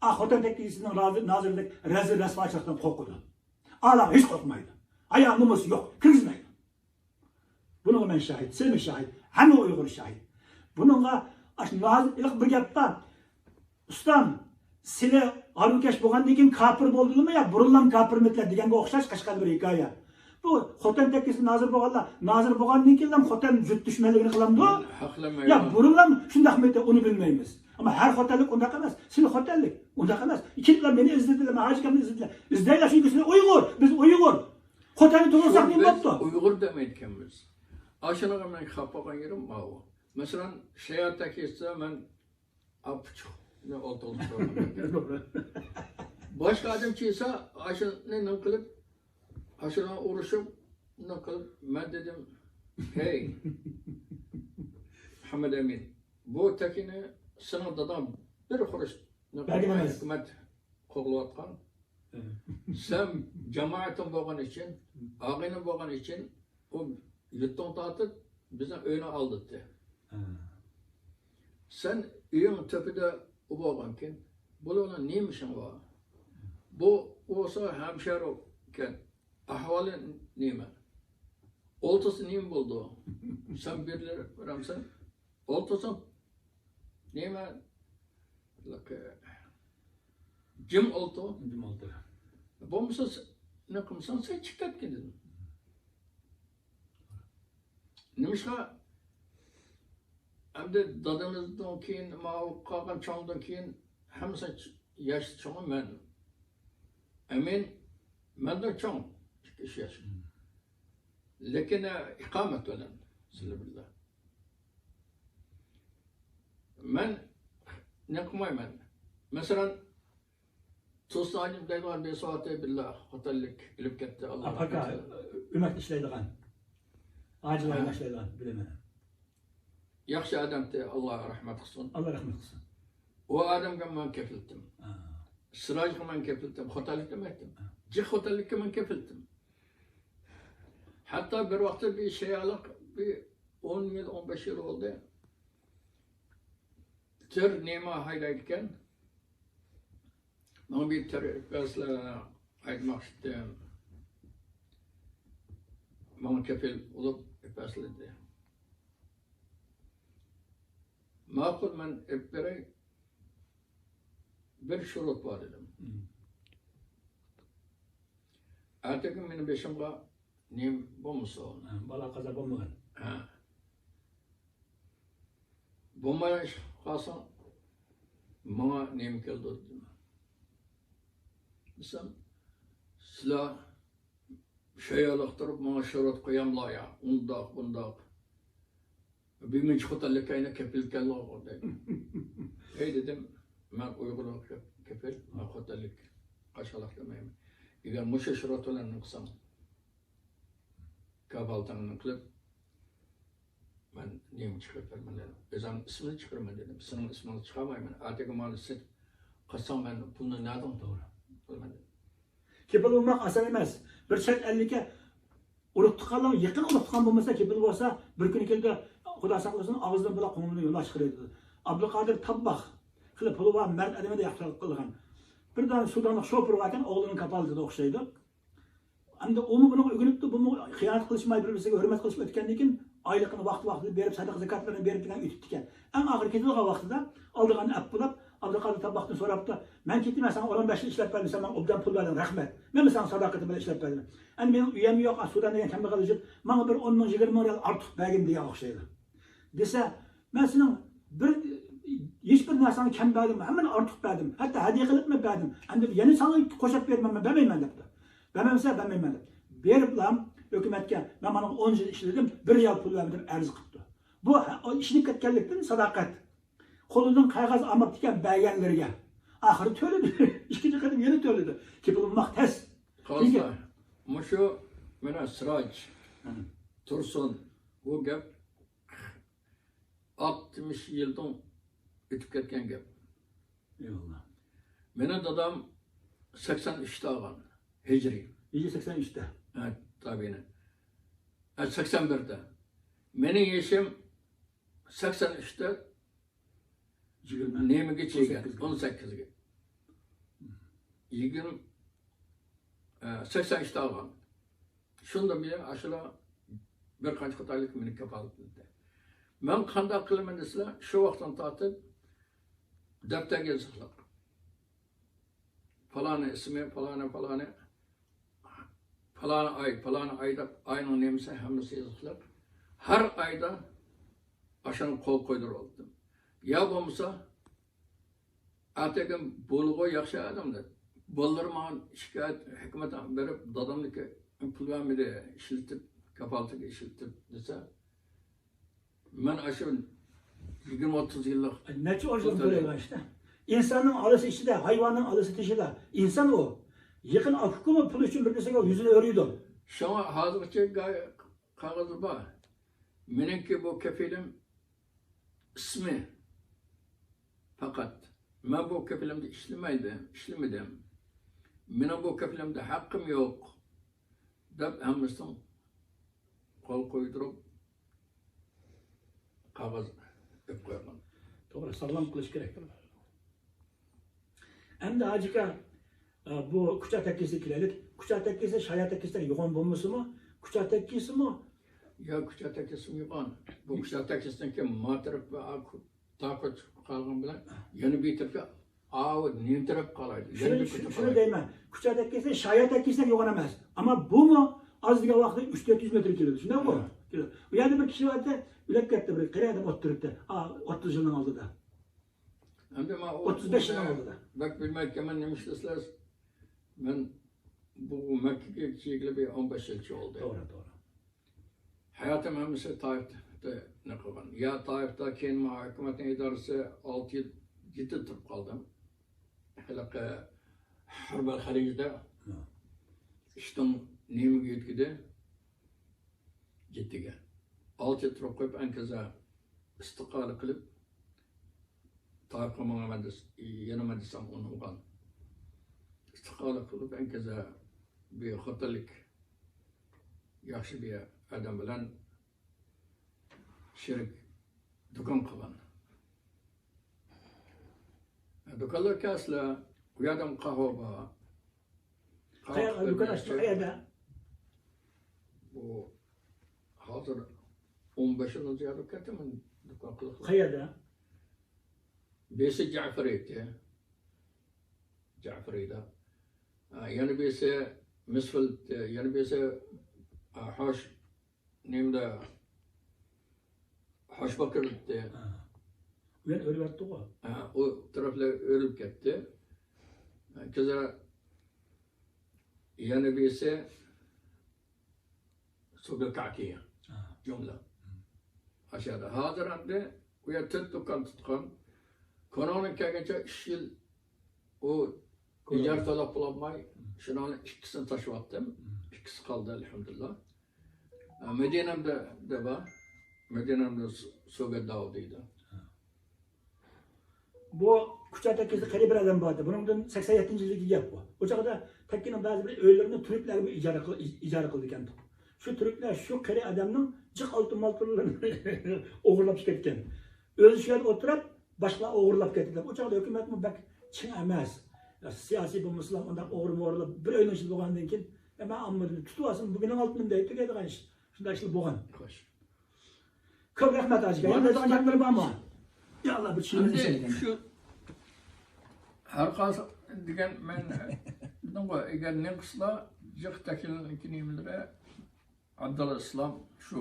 ئا، خوتەن تەككىسىنىڭ نازىرىدەك رەزىل رەسۋاچىلىقتىن قورقىدۇ. ئالام ھېچ قورقمايدۇ. ھايا نومۇس يوق، كىرگۈزمەيدۇ. بۇنىڭغا مەن شاھىت، سىلمۇ شاھىت، ھەممە ئۇيغۇر شاھىت. بۇنىڭغا ئاشۇ نازىر، ھېلىقى بىر گەپ بار. ئۇستام، سىلى ھارۋىكەش بولغاندىن كېيىن كاپىر بولدىلىمۇ يا بۇرۇنلام كاپىرمىدىلەر دېگەنگە ئوخشاش قەشقەردە بىر ھېكايە. بۇ خوتەن تەككىسى نازىر بولغانلار، نازىر بولغاندىن كېيىنلا خوتەن جۇت دۈشمەنلىكىنى قىلامدۇ؟ ھەقلىمەيمەن. يا بۇرۇنلام شۇنداقمىدى، ئۇنى بىلمەيمىز. ئەمما ھەر خوتەنلىك ئۇنداق ئەمەس. سىلى خوتەنلىك ئۇنداق ئەمەس. كېلىپلا مېنى ئىزدىدىلەر، مەن ھاجىكامنى ئىزدىدىلەر. ئىزدەيلا، چۈنكى سىلى ئۇيغۇر، بىز ئۇيغۇر. خوتەننى تۇغۇلساق نېمە بوپتۇ؟ ئۇيغۇر دېمەيدىكەنمىز. ئاشۇنىڭغا مەن خاپا بولغان يېرىم ماۋۇ. مەسىلەن، شايار تەكىيسىدە مەن ئاپچۇقنى ئولتۇرغۇزۇپ قويغان. باشقا ئادەم چىقسا، ئاشۇنى نېمە قىلىپ، ئاشۇنى ئۇرۇشۇپ، نېمە قىلىپ، مەن دېدىم، ھەي، مۇھەممەد ئەمىن، بۇ تەكىنى سېنىڭ داداڭ بىر خۇرۇچ نېمە قىلماي، بەرگەن ئەمەس. ھۆكۈمەت قوغلاۋاتقان. ھە. سەن جامائىتىڭ بولغان ئۈچۈن، ئاغىنىڭ بولغان ئۈچۈن، ئۇ يۇرتۇڭ تارتىپ، بىزنىڭ ئۆينى ئالدىتتى. ھە. سەن ئۆيۈڭ تۆپىدە ئۇ بولغانكىن، بۇلارنىڭ نېمە ئىشىڭ بار؟ بۇ بولسا ھەمشەھىرى ئىكەن، ئەھۋالى نېمە؟ ئولتۇرسا نېمە بولىدۇ؟ سەن بىرلەر بېرەمسەن؟ ئولتۇرسا نېمە؟ جىم ئولتۇر. جىم ئولتۇر. بولمىسا، نېمە قىلمىساڭ، سەن چىقىپ كەتكىن دېدىم. نېمىشقا؟ ئەمدى دادىمىزدىن كېيىن، ماۋۇ قالغان چوڭدىن كېيىن ھەممىسى ياش چوڭى مەن. ئەمىن مەندىن چوڭ، ئىككى، ئۈچ ياش. لېكىن ئىقامەت بىلەن سىلەر بىللە. مەن نېمە قىلمايمەن. مەسىلەن، تۇرسۇن ھاجىم دەيدىغان بىر سوئاتى بىللە خوتەنلىك ئۆلۈپ كەتتى، ئاللا ئاپاكا، رەھمەت قىلسۇن. ئۆمەكتە ئىشلەيدىغان، ھاجىلاردا ھە. ئىشلەيدىغان، بىلىمەن. ياخشى ئادەمتى، ئاللا رەھمەت قىلسۇن. ئاللا رەھمەت قىلسۇن. ئۇ ئادەمگە مەن كەپىلتىم. ھە. سىراجغا مەن كەپىلتىم، خوتەنلىككە دېمەيتتىم. ھە. جىق خوتەنلىككە مەن كەپىلتىم. ھەتتا بىر ۋاقىتتا بىر شىيالىق، بىر ئون يىل، ئون بەش يىل بولدى. تۆر نېمە ھايدايدىكەن. ماڭا بىر تۆر ئەپەسلە ھايدىماقچىدىم. ماڭا كېپىل بولۇپ ئەپەسلىدى. ماقۇل، مەن ئېلىپ بېرەي. بىر شۇرۇت بار دېدىم. ئەتىگۈن مېنىڭ بېشىمغا نېمە بولمىسۇن. ھە، بالا قازا بولمىغىن. ھە. بولماي قالسا، ماڭا نېمە كېلىدۇ دېدىم. دېسەم، سىلەر شايالىق تۇرۇپ، ماڭا شۇرۇت قوياملا يا، ئۇنداق، بۇنداق. بىر مۇنچە خوتەنلىك كەينى كېپىل كەلدىغۇ دەيدۇ. ھەي دېدىم، مەن ئۇيغۇر كېپىل، مەن خوتەنلىك قاچالاق دېمەيمەن. ئەگەر مۇشۇ شۇرۇت بىلەن قىلساڭ، كاپالىتىڭنى قىلىپ، مەن نېمە چىقىرىپ بېرىمەن دېدىم. ئۆزۈڭنىڭ ئىسمىنى چىقىرىمەن دېدىم. سېنىڭ ئىسمىڭنى چىقارمايمەن. ئەتىگە مانا سېتىپ قالساڭ، مەن پۇلنى نەدىن قىلىمەن دېدىم. كېپىل بولماق ئاسان ئەمەس. بىر چەت ئەللىككە ئۇرۇق تۇغقانلار، يېقىن ئۇرۇق تۇغقان بولمىسا، كېپىل بولسا، بىر كۈنى كېلىدۇ، خۇدا ساقلىسۇن، ئاغزىدىن بۇلاق قوڭۇرنى يوللاش قىلىدۇ. ئابدۇقادىر تابباخ، خېلى پۇلى بار، مەرد ئادەم ئىدى، ياخشى قىلغان. بىر دانە سۇدانلىق شوپۇر باركەن، ئوغلىنىڭ كاپالىتىدە ئوخشايدۇ. ئەمدى ئۇمۇ بۇنىڭغا ئۆگىنىپتۇ، بۇمۇ خىيانەت قىلىشماي، بىر-بىرسىگە ھۆرمەت قىلىشىپ ئۆتكەندىن كېيىن، ئايلىقىنى ۋاقتى-ۋاقتىدا بېرىپ، سەدىقە زاكاتلىرىنى بېرىپ دېگەن ئۆتۈپتىكەن. ئەڭ ئاخىرى كېتىدىغان ۋاقتىدا ئالىدىغان ئەپ بولۇپ، ئابدۇقادىر تابباختىن سوراپتۇ، مەن كېتىمەن، ساڭا ئون بەش يىل ئىشلەپ بەردىم، سەن ماڭا ئوبدان پۇل بەردىڭ، رەھمەت. مەنمۇ ساڭا ساداقىتىم بىلەن ئىشلەپ بەردىم. ئەمدى مېنىڭ ئۆيەم يوق، سۇدان دېگەن كەمبەغەل يۈرۈپ، ماڭا بىر ئون مىڭ، يىگىرمە مىڭ رىيال ئارتۇق بەرگىن دېگەن ئوخشايدۇ. دېسە، مەن سېنىڭ بىر، ھېچبىر نەرسەڭنى كەم بەرمىدىم، ھەممىنى ئارتۇق بەردىم. ھەتتا ھەدىيە قىلىپمۇ بەردىم. ئەمدى يەنە ساڭا قوشۇپ بېرىمەن، مەن بەرمەيمەن دەپتۇ. بەرمەمسەن، بەرمەيمەن دەپ. بېرىپلا ھۆكۈمەتكە، مەن مانا ئون يىل ئىشلىدىم، بىر رىيال پۇل بەرمىدىم، ئەرز قىپتۇ. بۇ ھە-، ئىشىنىپ كەتكەنلىكتىن ساداقەت. قولىدىن قەغەز ئالماپتىكەن بەرگەنلىرىگە. ئاخىرى تۆلىدى. ئىككىنچى قېتىم يەنە تۆلىدى. كېپىل بولماق تەس. قالسا، چۈنكى مۇشۇ مانا سىراج، ھە، تۇرسۇن، بۇ گەپ ئاتمىش يىلدىن ئۆتۈپ كەتكەن گەپ. ئەيۋاللا. مېنىڭ دادام سەكسەن ئۈچتە ئالغان، ھىجرىي. ھىجرىي سەكسەن ئۈچتە. ھە، تابىئىي. ھە، سەكسەن بىردە. مېنىڭ يېشىم سەكسەن ئۈچتە يىگىرمە. نېمىگە چىقكەن؟ ئون سەككىزگە. ئون سەككىزگە. يىگىرمە، ئە، سەكسەن ئۈچتە ئالغان. شۇندىن بۇيان ئاشۇلا بىر قانچە خوتەنلىك مېنى كاپالەتلىدى. مەن قانداق قىلىمەن دېسىلە، شۇ ۋاقىتتىن تارتىپ دەپتەرگە يېزىقلىق. پالانى ئىسمى، پالانى، پالانى، پالانى ئاي، پالانى ئاي دەپ، ئاينىڭ نېمىسى، ھەممىسى يېزىقلىق. ھەر ئايدا ئاشۇنى قول قويدۇرۇۋالدىم. يا بولمىسا، ئەتىگەن بولىدىغۇ ياخشى ئادەم دەپ، بالىلىرى ماڭا شىكايەت، ھۆكۈمەت بېرىپ، دادامنىڭكى پۇل بەرمىدى، ئىشلىتىپ، كاپالىتىگە ئىشلىتىپ دېسە، مەن ئاشۇ يىگىرمە ئوتتۇز يىللىق نەچچە ئون يىل توختىدى. تۆلەيدىغان ئىشتا. ئىنساننىڭ ئالىسى ئىچىدە، ھايۋاننىڭ ئالىسى تېشىدا. ئىنسان ئۇ. يېقىن ئاكا-ئۇكىمۇ پۇل ئۈچۈن بىر بىرسىگە يۈزىنى ئۆرۈيدۇ. شۇڭا ھازىرغىچە گا-، قەغەزى بار. مېنىڭكى بۇ كېپىلىم ئىسمى پەقەت. مەن بۇ كېپىلىمدە ئىشلىمەيدىم، ئىشلىمىدىم. مېنىڭ بۇ كېپىلىمدە ھەققىم يوق، دەپ ھەممىسىنىڭ قول قويدۇرۇپ، قەغەز ئېلىپ قويغان. توغرا، ساغلام قىلىش كېرەك. ئەمدى ھاجىكا، ئە، بۇ كۇچا تەككىسىگە كېلەيلىك. كۇچا تەككىسى شايا تەككىسىدەك يوغان بولمىسىمۇ، كۇچا تەككىسىمۇ؟ يا، كۇچا تەككىسىمۇ يوغان. بۇ كۇچا تەككىسىدىن كېيىن ماتىرىپ ۋە تاقا چىقىپ قالغان بىلەن يەنە بىر تەرەپكە ئاۋۇ نېمە تەرەپ قالايدۇ؟ يەنە بىر كۆتۈرۈپ شۇنى قالايدۇ. دەيمەن، كۇچا تەككىسى، شايا تەككىسىدەك يوغان ئەمەس. ئەمما بۇمۇ ئاز دېگەن ۋاقىتتا ئۈچ تۆت يۈز مېتىر كېلىدۇ. شۇنداقمۇ؟ ھە. كېلىدۇ. ئۇ يەردە بىر كىشى بار ئىدى، ئۆلۈپ كەتتى، بىر قېرى ئادەم ئولتۇرۇپتۇ. ئا، ئوتتۇز يىلنىڭ ئالدىدا. ئەمدى مەن ئۇ ئوتتۇز بەش يىلنىڭ ئالدىدا. بەك بىلمەيتتىم، مەن نېمە ئىشلەسىلەر، مەن بۇ مەككىگە كېلگىلى بىر ئون بەش يىلچە بولدى. توغرا، توغرا. ھاياتىم ھەممىسى تائىفتا نېمە قىلغان. يا تائىفتا، كېيىن مانا ھۆكۈمەتنىڭ ئىدارىسى ئالتە يىل، يەتتە يىل تۇرۇپ قالدىم. ھېلىقى ھەربەل خەلىجىدە ھە. ئىشتىن نېمىگە يۆتكىدى؟ يەتتىگە. ئالتە يىل تۇرۇپ قويۇپ، ئەنكىزە ئىستىقالە قىلىپ، تائىپقا ماڭىمەن دېسە، يېنىما دېسەم ئۇنىمىغان. ئىستىقالە قىلىپ، ئەنكىزە بىر خوتەنلىك ياخشى بىر ئادەم بىلەن شېرىك دۇكان قىلغان. دۇكانلار كەلسىلە، ئۇ يەردە قەھۋە بار. قەيەردە؟ دۇكان ئاچتى، قەيەردە؟ بۇ ھازىر ئون بەش يىلدىن زىيادە كەتتى مەن دۇكان قىلىپ. قەيەردە؟ بىرسى جەفەرىيتى. جەفەرىيدا. ئا، يەنە بىرسى مىسفىلتى، يەنە بىرسى، ئا، ھاش-، نېمىدە، ھاشباكىرتى. ھا. ئۇ يەنە ئۆلۈۋەتتىغۇ. ھا، ئۇ تەرەپلەر ئۆلۈپ كەتتى. كېزە يەنە بىرسى سوبېكاكىيە. ھا. جۈملە. ھم. ئاشۇ يەردە. ھازىر ئەمدى ئۇ يەر تۆت دۇكان تۇتقان. كوناڭدىن كەلگەنچە ئۈچ يىل ئۇ ئىجارە تۆلەپ بولالماي، شۇنىڭ ئىككىسىنى تاشلىۋەتتىم. ئىككىسى قالدى، ئەلھەمدۇلىللا. ئە، مەدىنەمدە، دە بار. مەدىنەمدە سۇ-، سۇگەداۋ دەيدۇ. بۇ كۇچا تەككىسىدە قېرى بىر ئادەم بار ئىدى. بۇنىڭدىن سەكسەن يەتتىنچى يىلدىكى گەپ بۇ. ئۇ چاغدا تەككىنىڭ بەزى بىر ئۆيلىرىنى تۈركلەرگە ئىجارە قىل-، ئىجارە قىلىدىكەنتۇق. شۇ تۈركلەر شۇ قېرى ئادەمنىڭ جىق ئالتۇن مالتۇنلىرىنى ئوغرىلاپ كەتكەن. ئۆزى شۇ يەردە ئولتۇرۇپ، باشقىلار ئوغرىلاپ كەتتى دەپ. ئۇ چاغدا ھۆكۈمەتمۇ بەك چىڭ ئەمەس. يا سىياسىي بولمىسىلا ئۇنداق ئوغرىما ئوغرىلاپ بىر ئۆينىڭ ئىچىدە بولغاندىن كېيىن، يا مەن ئاممىدىن تۇتۇۋالسۇن، بۇ مېنىڭ ئالتۇنۇم دەيدۇ دەيدىغان ئىش. شۇنداق ئىشلار بولغان. خوش. كۆپ رەھمەت ھاجى ئاكا. يەنە دەيدىغان گەپلىرى بارمۇ؟ يا ئاللا، بىر چۈشىنىمىز ئەمدى شۇ ھەر قايسى دېگەن مەن دېدىمغۇ، ئەگەر نېمە قىلسىلا جىق تەكلىمنىڭكى نېمىلىرى ئابدۇللا ئىسلام شۇ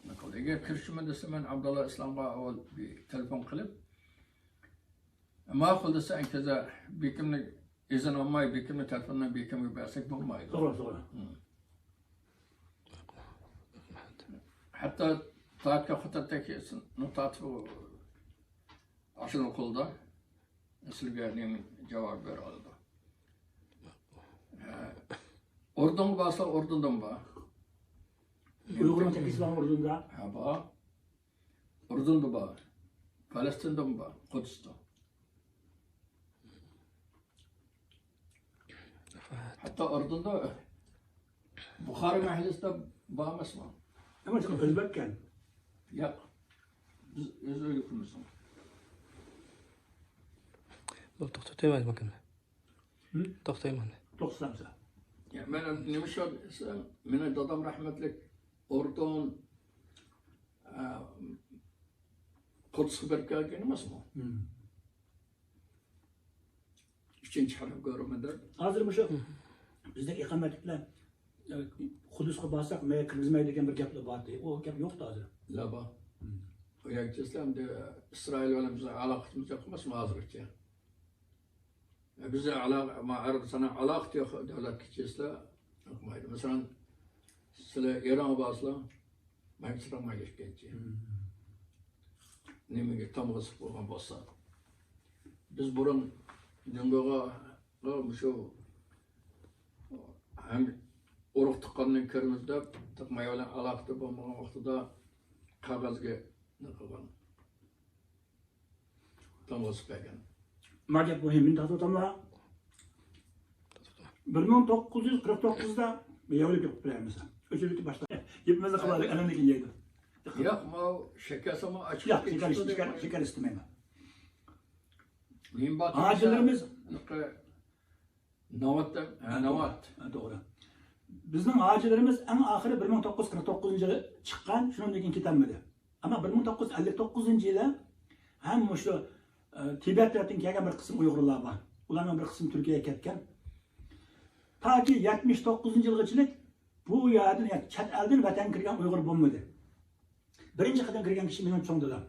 نېمە قىلدى. ئەگەر كىرىشىمەن دېسە، مەن ئابدۇللا ئىسلامغا ئاۋۋال بىر تېلېفون قىلىپ، ماقۇل دېسە، ئەنكەزە بېكىمنى ئىزىن ئالماي، بېكىمنى تېلېفوندىن بېكىمگە بەرسەك بولمايدۇ. توغرا، توغرا. ھم. ھەتتا تارتقان خوتەن تەكلىپىنى تارتىپ ئاشۇنىڭ قولىدا سىلىگە نېمە جاۋاب بېرە ئالىدۇ. ھە. ئۇردۇنغا بارسا ئۇردۇندىن بار. ئۇيغۇرنىڭ تەكلىپى بار ئۇردۇندا؟ ھە، بار. ئۇردۇندا بار. پەلەستىندىمۇ بار. قۇدستا. ھەتتا ئۇردۇندا بۇخارا مەھەللىسىدە بار ئەمەسمۇ؟ ئەمما ئۆزبەككەن. ياق. بىز ئۆز ئۆيلۈكىمىز. بولدى، توختىتىمەن مۇكىنى. ھىم؟ توختايمەن. توختىسامسا. يا، مەن نېمە ئىش دېسەم، مېنىڭ دادام رەھمەتلىك ئۇردۇن، ئە، قۇدسقا بېرىپ كەلگەن ئەمەسمۇ؟ ھىم. ئۈچىنچى خەلىپە گورۇمىدا. ھازىر مۇشۇ بىزدەك ئىقامەتلىكلەر، ئە، قۇدسقا بارساق، مەيگە كىرگۈزمەيدۇ دېگەن بىر گەپلەر بار ئىدى. ئۇ گەپ يوقتۇ ھازىر. لا بار. ھىم. ئۇ يەرگە كەلسە ئەمدى ئىسرائىل بىلەن بىزنىڭ ئالاقىمىز يوق ئەمەسمۇ ھازىرغىچە؟ بىز ئالاقە، ما-، ئەرەبىستان ئالاقە يوق دۆلەتكە كەلسىلە ئۇقمايدۇ. مەسىلەن، سىلەر ئىرانغا بارسىلەر، مەن سىلەرگە مايلاشقانچە. مم. نېمىگە تامغا سىق بولغان بولسا. بىز بۇرۇن جۇڭگوغا مۇشۇ ھەم ئۇرۇق تۇغقاندىن كۆرىمىز دەپ، تۇغماي بىلەن ئالاقىدە بولمىغان ۋاقتىدا قەغەزگە نېمە قىلغان. تامغا سىق بەرگەن. ما گەپ مۇھىم، مېنى تارتىۋاتاملا. بىر مىڭ توققۇز يۈز قىرىق توققۇزدا يەۋلىك يوق بىلەرمىز. ئۆچۈرۈپ باشلاپ. گېپىمىزنى قىلايلى، ئەنەندىن كېيىن يەيدۇ. ياق، ماۋۇ شېكەر سالما ئاچ. ياق، شېكەر، شېكەر، شېكەر ئىستىمەيمەن. نېمە بار؟ ھاجىلىرىمىز ناۋات دەپ، ھە، ناۋات. ھە، توغرا. بىزنىڭ ھاجىلىرىمىز ئەڭ ئاخىرى بىر مىڭ توققۇز يۈز قىرىق توققۇزىنچى يىلى چىققان، شۇنىڭدىن كېيىن كېتەلمىدى. ئەمما بىر مىڭ توققۇز يۈز ئەللىك توققۇزىنچى يىلى ھەم مۇشۇ، ئە، تىبەت تەرەپتىن كەلگەن بىر قىسىم ئۇيغۇرلار بار. ئۇلارنىڭ بىر قىسمى تۈركىيەگە كەتكەن. تاكى يەتمىش توققۇزىنچى يىلغىچىلىك بۇ يەردىن، يەنى چەت ئەلدىن ۋەتەنگە كىرگەن ئۇيغۇر بولمىدى. بىرىنچى قېتىم كىرگەن كىشى مېنىڭ چوڭ دادام.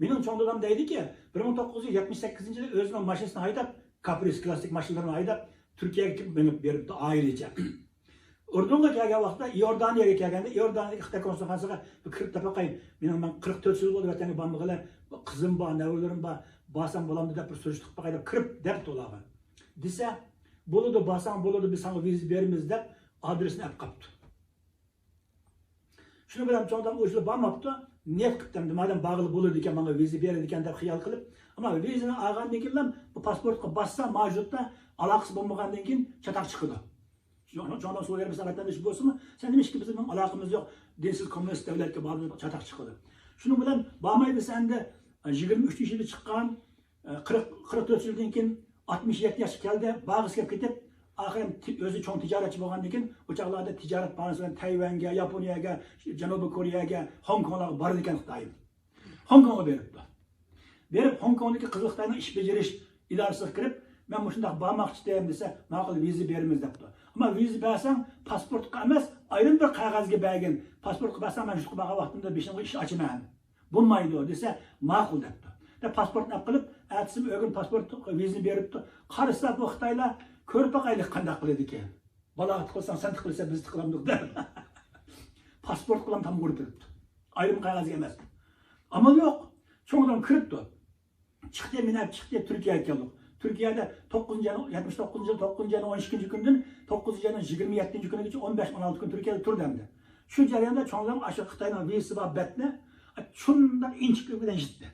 مېنىڭ چوڭ دادام دەيدىكى، بىر مىڭ توققۇز يۈز يەتمىش سەككىزىنچى يىلى ئۆزىنىڭ ماشىنىسىنى ھەيدەپ، كاپرىس كلاسسىك ماشىنىلىرىنى ھەيدەپ، تۈركىيەگە كېلىپ مېڭىپ بېرىپتۇ ئائىلىچە. ئۇردۇنغا كەلگەن ۋاقتىدا، ئىئوردانىيەگە كەلگەندە، ئىئوردانىيەدىكى خىتاي كونسۇلخانىسىغا بىر كىرىپ باقاي، مېنىڭ، مەن قىرىق تۆت يىل بولدى ۋەتەنگە بارمىغىلى، قىزىم بار، نەۋرىلىرىم بار، بارسام بولامدۇ دەپ بىر سۈرۈشتە قىلىپ باقاي دەپ كىرىپ دەپتۇ ئۇلارغا. دېسە، بولىدۇ، بارساڭ بولىدۇ، بىز ساڭا ۋىزا بېرىمىز دەپ ئادرېسنى ئەپ قاپتۇ. شۇنىڭ بىلەن چوڭ دادام ئۇ يىلى بارماپتۇ. نىيەت قىپتۇ ئەمدى، مادەم بارغىلى بولىدىكەن، ماڭا ۋىزا بېرىدىكەن دەپ خىيال قىلىپ. ئەمما ۋىزىنى ئالغاندىن كېيىنلا بۇ پاسپورتقا باسسا، ماجۇتتا ئالاقىسى بولمىغاندىن كېيىن چاتاق چىقىدۇ. شۇ-، شۇ-، چوڭ دادام سوۋېت بىر سائەتتە ئىش بولسىمۇ، سەن نېمە ئىشقا بىزنىڭ ئالاقىمىز يوق، دىنسىز كوممۇنىست دۆلەتكە باردى دەپ چاتاق چىقىدۇ. شۇنىڭ بىلەن بارماي دېسە ئەمدى، يىگىرمە ئۈچ يىلى چىققان، قىرىق، قىرىق تۆت يىلدىن كېيىن ئاتمىش يەتتە ياشقا كەلدى، بارغۇسى كېلىپ كېتىپ، ئاخىرى تى-، ئۆزى چوڭ تىجارەتچى بولغاندىن كېيىن، ئۇ چاغلاردا تىجارەت باھانىسى بىلەن تەيۋەنگە، ياپونىيەگە، جەنۇبىي كورېيەگە، خوڭكوڭلارغا بارىدىكەن خىتايىم. خوڭكوڭغا بېرىپتۇ. بېرىپ خوڭكوڭدىكى قىزىل خىتاينىڭ ئىش بېجىرىش ئىدارىسىغا كىرىپ، مەن مۇشۇنداق بارماقچىدىم دېسە، ماقۇل، ۋىزا بېرىمىز دەپتۇ. ئەمما ۋىزا بەرسەڭ، پاسپورتقا ئەمەس، ئايرىم بىر قەغەزگە بەرگىن. پاسپورتقا بەرسەڭ، مەن شۇ بارغان ۋاقتىمدا بېشىڭغا ئىش ئاچىمەن. بولمايدۇ دېسە، ماقۇل دەپتۇ. دە پاسپورتنى ئېلىپ قېلىپ، ئەتىسى ئۆگۈن پاسپورت ۋىزىنى بېرىپتۇ. قارىسا بۇ خىتايلار كۆرۈپ باقايلى قانداق قىلىدىكەن. بالاغا تىقىلساڭ سەن تىقىلىسەن، بىز تىقىلامدۇق دەپ. پاسپورت بىلەن تامغا ئۇرۇپ بېرىپتۇ. ئايرىم قەغەزگە ئەمەس. ئامال يوق. چوڭدان كىرىپتۇ. چىقتى، مېنى ئەپ چىقتى، تۈركىيەگە كەلدۇق. تۈركىيەدە توققۇزىنچى ئاينىڭ، يەتمىش توققۇزىنچى يىل توققۇزىنچى ئاينىڭ ئون ئىككىنچى كۈنىدىن توققۇزىنچى ئاينىڭ يىگىرمە يەتتىنچى كۈنىگىچە ئون بەش، ئون ئالتە كۈن تۈركىيەدە تۇردى ئەمدى. شۇ جەرياندا چوڭلام ئاشۇ خىتاينىڭ ۋىزىسى بار بەتنى شۇنداق ئىنچىكە بىلەن يىتتى.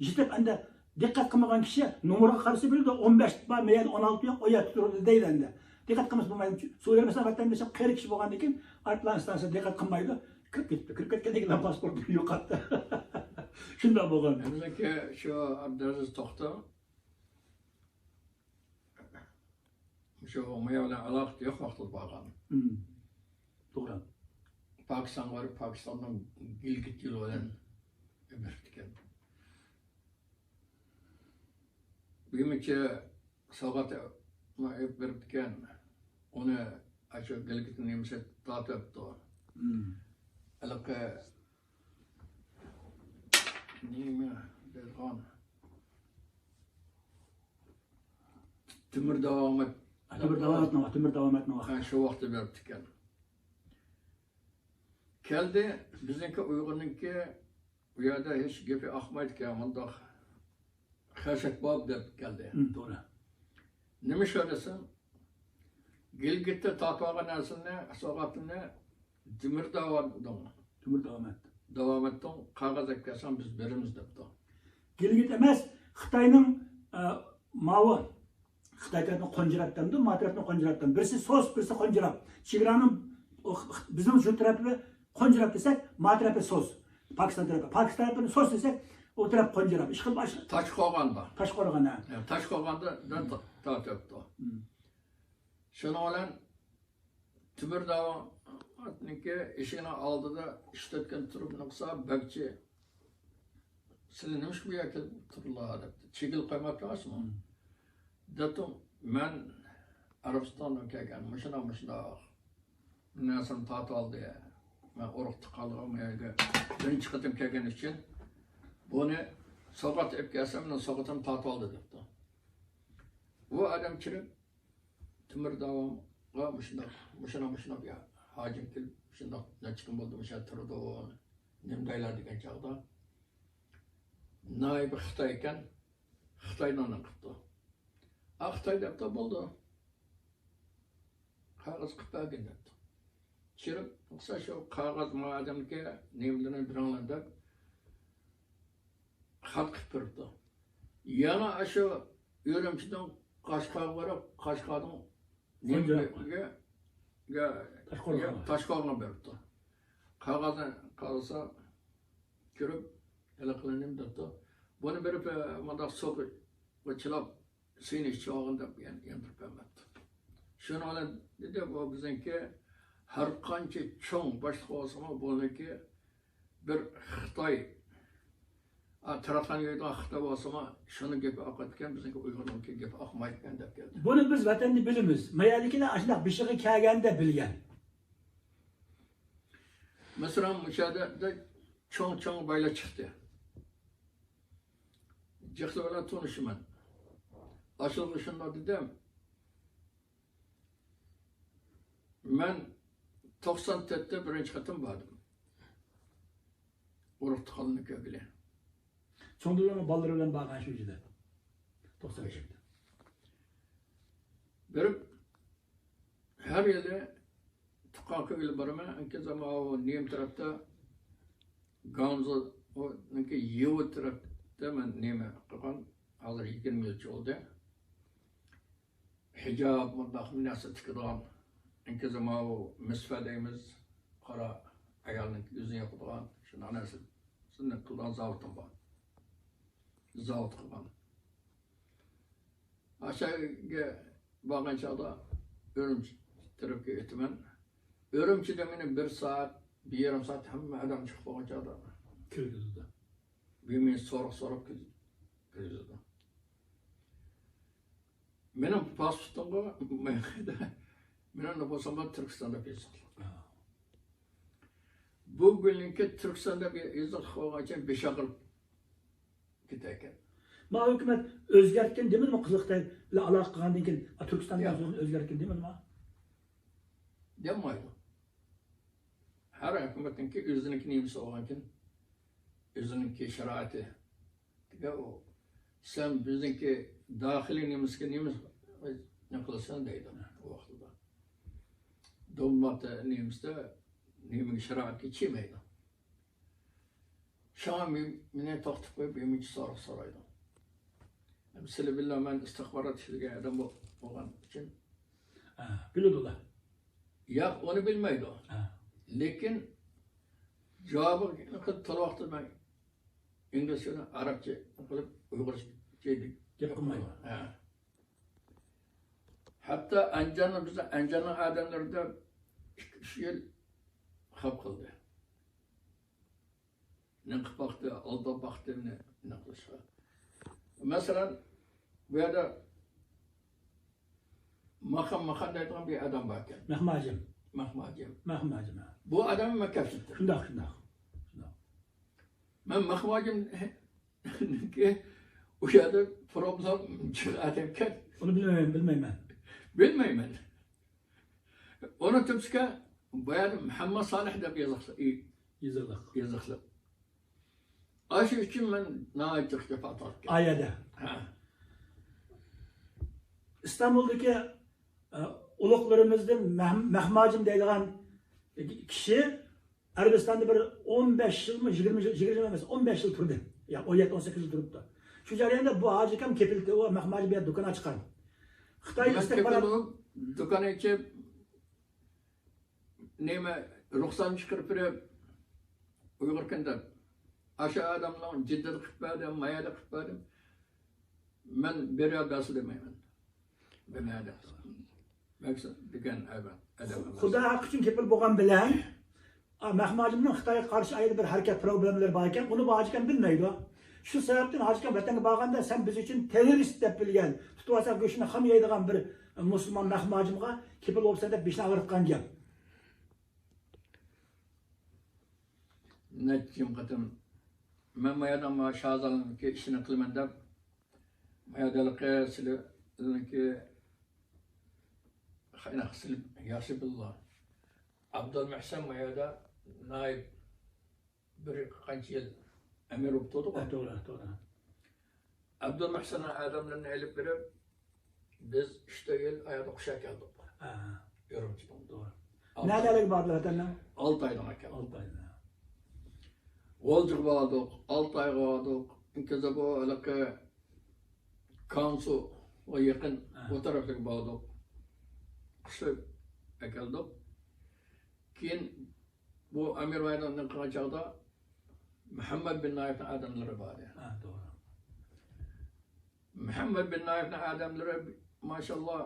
يېتىپ ئەمدى دىققەت قىلمىغان كىشى نومۇرغا قارىسا بىلىدۇ، ئون بەش بار، مەيەردە ئون ئالتە يوق، ئۇ يەردە تۇرىدۇ دەيدۇ ئەمدى. دىققەت قىلمىسا بولمايدۇ. سۇ بېرىپ مەسىلەن، ۋەتەندىشىم قېرى كىشى بولغاندىن كېيىن ئايروپىلان ئىستانسىسىغا دىققەت قىلمايدۇ. كىرىپ كېتىپتۇ. كىرىپ كەتكەندىن كېيىن پاسپورتىنى يوقاتتى. شۇنداق بولغان. بىزنىڭكى شۇ ئابدۇئەزىز توختى شۇ مايا بىلەن ئالاقىسى يوق ۋاقتىدا بارغان. مم. توغرا. پاكىستانغا بارىپ، پاكىستاندىن گىلگىت يولى بىلەن بېرىپتىكەن. بىرمۇنچە سوۋغات ئېلىپ بېرىپتىكەن. ئۇنى ئاشۇ گىلگىتنىڭ نېمىسى تارتىۋەپتۇ. مم. ھېلىقى نېمە دەيدىغان، تۆمۈر داۋامەت. تۆمۈر داۋامەتنىڭ، تۆمۈر داۋامەتنىڭ ۋاقتى. ھە، شۇ ۋاقىتتا بېرىپتىكەن. كەلدى، بىزنىڭكى ئۇيغۇرنىڭكى ئۇ يەردە ھېچ گېپى ئاقمايدىكەن، مۇنداق خەشەك باب دەپ كەلدى. مم، توغرا. نېمە شۇ دېسەم، گىلگىتتە تارتىۋالغان نەرسىنى، سوۋغاتنى تۆمۈر داۋامەتنىڭ، تۆمۈر داۋامەت. داۋامەتنىڭ قەغەز ئەكەلسەڭ بىز بېرىمىز دەپتۇ. گىلگىت ئەمەس، خىتاينىڭ، ئە، ماۋۇ خىتاي تەرەپنى قونجىراپ دەمدۇ، ما تەرەپنى قونجىراپ دەم. بىرسى سوس، بىرسى قونجىراپ. چېگرانىڭ ئۇ خ-، خ-، بىزنىڭ شۇ تەرەپى قونجىراپ دېسەك، ما تەرەپى سوس. پاكىستان تەرەپى. پاكىستان تەرەپىنى سوس دېسەك، ئۇ تەرەپ قونجىراپ. ئىشقىلىپ ئاشۇ تاشقوغاندا. تاشقوغان، ھە. يا، تاشقوغاندا، دا-، تا-، تارتىۋەپتۇ. مم. شۇنىڭ بىلەن تۆمۈر داۋامەتنىڭكى ئىشىكىنىڭ ئالدىدا ئۈچ تۆت كۈن تۇرۇپ نۇقسا بەگچى، سىلى نېمىشقا بۇ يەرگە كېلىپ تۇرلا دەپتۇ. چېكىلىپ قالماپتىغۇسىمۇ؟ دەپتۇ، مەن ئەرەبىستاندىن كەلگەن، مۇشۇنداق، مۇشۇنداق نەرسىنى تارتىۋالدى. مەن ئۇرۇق تۇغقانلىرىم يەرگە بىرىنچى قېتىم كەلگەن ئۈچۈن بۇنى سوۋغات ئېلىپ كەلسەم، مېنىڭ سوۋغىتىمنى تارتىۋالدى دەپتۇ. بۇ ئادەم كىرىپ، تۆمۈر داۋامغا مۇشۇنداق، مۇشۇنداق، مۇشۇنداق، يا، ھاجىم كېلىپ، مۇشۇنداق نەچچە كۈن بولدى، مۇشۇ يەردە تۇرىدۇ، نېمە دەيلى دېگەن چاغدا، نايىبى خىتاي ئىكەن، خىتاينىڭ قىپتۇ. ئا، خىتاي دەپتۇ، بولدى. قەغەز قىلىپ بەرگىن دەپتۇ. چىرىپ، مىسال، شۇ قەغەز ما ئادەمگە نېمىلىرىنى بېرىڭلار دەپ، خەت قىلىپ بېرىپتۇ. يەنە ئاشۇ ئۈرۈمچىدىن قەشقەرگە بېرىپ، قەشقەردىن نېمىگە، تاشقورغانغا. تاشقورغانغا بېرىپتۇ. قەغەزنى قارىسا، كۆرۈپ، ھېلىقىلار نېمە دەپتۇ. بۇنى بېرىپ، ئە، مۇنداق سۇغا چىلاپ، سۈيىنى ئىچىۋالغىن دەپ يان-، ياندۇرۇپ بەرمەپتۇ. شۇنىڭ بىلەن دېدى، بۇ بىزنىڭكى ھەر قانچە چوڭ باشلىق بولسىمۇ، بۇنىڭكى بىر خىتاي، ئا، تاراتقان يەيدىغان خىتاي بولسىمۇ، شۇنىڭ گېپى ئاقىدىكەن، بىزنىڭكى ئۇيغۇرنىڭكى گېپى ئاقمايدىكەن دەپ كەلدى. بۇنى بىز ۋەتەندە بىلىمىز. مايەلىكىلەر ئاشۇنداق بېشىغا كەلگەندە بىلگەن. مىسران مۇشۇ يەردە چوڭ-چوڭ بايلار چىقتى. جىقسى بىلەن تونۇشىمەن. ئاشۇلغا شۇنداق دېدىم. مەن توقسان تۆتتە بىرىنچى قېتىم باردىم. ئۇرۇق تۇغقاننى كۆرگىلى. چوڭ دادامنىڭ بالىلىرى بىلەن بارغان شۇ يىلى. توقسان تۆتتە. بېرىپ، ھەر يىلى تۇغقان كۆرگىلى بارىمەن. ئەنكىن زامان ئۇ نېمە تەرەپتە، گاڭزۇنىڭكى يىۋا تەرەپتە مەن نېمە قىلغان، ھازىر يىگىرمە يىلچە بولدى. ھىجاب، مۇنداق نەرسە تىكىدىغان، ئەنكىن زامان ئۇ مىسفە دەيمىز، قارا ئايالنىڭ يۈزىنى ياپىدىغان، شۇنداق نەرسە قىلىدىغان زاۋۇتۇم بار. زاۋۇت قىلغان. ئاشۇ يەرگە بارغان چاغدا ئۈرۈمچى تەرەپكە ئۆتىمەن. ئۈرۈمچىدە مېنى بىر سائەت، بىر يېرىم سائەت ھەممە ئادەم چىقىپ بولغان چاغدا كىرگۈزدى. بىمىنى سوراق سوراپ كىرگۈزىدۇ. مېنىڭ پاسپورتۇمغا، مېنىڭ نوپۇسۇمغا تۈركىستان دەپ يېزىقلىق. بۇ گۈلنىڭكى تۈركىستان دەپ يېزىقلىق بولغان ئۈچۈن بېشى ئاغرىپ كېتەركەن. ما ھۆكۈمەت ئۆزگەرتكەن دېمىدىمۇ؟ قىزىل خىتاي بىلەن ئالاقە قىلغاندىن كېيىن، تۈركىستان دېگەن سۆزنى ئۆزگەرتكەن دېمىدىمۇ؟ دېمەيدۇ. ھەر ھۆكۈمەتنىڭكى ئۆزىنىڭكى نېمىسى بولغانكىن، ئۆزىنىڭكى شارائىتى. دېگەن ئۇ، سەن بىزنىڭكى داخىلىي نېمىسىگە نېمە، نېمە قىلىسەن دەيدۇ ئۇ ۋاقتىدا. دوملات نېمىسىدە نېمىگە شارائىتكە چىدىمايدۇ. شۇڭا مېنى توختىتىپ قويۇپ، مېنىڭچە سوراق سورايدۇ. سىلى بىللە مەن ئىستىخبارات ئىشلىگەن ئادەم بولغان ئۈچۈن. ھە، بىلىدۇ ئۇلار. ياق، ئۇنى بىلمەيدۇ. ھە. لېكىن جاۋابى تولا ۋاقىتتا مەن ئىنگلىزچىنى ئەرەبچە قىلىپ، ئۇيغۇرچە گەپ قىلمايدۇ. ھە. ھەتتا ئەنجاننىڭ، بىز ئەنجاننىڭ ئادەملىرىدە ئىككى، ئۈچ يىل خەپ قىلدى. نېمە قىلىپ باقتى، ئالداپ باقتى، نېمە قىلىشقا. مەسىلەن، بۇ يەردە ماخان، ماخان دەيدىغان بىر ئادەم بار ئىكەن. مەخماجىم. مەخماجىم. مەخماجىم، ھە. بۇ ئادەمنى مەن كەپ چىقتىم. شۇنداق، شۇنداق. شۇنداق. مەن مەخماجىمنىڭكى ئۇ يەردە پروبلېم چىقىرىۋەتكەن. ئۇنى بىلمەيمەن، بىلمەيمەن. بىلمەيمەن. ئۇنى تۈپسىكە بۇ يەردە مۇھەممەد سالىھ دەپ يېزىقلىق. يېزىقلىق. يېزىقلىق. ئاشۇ ئۈچۈن مەن ناھايىتى جىق جاپا تارتتىم. ئايەدە. ھە. ئىستانبۇلدىكى، ئە، ئۇلۇغلىرىمىزدىن مەھ-، مەخماجىم دەيدىغان كىشى ئەرەبىستاندا بىر ئون بەش يىلمۇ، يىگىرمە يىل، يىگىرمە يىل ئەمەس، ئون بەش يىل تۇردى. يا، ئون يەتتە، ئون سەككىز يىل تۇرۇپتۇ. شۇ جەرياندا بۇ ھاجى ئاكام كېپىل، ئۇ مەخماجىم بۇ يەردە دۇكان ئاچقان. خىتاي ئىستىخبارات دۇكان ئېچىپ، نېمە، رۇخسەتنى چىقىرىپ بېرىپ، ئۇيغۇر كۈن دەپ، ئاشۇ ئادەمنىڭ جىددىدا قىلىپ بەردىم، مايادا قىلىپ بەردىم. مەن بىر يەردە بەرسە دېمەيمەن. بىر يەردە. مەقسەت دېگەن ئادەم ئەمەس. خۇدا ھەققى ئۈچۈن كېپىل بولغان بىلەن، ئا، مەخماجىمنىڭ خىتايغا قارشى ئايرى بىر ھەرىكەت پروبلېمىلىرى بار ئىكەن، ئۇنى بۇ ھاجىكەم بىلمەيدۇ. شۇ سەۋەبتىن ھاجىكەم ۋەتەنگە بارغاندا، سەن بىز ئۈچۈن تېررورىست دەپ بىلگەن، تۇتۇۋالساق گۆشىنى خام يەيدىغان بىر مۇسۇلمان مەخماجىمغا كېپىل بولۇپسەن دەپ بېشىنى ئاغرىتقان گەپ. نەچچە قېتىم مەن ما يەردە ما شاھزادىنىڭكى ئىشىنى قىلىمەن دەپ، ما يەردە ھېلىقى سىلىنىڭكى قايناق سىلى ياخشى بىلىدۇ. ئابدۇلمۇھسىن ما يەردە نايىب بىر قانچە يىل ئەمىر بولۇپ تۇردۇق. ھە، توغرا، توغرا. ئابدۇلمۇھسىننىڭ ئادەملىرىنى ئېلىپ بېرىپ، بىز ئۈچ تۆت يىل ئاياغدا قۇشاق كەلدۇق. ھە. ئۈرۈمچىدىن. توغرا. ئالتاي. نەلەرگە باردىلار ۋەتەندىن؟ ئالتايدىن ئەكەلدۇق. ئالتايدىن. غۇلجىغا باردۇق، ئالتايغا باردۇق. كېيىن بۇ ھېلىقى كانسۇغا يېقىن، ھە، بۇ تەرەپلەرگە باردۇق. قۇشاق ئەكەلدۇق. كېيىن بۇ ئەمىر ۋەيراننى قىلغان چاغدا مۇھەممەد بىن نايىفنىڭ ئادەملىرى بار ئىدى. ھە، توغرا. مۇھەممەد بىن نايىفنىڭ ئادەملىرى، ماشاللا،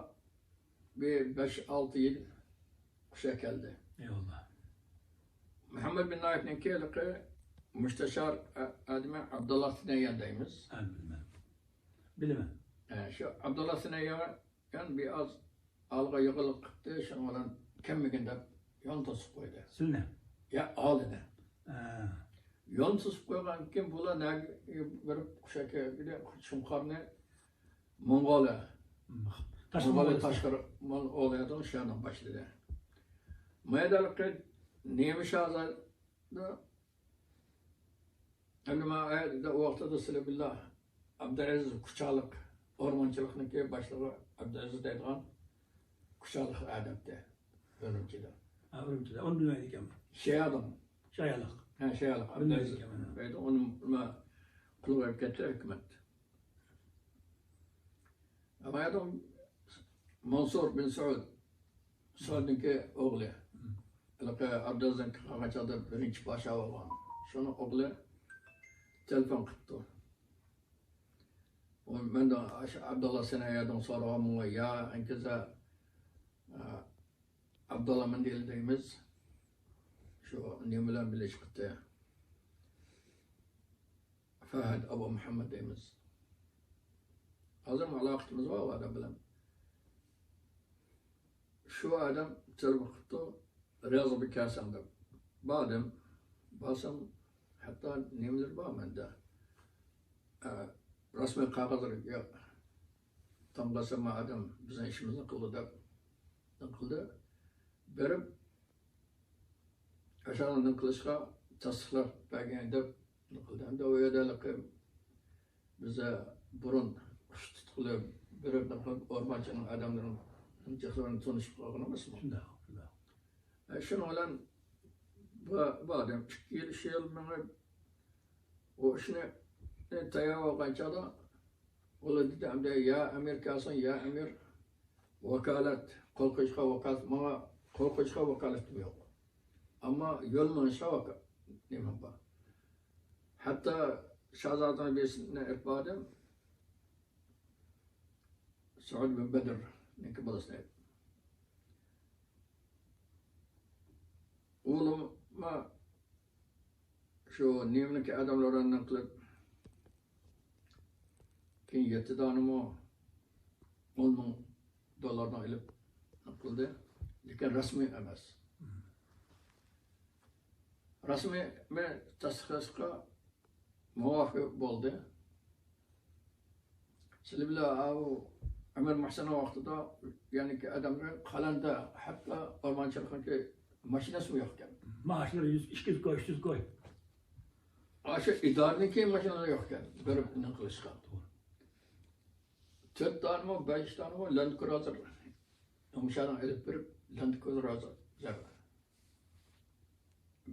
بىر بەش، ئالتە يىل قۇشاق كەلدى. ئەيۋاللا. مۇھەممەد بىن نايىفنىڭكى ھېلىقى مۇستەشار ئا-، ئادىمى ئابدۇللا سىنەييان دەيمىز. ھە، بىلىمەن. بىلىمەن. ھە، شۇ ئابدۇللا سىنەييان بىر ئاز ئالغا يېقىنلىق قىپتۇ، شۇنىڭ بىلەن كەلمىگىن دەپ يولنى توسۇپ قويدى. سىلىنى؟ يا، ئالىنى. ھە. يولنى توسۇپ قويغاندىن كېيىن بۇلار نەگە بېرىپ قۇشاق كەلگىلى، شۇڭقارنى موڭغۇلىيە. مم. تاشقى موڭغۇلىيە، موڭغۇلىيە. تاشقى موڭغۇلىيەدىن شۇ يەردىن باشلىدى. ما يەردە ھېلىقى نېمە شاھزادە ئەمدى مانا ئۇ ۋاقتىدا سىلى بىللا ئابدۇئەزىز كۇچالىق، ئورمانچىلىقنىڭكى باشلىقى ئابدۇئەزىز دەيدىغان كۇچالىق ئادەمتى ئۈرۈمچىدە. ھە، ئۈرۈمچىدە. ئۇنى بىلمەيدىكەنمەن. شايادىڭ. شايالىق. ھە، شايالىق. ئابدۇئەزىز بىلمەيدىكەنمەن. دەيدۇ. ئۇنى قۇلىغا ئېلىپ كەتتى ھۆكۈمەت. ئەمما يەردە مەنسۇر بىن سەئۇد، سەئۇدنىڭكى ئوغلى. ھېلىقى ئابدۇلئەزىزنىڭ قالغان چاغدا بىرىنچى پاشا بولغان. شۇنىڭ ئوغلى تېلېفون قىپتۇ. ئۇ مەندىن ئاشۇ ئابدۇللا سىنەييادىن سورىغانمۇ يا ئەنكىزە، ئە، ئابدۇللا مەندىلى دەيمىز. شۇ نېمە بىلەن بىللە چىقتى. ئەھەد ئابۇ مۇھەممەد دەيمىز. ھازىرمۇ ئالاقىمىز بار ئۇ ئادەم بىلەن. شۇ ئادەم تېلېفون قىپتۇ، رىيازغا بىر كەلسەڭ دەپ. باردىم. بارسام، ھەتتا نېمىلىرى بار مەندە. ئە، رەسمىي قەغەزلىرى يوق. تاڭغا سەما ئادەم بىزنىڭ ئىشىمىزنى قىلدى دەپ نېمە قىلدى. بېرىپ، ئاشۇنى نېمە قىلىشقا تەستىقلاپ بەرگىن دەپ نېمە قىلدى. ئەمدى ئۇ يەردە ھېلىقى بىزدە بۇرۇن قۇش تۇتقىلى بېرىپ نېمە قىلىپ ئورمانچىنىڭ ئادەملىرىنىڭ جىقلىرىنى تونۇشۇپ قالغان ئەمەسمۇ؟ شۇنداق، شۇنداق. ئە، شۇنىڭ بىلەن بۇ، بۇ ئادەم ئىككى يىل، ئۈچ يىل مېڭىپ، ئۇ ئىشنى، ئە، تەييار بولغان چاغدا ئۇلار دېدى، ئەمدى يا ئەمىر كەلسۇن، يا ئەمىر ۋاكالەت، قول قويۇشقا ۋاكالەت، ماڭا قول قويۇشقا ۋاكالىتىم يوق. ئەمما يول مېڭىشقا ۋاكا-، نېمەم بار. ھەتتا شاھزادىنىڭ بىرسىنى ئېلىپ باردىم. سەئىد بىن بەدرنىڭكى بالىسىنى. ئۇلىما شۇ نېمىنىڭكى ئادەملىرىنى قىلىپ، كېيىن يەتتە دانىمۇ ئون مىڭ دوللارنى ئېلىپ قىلدى. لېكىن رەسمىي ئەمەس. رەسمىي مەن تەستىقلاشقا مۇۋاپىق بولدى. سىلى بىلەن ئاۋۇ ئەمىر مۇھسىننىڭ ۋاقتىدا يەنىكى ئادەملەر قەلەندەر، ھەتتا ئورمانچىلىقنىڭكى ماشىنىسىمۇ يوقكەن. مائاشلىرى يۈز، ئىككى يۈز كوي، ئۈچ يۈز كوي. ئاشۇ ئىدارىنىڭكى ماشىنىسى يوقكەن، بېرىپ نېمە قىلىشقا. تۆت دانىمۇ، بەش دانىمۇ لاند كروزېر. مۇشۇنى ئېلىپ بېرىپ، لاند كروزېر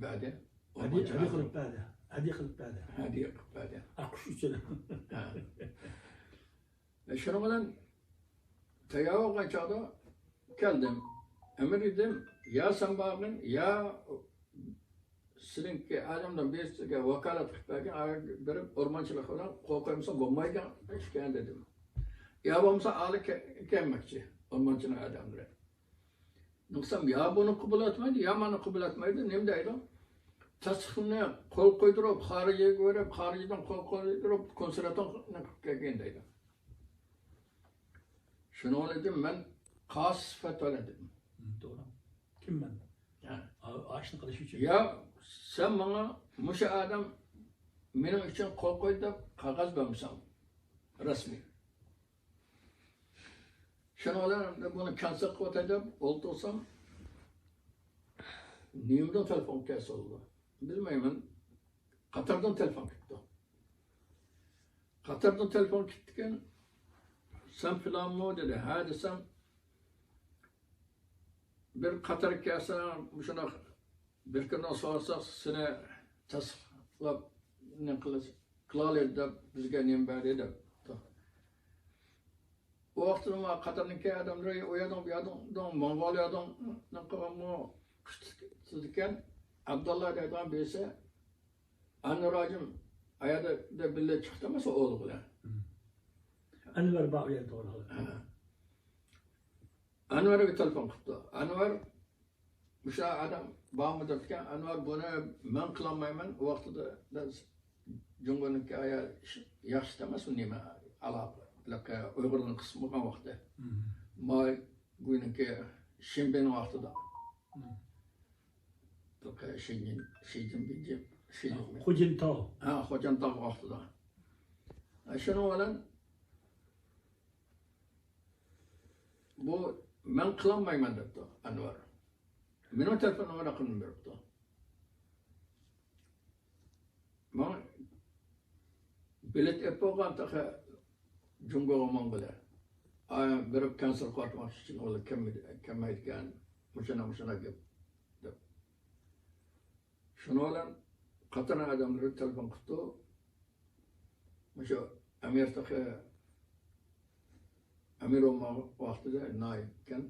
بەردى. ھەدىيە، ھەدىيە قىلىپ بەردى. ھەدىيە قىلىپ بەردى. ھەدىيە قىلىپ بەردى. ئاققۇچى ئۈچۈن. ھە. شۇنىڭ بىلەن تەييار بولغان چاغدا كەلدىم. ئەمىر دېدىم، يا سەن بارغىن، يا سېنىڭكى ئادەمدىن بىرسىگە ۋاكالەت قىلىپ بەرگىن، ئايا بېرىپ ئورمانچىلىق بىلەن قول قويمىسا بولمايدىغان ئىش ئىكەن دېدىم. يا بولمىسا ئالىي كە-، كەلمەكچى، ئورمانچىنىڭ ئادەملىرى. دېسەم، يا بۇنى قوبۇل ئەتمەيدۇ، يا مانا قوبۇل ئەتمەيدۇ، نېمە دەيدۇ؟ تەستىقنى قول قويدۇرۇپ، خارىجىگە بېرىپ، خارىجدىن قول قويدۇرۇپ، كونسېرتىڭنى قىلىپ كەلگىن دەيدۇ. شۇنىڭ بىلەن مەن قاسىس فەتۋەلەن دېدىم. توغرا. كىم مەن؟ ھە. ئا-، ئاشنى قىلىش ئۈچۈن. يا سەن ماڭا مۇشۇ ئادەم مېنىڭ ئۈچۈن قول قويدى دەپ قەغەز بەرمىسەڭ، رەسمىي. شۇنىڭ بىلەن بۇنى كەنسەل قىلىۋېتەي دەپ ئولتۇرسام، نېمىدىن تېلېفون كەلسە بولىدۇ؟ بىلمەيمەن. قاتاردىن تېلېفون كېلىپتۇ. قاتاردىن تېلېفون كېلىپتىكەن. سەن پىلانمۇ؟ دېدى. ھە دېسەم، بىر قاتار كەلسەڭ، مۇشۇنداق بىر كۈندىن سورىساق، سېنى تەستىقلاپ نېمە قىلىش-، قىلالايدۇ دەپ، بىزگە نېمە بەردى دەپ. ئۇ ۋاقىتتا ماڭا قاتارنىڭكى ئادەملىرى ئۇ يەردىن، بۇ يەردىن، موڭغۇلىيەدىن نېمە قىلغانمۇ، قىستىكەن. ئابدۇللا دەيدىغان بىرسى، ئەنۋەر ھاجىم ئايادا بىللە چىقتى ئەمەسمۇ ئوغلى بىلەن. ئەنۋەر بار ئۇ يەردە، توغرا. ھە. ئەنۋەرگە تېلېفون قىپتۇ. ئەنۋەر، مۇشۇ ئادەم بارمۇ دەپتىكەن. ئەنۋەر بۇنى مەن قىلالمايمەن. ئۇ ۋاقتىدا بىز جۇڭگونىڭكى ئايا-، ياخشى ئەمەس، ئۇ نېمە، ئالاقە، ئۇيغۇرلارنىڭ قىسمى بولغان ۋاقتى. ماي گۇينىڭكى شىنبىن ۋاقتىدا. شىنجىن، شىنجىن، شىنجىن، شىنجىن. خوجىنتاۋ. ھە، خوجانتاۋ ۋاقتىدا. شۇنىڭ بىلەن بۇ مەن قىلالمايمەن دەپتۇ ئەنۋەر. مېنىڭ تېلېفون نومۇرۇمنى بېرىپتۇ. ماڭا بېلەت ئېلىپ بولغان تېخى جۇڭگوغا ماڭغىلى. ئاي، بېرىپ كەنسەل قىلىۋەتمەكچى ئىكەن، ئۇلار كەلمەيدىكەن، مۇشۇنداق، مۇشۇنداق گەپ دەپ. شۇنىڭ بىلەن قاتارنىڭ ئادەملىرى تېلېفون قىپتۇ. مۇشۇ ئەمىر تېخى ئەمىر بولمىغان ۋاقتىدا نائىب ئىكەن.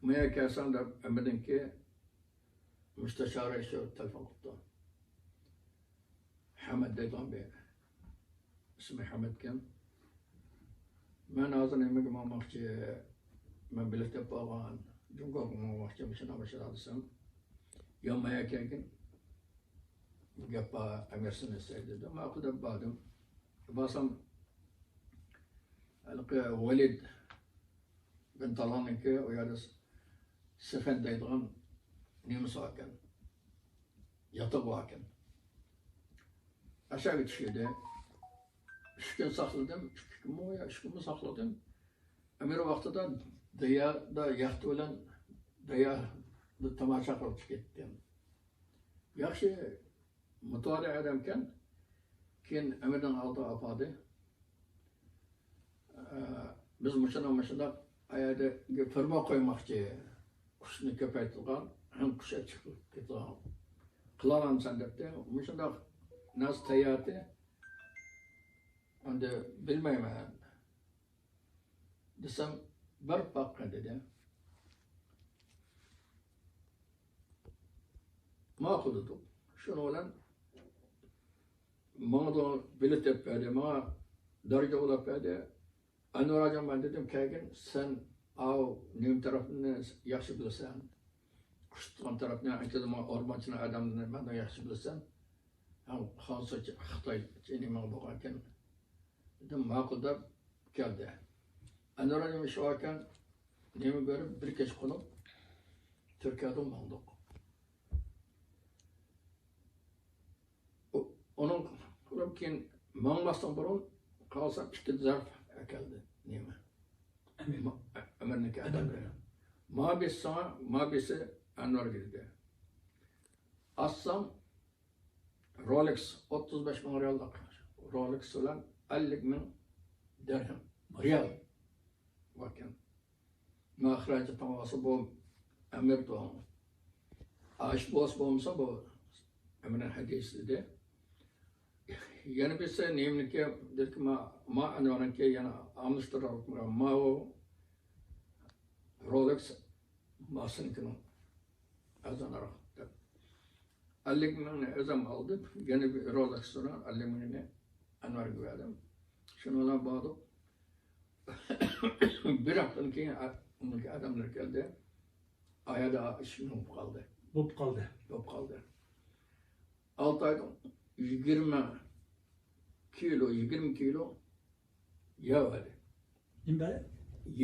مايا كەلسەڭ دەپ ئەمىرنىڭكى مۇستەشارى شۇ تېلېفون قىپتۇ. ھەمەد دەيدىغان بىر ئىسمى ھەمەدكەن. مەن ھازىر نېمىگە ماڭماقچى؟ مەن بېلەت ئېلىپ بارغان جۇڭگوغا ماڭماقچى، مۇشۇنداق، مۇشۇنداق دېسەم، يا مايا كەلگىن، گەپ بار، ئەمىرسىنى ئىستەيدۇ دېدى. ماقۇل دەپ باردىم. بارسام، ھېلىقى ۋەلىد بىن تالھانىڭكى ئۇ يەردە سىفەن دەيدىغان نېمىسى باركەن، ياتىقى باركەن. ئاشۇ يەرگە چۈشۈردى. ئۈچ كۈن ساقلىدىم، ئىككى كۈنمۇ يا ئۈچ كۈنمۇ ساقلىدىم. ئەمىر ۋاقتىدا دەريادا يەخت بىلەن دەريادا تاماشا قىلىپ كەتتىم. ياخشى مۇتەۋەلى ئادەمكەن. كېيىن ئەمىرنىڭ ئالدىغا ئاپاردى. ئە، بىز مۇشۇنداق، مۇشۇنداق ئايەردە فېرما قويماقچى. قۇشنى كۆپەيتىدىغان، ھەم قۇش ئەچىقىپ كېتىدىغان. قىلالامسەن دەپتۇ. مۇشۇنداق نەرسە تەييارتى. ئەمدى بىلمەيمەن دېسەم، بېرىپ باققىن دېدى. ماقۇل دېدۇق. شۇنىڭ بىلەن ماڭىدىغان بېلەت ئېلىپ بەردى، ماڭا دەرىجە ئۇلاپ بەردى. ئەنۋەر ھاجىغا مەن دېدىم، كەلگىن، سەن ئاۋۇ نېمە تەرەپنى ياخشى بىلىسەن؟ قۇش تۇتقان تەرەپنى، ئەنكىدە ماڭا ئورمانچىنىڭ ئادەملىرىنى مەندىن ياخشى بىلىسەن. ھەم خانسۇچە خىتايچە نېمىڭ بولغانكەن. دېدىم، ماقۇل دەپ كەلدى. ئەنۋەر ھاجىم ئىشى باركەن، نېمە بېرىپ بىر كەچ قونۇپ، تۈركىيەدىن ماڭدۇق. ئۇ-، ئۇنىڭ قىلىپ كېيىن ماڭماستىن بۇرۇن قارىسام ئىككى زەرپ ئەكەلدى. نېمە؟ ئەمىر. ما-، ئەمىرنىڭكى ئادەملىرى. ما بىرسى ساڭا، ما بىرسى ئەنۋەرگە دېدى. ئاچسام، رولېكس، ئوتتۇز بەش مىڭ رېئاللىق رولېكس بىلەن ئەللىك مىڭ دىرھەم، رېئال باركەن. ما خىراجىتىڭ بولسا بۇ ئەمىر دوڭ. ئاش بولسا بولمىسا بۇ ئەمىرنىڭ ھەدىيىسى دېدى. يەنە بىرسى نېمىنىڭكى دېدىكى، ما، ما ئەنۋەرنىڭكى يەنە ئالماشتۇرۇپ ماۋۇ رولېكس ماسىنىڭكىنىڭ ئەرزانراق دەپ. ئەللىك مىڭنى ئۆزۈم ئالدىم، يەنە بىر رولېكس بىلەن ئەللىك مىڭنى ئەنۋەرگە بەردىم. شۇنىڭ بىلەن باردۇق. بىر ھەپتىدىن كېيىن ئۇنىڭكى ئادەملىرى كەلدى. ئايادا ئىش بولۇپ قالدى. بولۇپ قالدى. بولۇپ قالدى. ئالتە ئايدىن يىگىرمە كىلو، يىگىرمە كىلو يەر بەردى. نېمە بەردى؟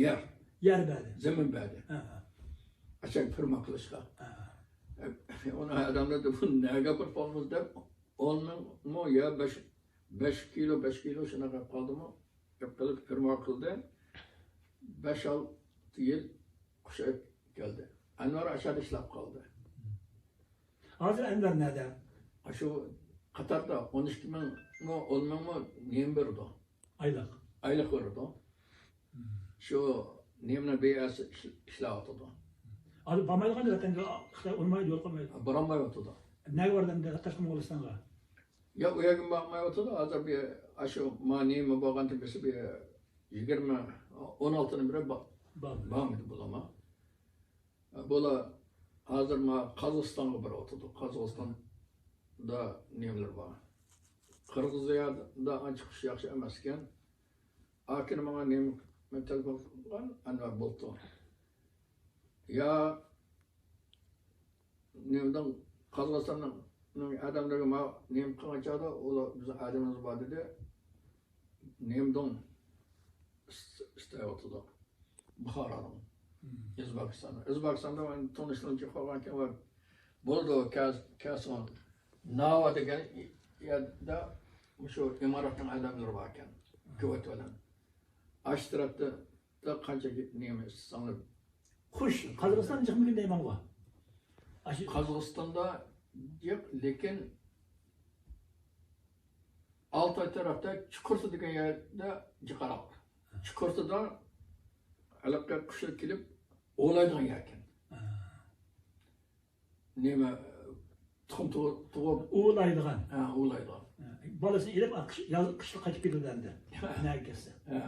يەر. يەر بەردى. زېمىن بەردى. ھە، ھە. ئاشۇ پىرما قىلىشقا. ھە، ھە. ئۇنى ئادەملەر دەپ، بۇنى نەگە ئاپىرىپ قالىمىز دەپ، ئون مىڭمۇ يا بەش، بەش كىلو، بەش كىلو شۇنداق ئېلىپ قالدىمۇ؟ ئېلىپ قېلىپ پىرما قىلدى. بەش-ئالتە يىل قۇش ئېلىپ كەلدى. ئەنۋەر ئاشۇ يەردە ئىشلەپ قالدى. ھازىر ئەنۋەر نەدە؟ ئاشۇ قاتاردا ئون ئىككى مىڭمۇ، ئون مىڭمۇ نېمە بېرىدۇ؟ ئايلىق. ئايلىق بېرىدۇ. شۇ نېمىنى بىئەسى ئىش-، ئىشلەۋاتىدۇ. ھازىر بارمايدىغان ۋەتەنگە خىتاي ئۇرمايدۇ، يول قويمايدۇ. بارالمايۋاتىدۇ. نەگە بارىدۇ ئەمدى؟ تاشقى موڭغۇلىستانغا؟ ياق، ئۇ يەرگە بارمايۋاتىدۇ. ھازىر بىر، ئاشۇ ما نېمە بولغانتى بىرسى بىر يىگىرمە، ئون ئالتىنى بىرى با-، بارمىدى بولىما. بۇلار ھازىر ما قازاقىستانغا بېرىۋاتىدۇ. قازاقىستاندا نېمىلەر بار. قىرغىزىيەدە ئانچە قۇش ياخشى ئەمەسكەن. ئاكىنى ماڭا نېمە تېلېفون قىلغان، ئەنۋەر بولتۇ. يا نېمىدىن قازاقىستاننىڭ ئادەملىرىگە ما نېمە قىلغان چاغدا، ئۇلار بىزنىڭ ئادىمىمىز بار دېدى. نېمىدىن ئىس-، ئىستەۋاتىدۇ. بۇخارانىڭ. مم. ئۆزبېكىستاندا. ئۆزبېكىستاندا مەن تونۇشلىرىم چىقىپ قالغانكەن، ۋە بولىدۇ، كەس-، كەسىڭ ناۋا دېگەن يەردە مۇشۇ ئىماراتنىڭ ئادەملىرى باركەن. مم. كۇۋەيت بىلەن. ئاشۇ تەرەپتە قانچە نېمە ئىستىسەڭلار. قۇش، قازاقىستان جىقمىكىن دەيمەنغۇ. ئاشۇ قازاقىستاندا جىق، لېكىن ئالتاي تەرەپتە چۇقۇرتا دېگەن يەردە جىقراق. چۇقۇرتىدا ھېلىقى قۇشلار كېلىپ ئوۋلايدىغان يەركەن. ھە. نېمە، تۇخۇم تۇغۇ-، تۇغۇپ. ئوۋلايدىغان. ھە، ئوۋلايدىغان. ھە. بالىسىنى ئېلىپ، قىش، ياز، قىشلىق قايتىپ كېتىدۇ ئەمدى. ھە. نەگە كەتسە. ھە.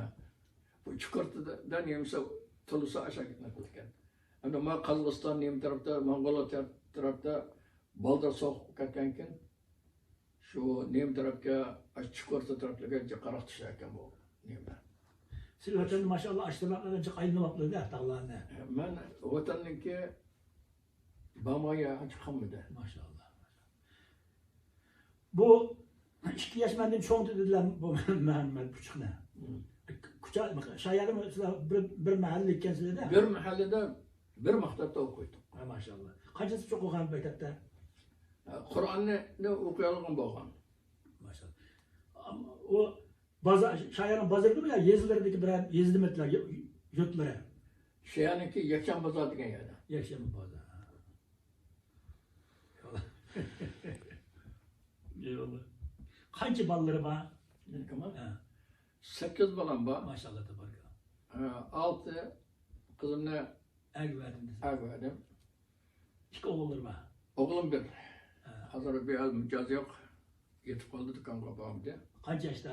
بۇ چۇقۇرتىدا نېمىسى تولسا ئاشۇ كېتىدىكەن. ئەمدى ما قازاقىستان نېمە تەرەپتە، موڭغۇلىيە تەر-، تەرەپتە بالدۇر سوغۇپ كەتكەنكىن، شۇ نېمە تەرەپكە، ئاشۇ چۇقۇرتا تەرەپلەرگە جىقراق چۈشەركەن بۇ نېمە. سىز ۋەتەندە ماشائاللا ئاشۇ تەرەپلەرگە جىق ئايلىنىۋاتىدۇ-دە، تاغلارنى. مەن ۋەتەننىڭكى بارمىغان يەر ئانچە قالمىدى. ماشائاللا. بۇ ئىككى ياش مەندىن چوڭ دېدىلەر بۇ مەمەت پۇچۇقنى. كۇچا، شايەنىمۇ سىلەر بىر، بىر مەھەللە ئىكەنسىلەر-دە. بىر مەھەللىدە، بىر مەكتەپتە ئوقۇيتتۇق. ھە، ماشائاللا. قانچىسى چوقۇغان مەكتەپتە؟ قۇرئاننى ئوقۇيالىغان بولغان. ماشائاللا. ئۇ بازار، شايەننىڭ بازىرىدىمۇ يا يېزىلىرىدىكى بىرەر يېزىدىمۇ يۇرتلىرى؟ شايەننىڭكى يەكشەنبە بازار دېگەن يەردە. يەكشەنبە بازار. ئەيۋاللا. قانچە بالىلىرى بار؟ مېنىڭكىمۇ؟ ھە. سەككىز بالام بار. ماشائاللا، تەبارىكاللا. ھە، ئالتە قىزىمنى ئەرگە بەردىم دېسەم. ئەرگە بەردىم. ئىككى ئوغۇللىرى بار. ئوغلۇم بىر. ھە. ھازىر بىر ئاز مىجەزى يوق. يېتىپ قالدى، دۇكانغا بارمىدى. قانچە ياشتا؟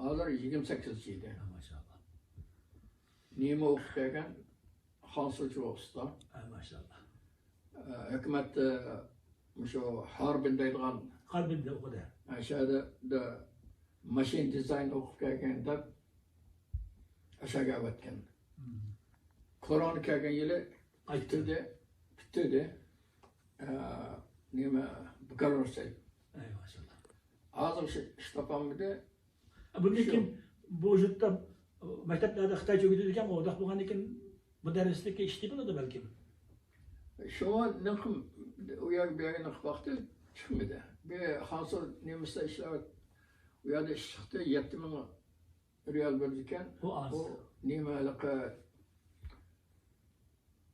ھازىر يىگىرمە سەككىز يېشىدا. ھە، ماشائاللا. نېمە ئوقۇپ كەلگەن؟ خانسۇچۇ ئۇستا. ھە، ماشائاللا. ئە، ھۆكۈمەتتە مۇشۇ ھاربىن دەيدىغان. ھاربىندا ئوقۇدى. ئە، شۇ يەردە ماشىنا دىزاين ئوقۇپ كەلگەن دەپ ئاشۇ يەرگە ئەۋەتكەن. مم. كورونا كەلگەن يىلى قايتتى. پۈتتۈردى. پۈتتۈردى. ئە، نېمە، بىكار ئوخشايدۇ. ئەي، ماشائاللا. ھازىر شۇ ئىش تاپالمىدى. بۇندىن كېيىن بۇ يۇرتتا مەكتەپلەردە خىتايچە ئۆگىتىدىكەن، ئۇنداق بولغاندىن كېيىن بۇ دەرسلىككە ئىش تېپىلىدۇ بەلكىم. شۇڭا نېقىم ئۇ يەرگە، بۇ يەرگە نېقىپ باقتى، چىقمىدى. بىر خانسۇ نېمىسىدا ئىشلەۋەت-، ئۇ يەردە ئىش چىقتى، يەتتە مىڭ رېئال بېرىدىكەن. بۇ ئاز. بۇ نېمە ھېلىقى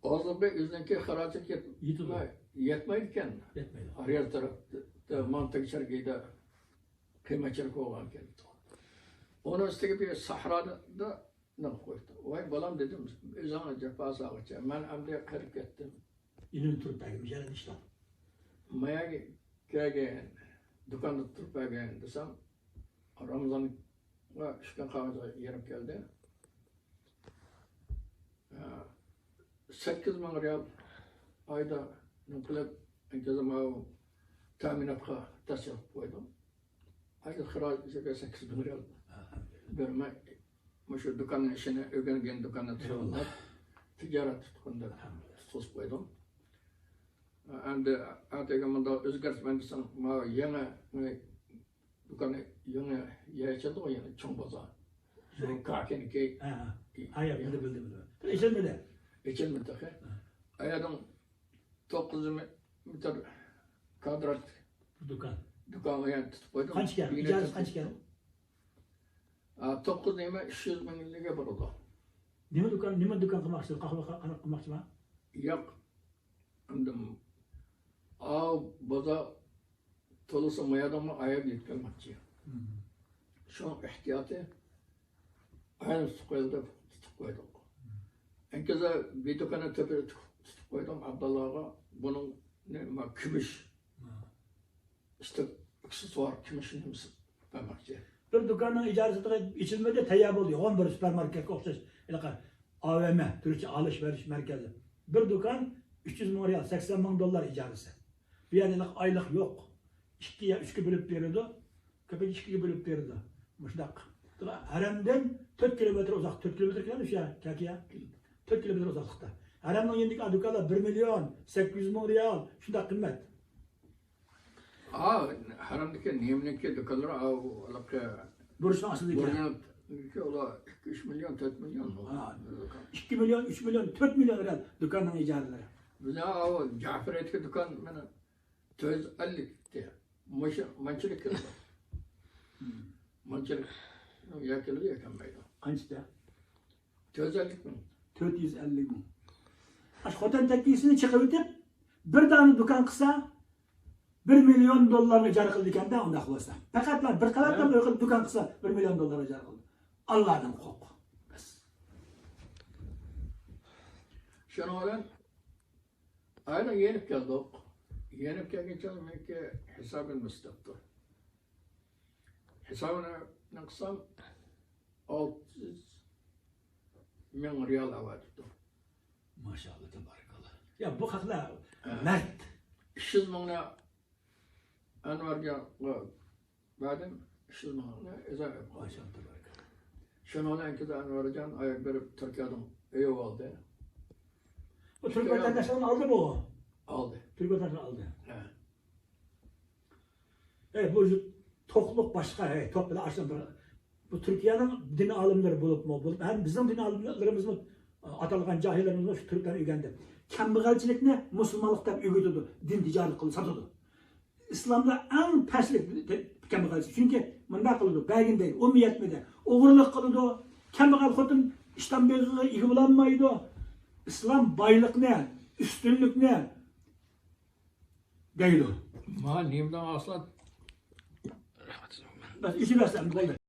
ھازىرقى ئۆزىنىڭكى خىراجىتى يەت-، يېتىدۇ. يەتمەيدىكەن. يەتمەيدۇ. رىياز تەرەپتە مانتا چېرىكىدە قىيماچىلىك بولغانىكەن. ئۇنىڭ ئۈستىگە بىر سەھرادا نېقىپ قويۇپتۇ. ۋاي بالام، دېدىم، ئۆزۈڭ جاپا سالغۇچە. مەن ئەمدى قېرىپ كەتتىم. ئىنىم تۇرۇپ بەرگىن، يەنە ئىشلەڭ. ماياگە كەلگىن، دۇكاندا تۇرۇپ بەرگىن دېسەم، رامىزانغا ئۈچ كۈن قالغانچە يېرىم كەلدى. سەككىز مىڭ رېئال ئايدا نېمە قىلىپ، ئەنكەزە ماۋۇ تەمىناتقا تەسىر قىلىپ قويدۇم. ئايدا خىراجىتىگە سەككىز مىڭ رېئال بېرىمەن. مۇشۇ دۇكاننىڭ ئىشىنى ئۆگەنگەن دۇكاننى تۇتقۇن دەپ، تىجارەت تۇتقۇن دەپ تۇتقۇزۇپ قويدۇم. ئەمدى ئەتىگە مۇنداق ئۆزگەرتىمەن دېسەڭ، ماۋۇ يېڭى دۇكانى يېڭى يەر ئېچىلدىغۇ، يەنە چوڭ بازار. شۇ ھە. كاكىنىكى. ھە، ھە. ھە، يا، بىلدىم، بىلدىم، بىلدىم. ئېچىلمىدى. ئېچىلمىدى تېخى. ھە. ئايادىن توققۇز يۈز مېتىر كادرات دۇكان. دۇكانغا يەنە تۇتۇپ قويدۇم. قانچىكەن؟ ئىجارىسى قانچىكەن؟ ئا، توققۇز نېمە، ئۈچ يۈز مىڭلىككە بولىدۇ. نېمە دۇكان، نېمە دۇكان قىلماقچى؟ قەھۋە، قەھۋە قىلماقچىما؟ ياق. ئەمدى ئاۋۇ بازار تولىسى مايادىمۇ ئاياپ يېتىپ كەلمەكچى. مم. شۇڭا ئېھتىياتى ئايرىم تۇتۇپ قويۇلدى، تۇتۇپ قويدۇق. مم. ئەنكىزە بىر دۇكاننى تۆپىدە تۇتۇپ قويدۇم ئابداللاغا. بۇنىڭ نېمە، كۈمۈش. مم. ئۈستى ئاكسېسسۇئار كۈمۈش نېمىسى بەرمەكچى. بىر دۇكاننىڭ ئىجارىسى تېخى ئېچىلمىدى، تەييار بولدى. يوغان بىر سۇپېرماركېتكە ئوخشاش ھېلىقى ئاۋېم، تۈركچە ئالىش بېرىش مەركەزى. بىر دۇكان ئۈچ يۈز مىڭ رېئال، سەكسەن مىڭ دوللار ئىجارىسى. بۇ يەردە ھېلىقى ئايلىق يوق. ئىككى يا ئۈچكە بۆلۈپ بېرىدۇ. كۆپىنچە ئىككىگە بۆلۈپ بېرىدۇ. مۇشۇنداق. ھەرەمدىن تۆت كىلومېتىر ئۇزاق، تۆت كىلومېتىر كەلدى شۇ يەر، كاكىيا. تۆت كىلومېتىر ئۇزاقلىقتا. ھەرەمنىڭ يېنىدىكى دۇكانلار بىر مىليون سەككىز يۈز مىڭ رېئال، شۇنداق قىممەت. ھا، ھەرەمدىكى نېمىنىڭكى دۇكانلىرى، ھا، ئۇ ھېلىقى بۇرۇچنىڭ ئاستىدىكى. بۇرۇچنىڭكى ئۇلار ئىككى، ئۈچ مىليون، تۆت مىليون. ھا، ئىككى مىليون، ئۈچ مىليون، تۆت مىليون رېئال دۇكاننىڭ ئىجارىلىرى. بىزنىڭ ئاۋۇ جەفرىيەدىكى دۇكان مانا تۆت يۈز ئەللىك دېدى. مۇشۇ مانچىلىك كېلىدۇ. مانچىلىك يا كېلىدۇ يا كەلمەيدۇ. قانچە؟ تۆت يۈز ئەللىك مىڭ. تۆت يۈز ئەللىك مىڭ. ئاشۇ خوتەن تەككىسىنى چىقىۋېتىپ، بىر دانە دۇكان قىلسا، بىر مىليون دوللارغا ئىجارە قىلىدىكەن-دە، ئۇنداق بولسا. پەقەتلا بىر قەۋەتلا ھە. ئۆي قىلىپ دۇكان قىلسا، بىر مىليون دوللارغا ئىجارە قىلىدۇ. ئاللادىن قورق. بەس. شۇنىڭ بىلەن ئايدا يېنىپ كەلدۇق. يېنىپ كەلگەن چاغدا مېنىڭكى ھېسابىم ئىستەپتۇ. ھېسابىنى قىلسام، ئالتە يۈز مىڭ رېئال ئەۋەتىپتۇ. ماشائاللا، تەبارەكاللا. يا، بۇ خەقلەر ھە. مەرد. ئۈچ يۈز مىڭنى ئەنۋەرگە بەردىم، ئۈچ يۈز مىڭنى ئۆزۈم ئېلىپ قالدىم. ماشائاللا، تەبارەكاللا. شۇنىڭ بىلەن كېيىن ئەنۋەرجان ئاياغ بېرىپ تۈركىيەدىن ئۆي ئالدى. بۇ تۈرك ۋەتەنداشلىقىنى ئالدىمۇ ئۇ؟ ئالدى. تۈرك ۋەتەنداشلىقىنى ئالدى. ھە. ئەي، بۇ توقلۇق باشقا، ئەي، توق بىلەن ئاشۇ بىر، بۇ تۈركىيەنىڭ دىن ئالىملىرى بولۇپمۇ، بولۇپ، ھەم بىزنىڭ دىن ئالىملىرىمىزمۇ، ئاتالغان جاھىللىرىمىزمۇ شۇ تۈركلەرنى ئۆگەندى. كەمبەغەلچىلىكنى مۇسۇلمانلىق دەپ ئۆگىتىدۇ، دىن تىجارەت قىلىپ ساتىدۇ. ئىسلامدا ئەڭ پەسلىك كەمبەغەلچىلىك. چۈنكى مۇنداق قىلىدۇ، بەرگىن دەيدۇ، ئۇمۇ يەتمىدى. ئوغرىلىق قىلىدۇ، كەمبەغەل خوتۇن ئىشتان بېغىغا ئىگە بولالمايدۇ. ئىسلام بايلىقنى، ئۈستۈنلۈكنى دەيدۇ. ما نېمىدىن ئاسان. بەس، ئېچىۋەرسەم بولدى.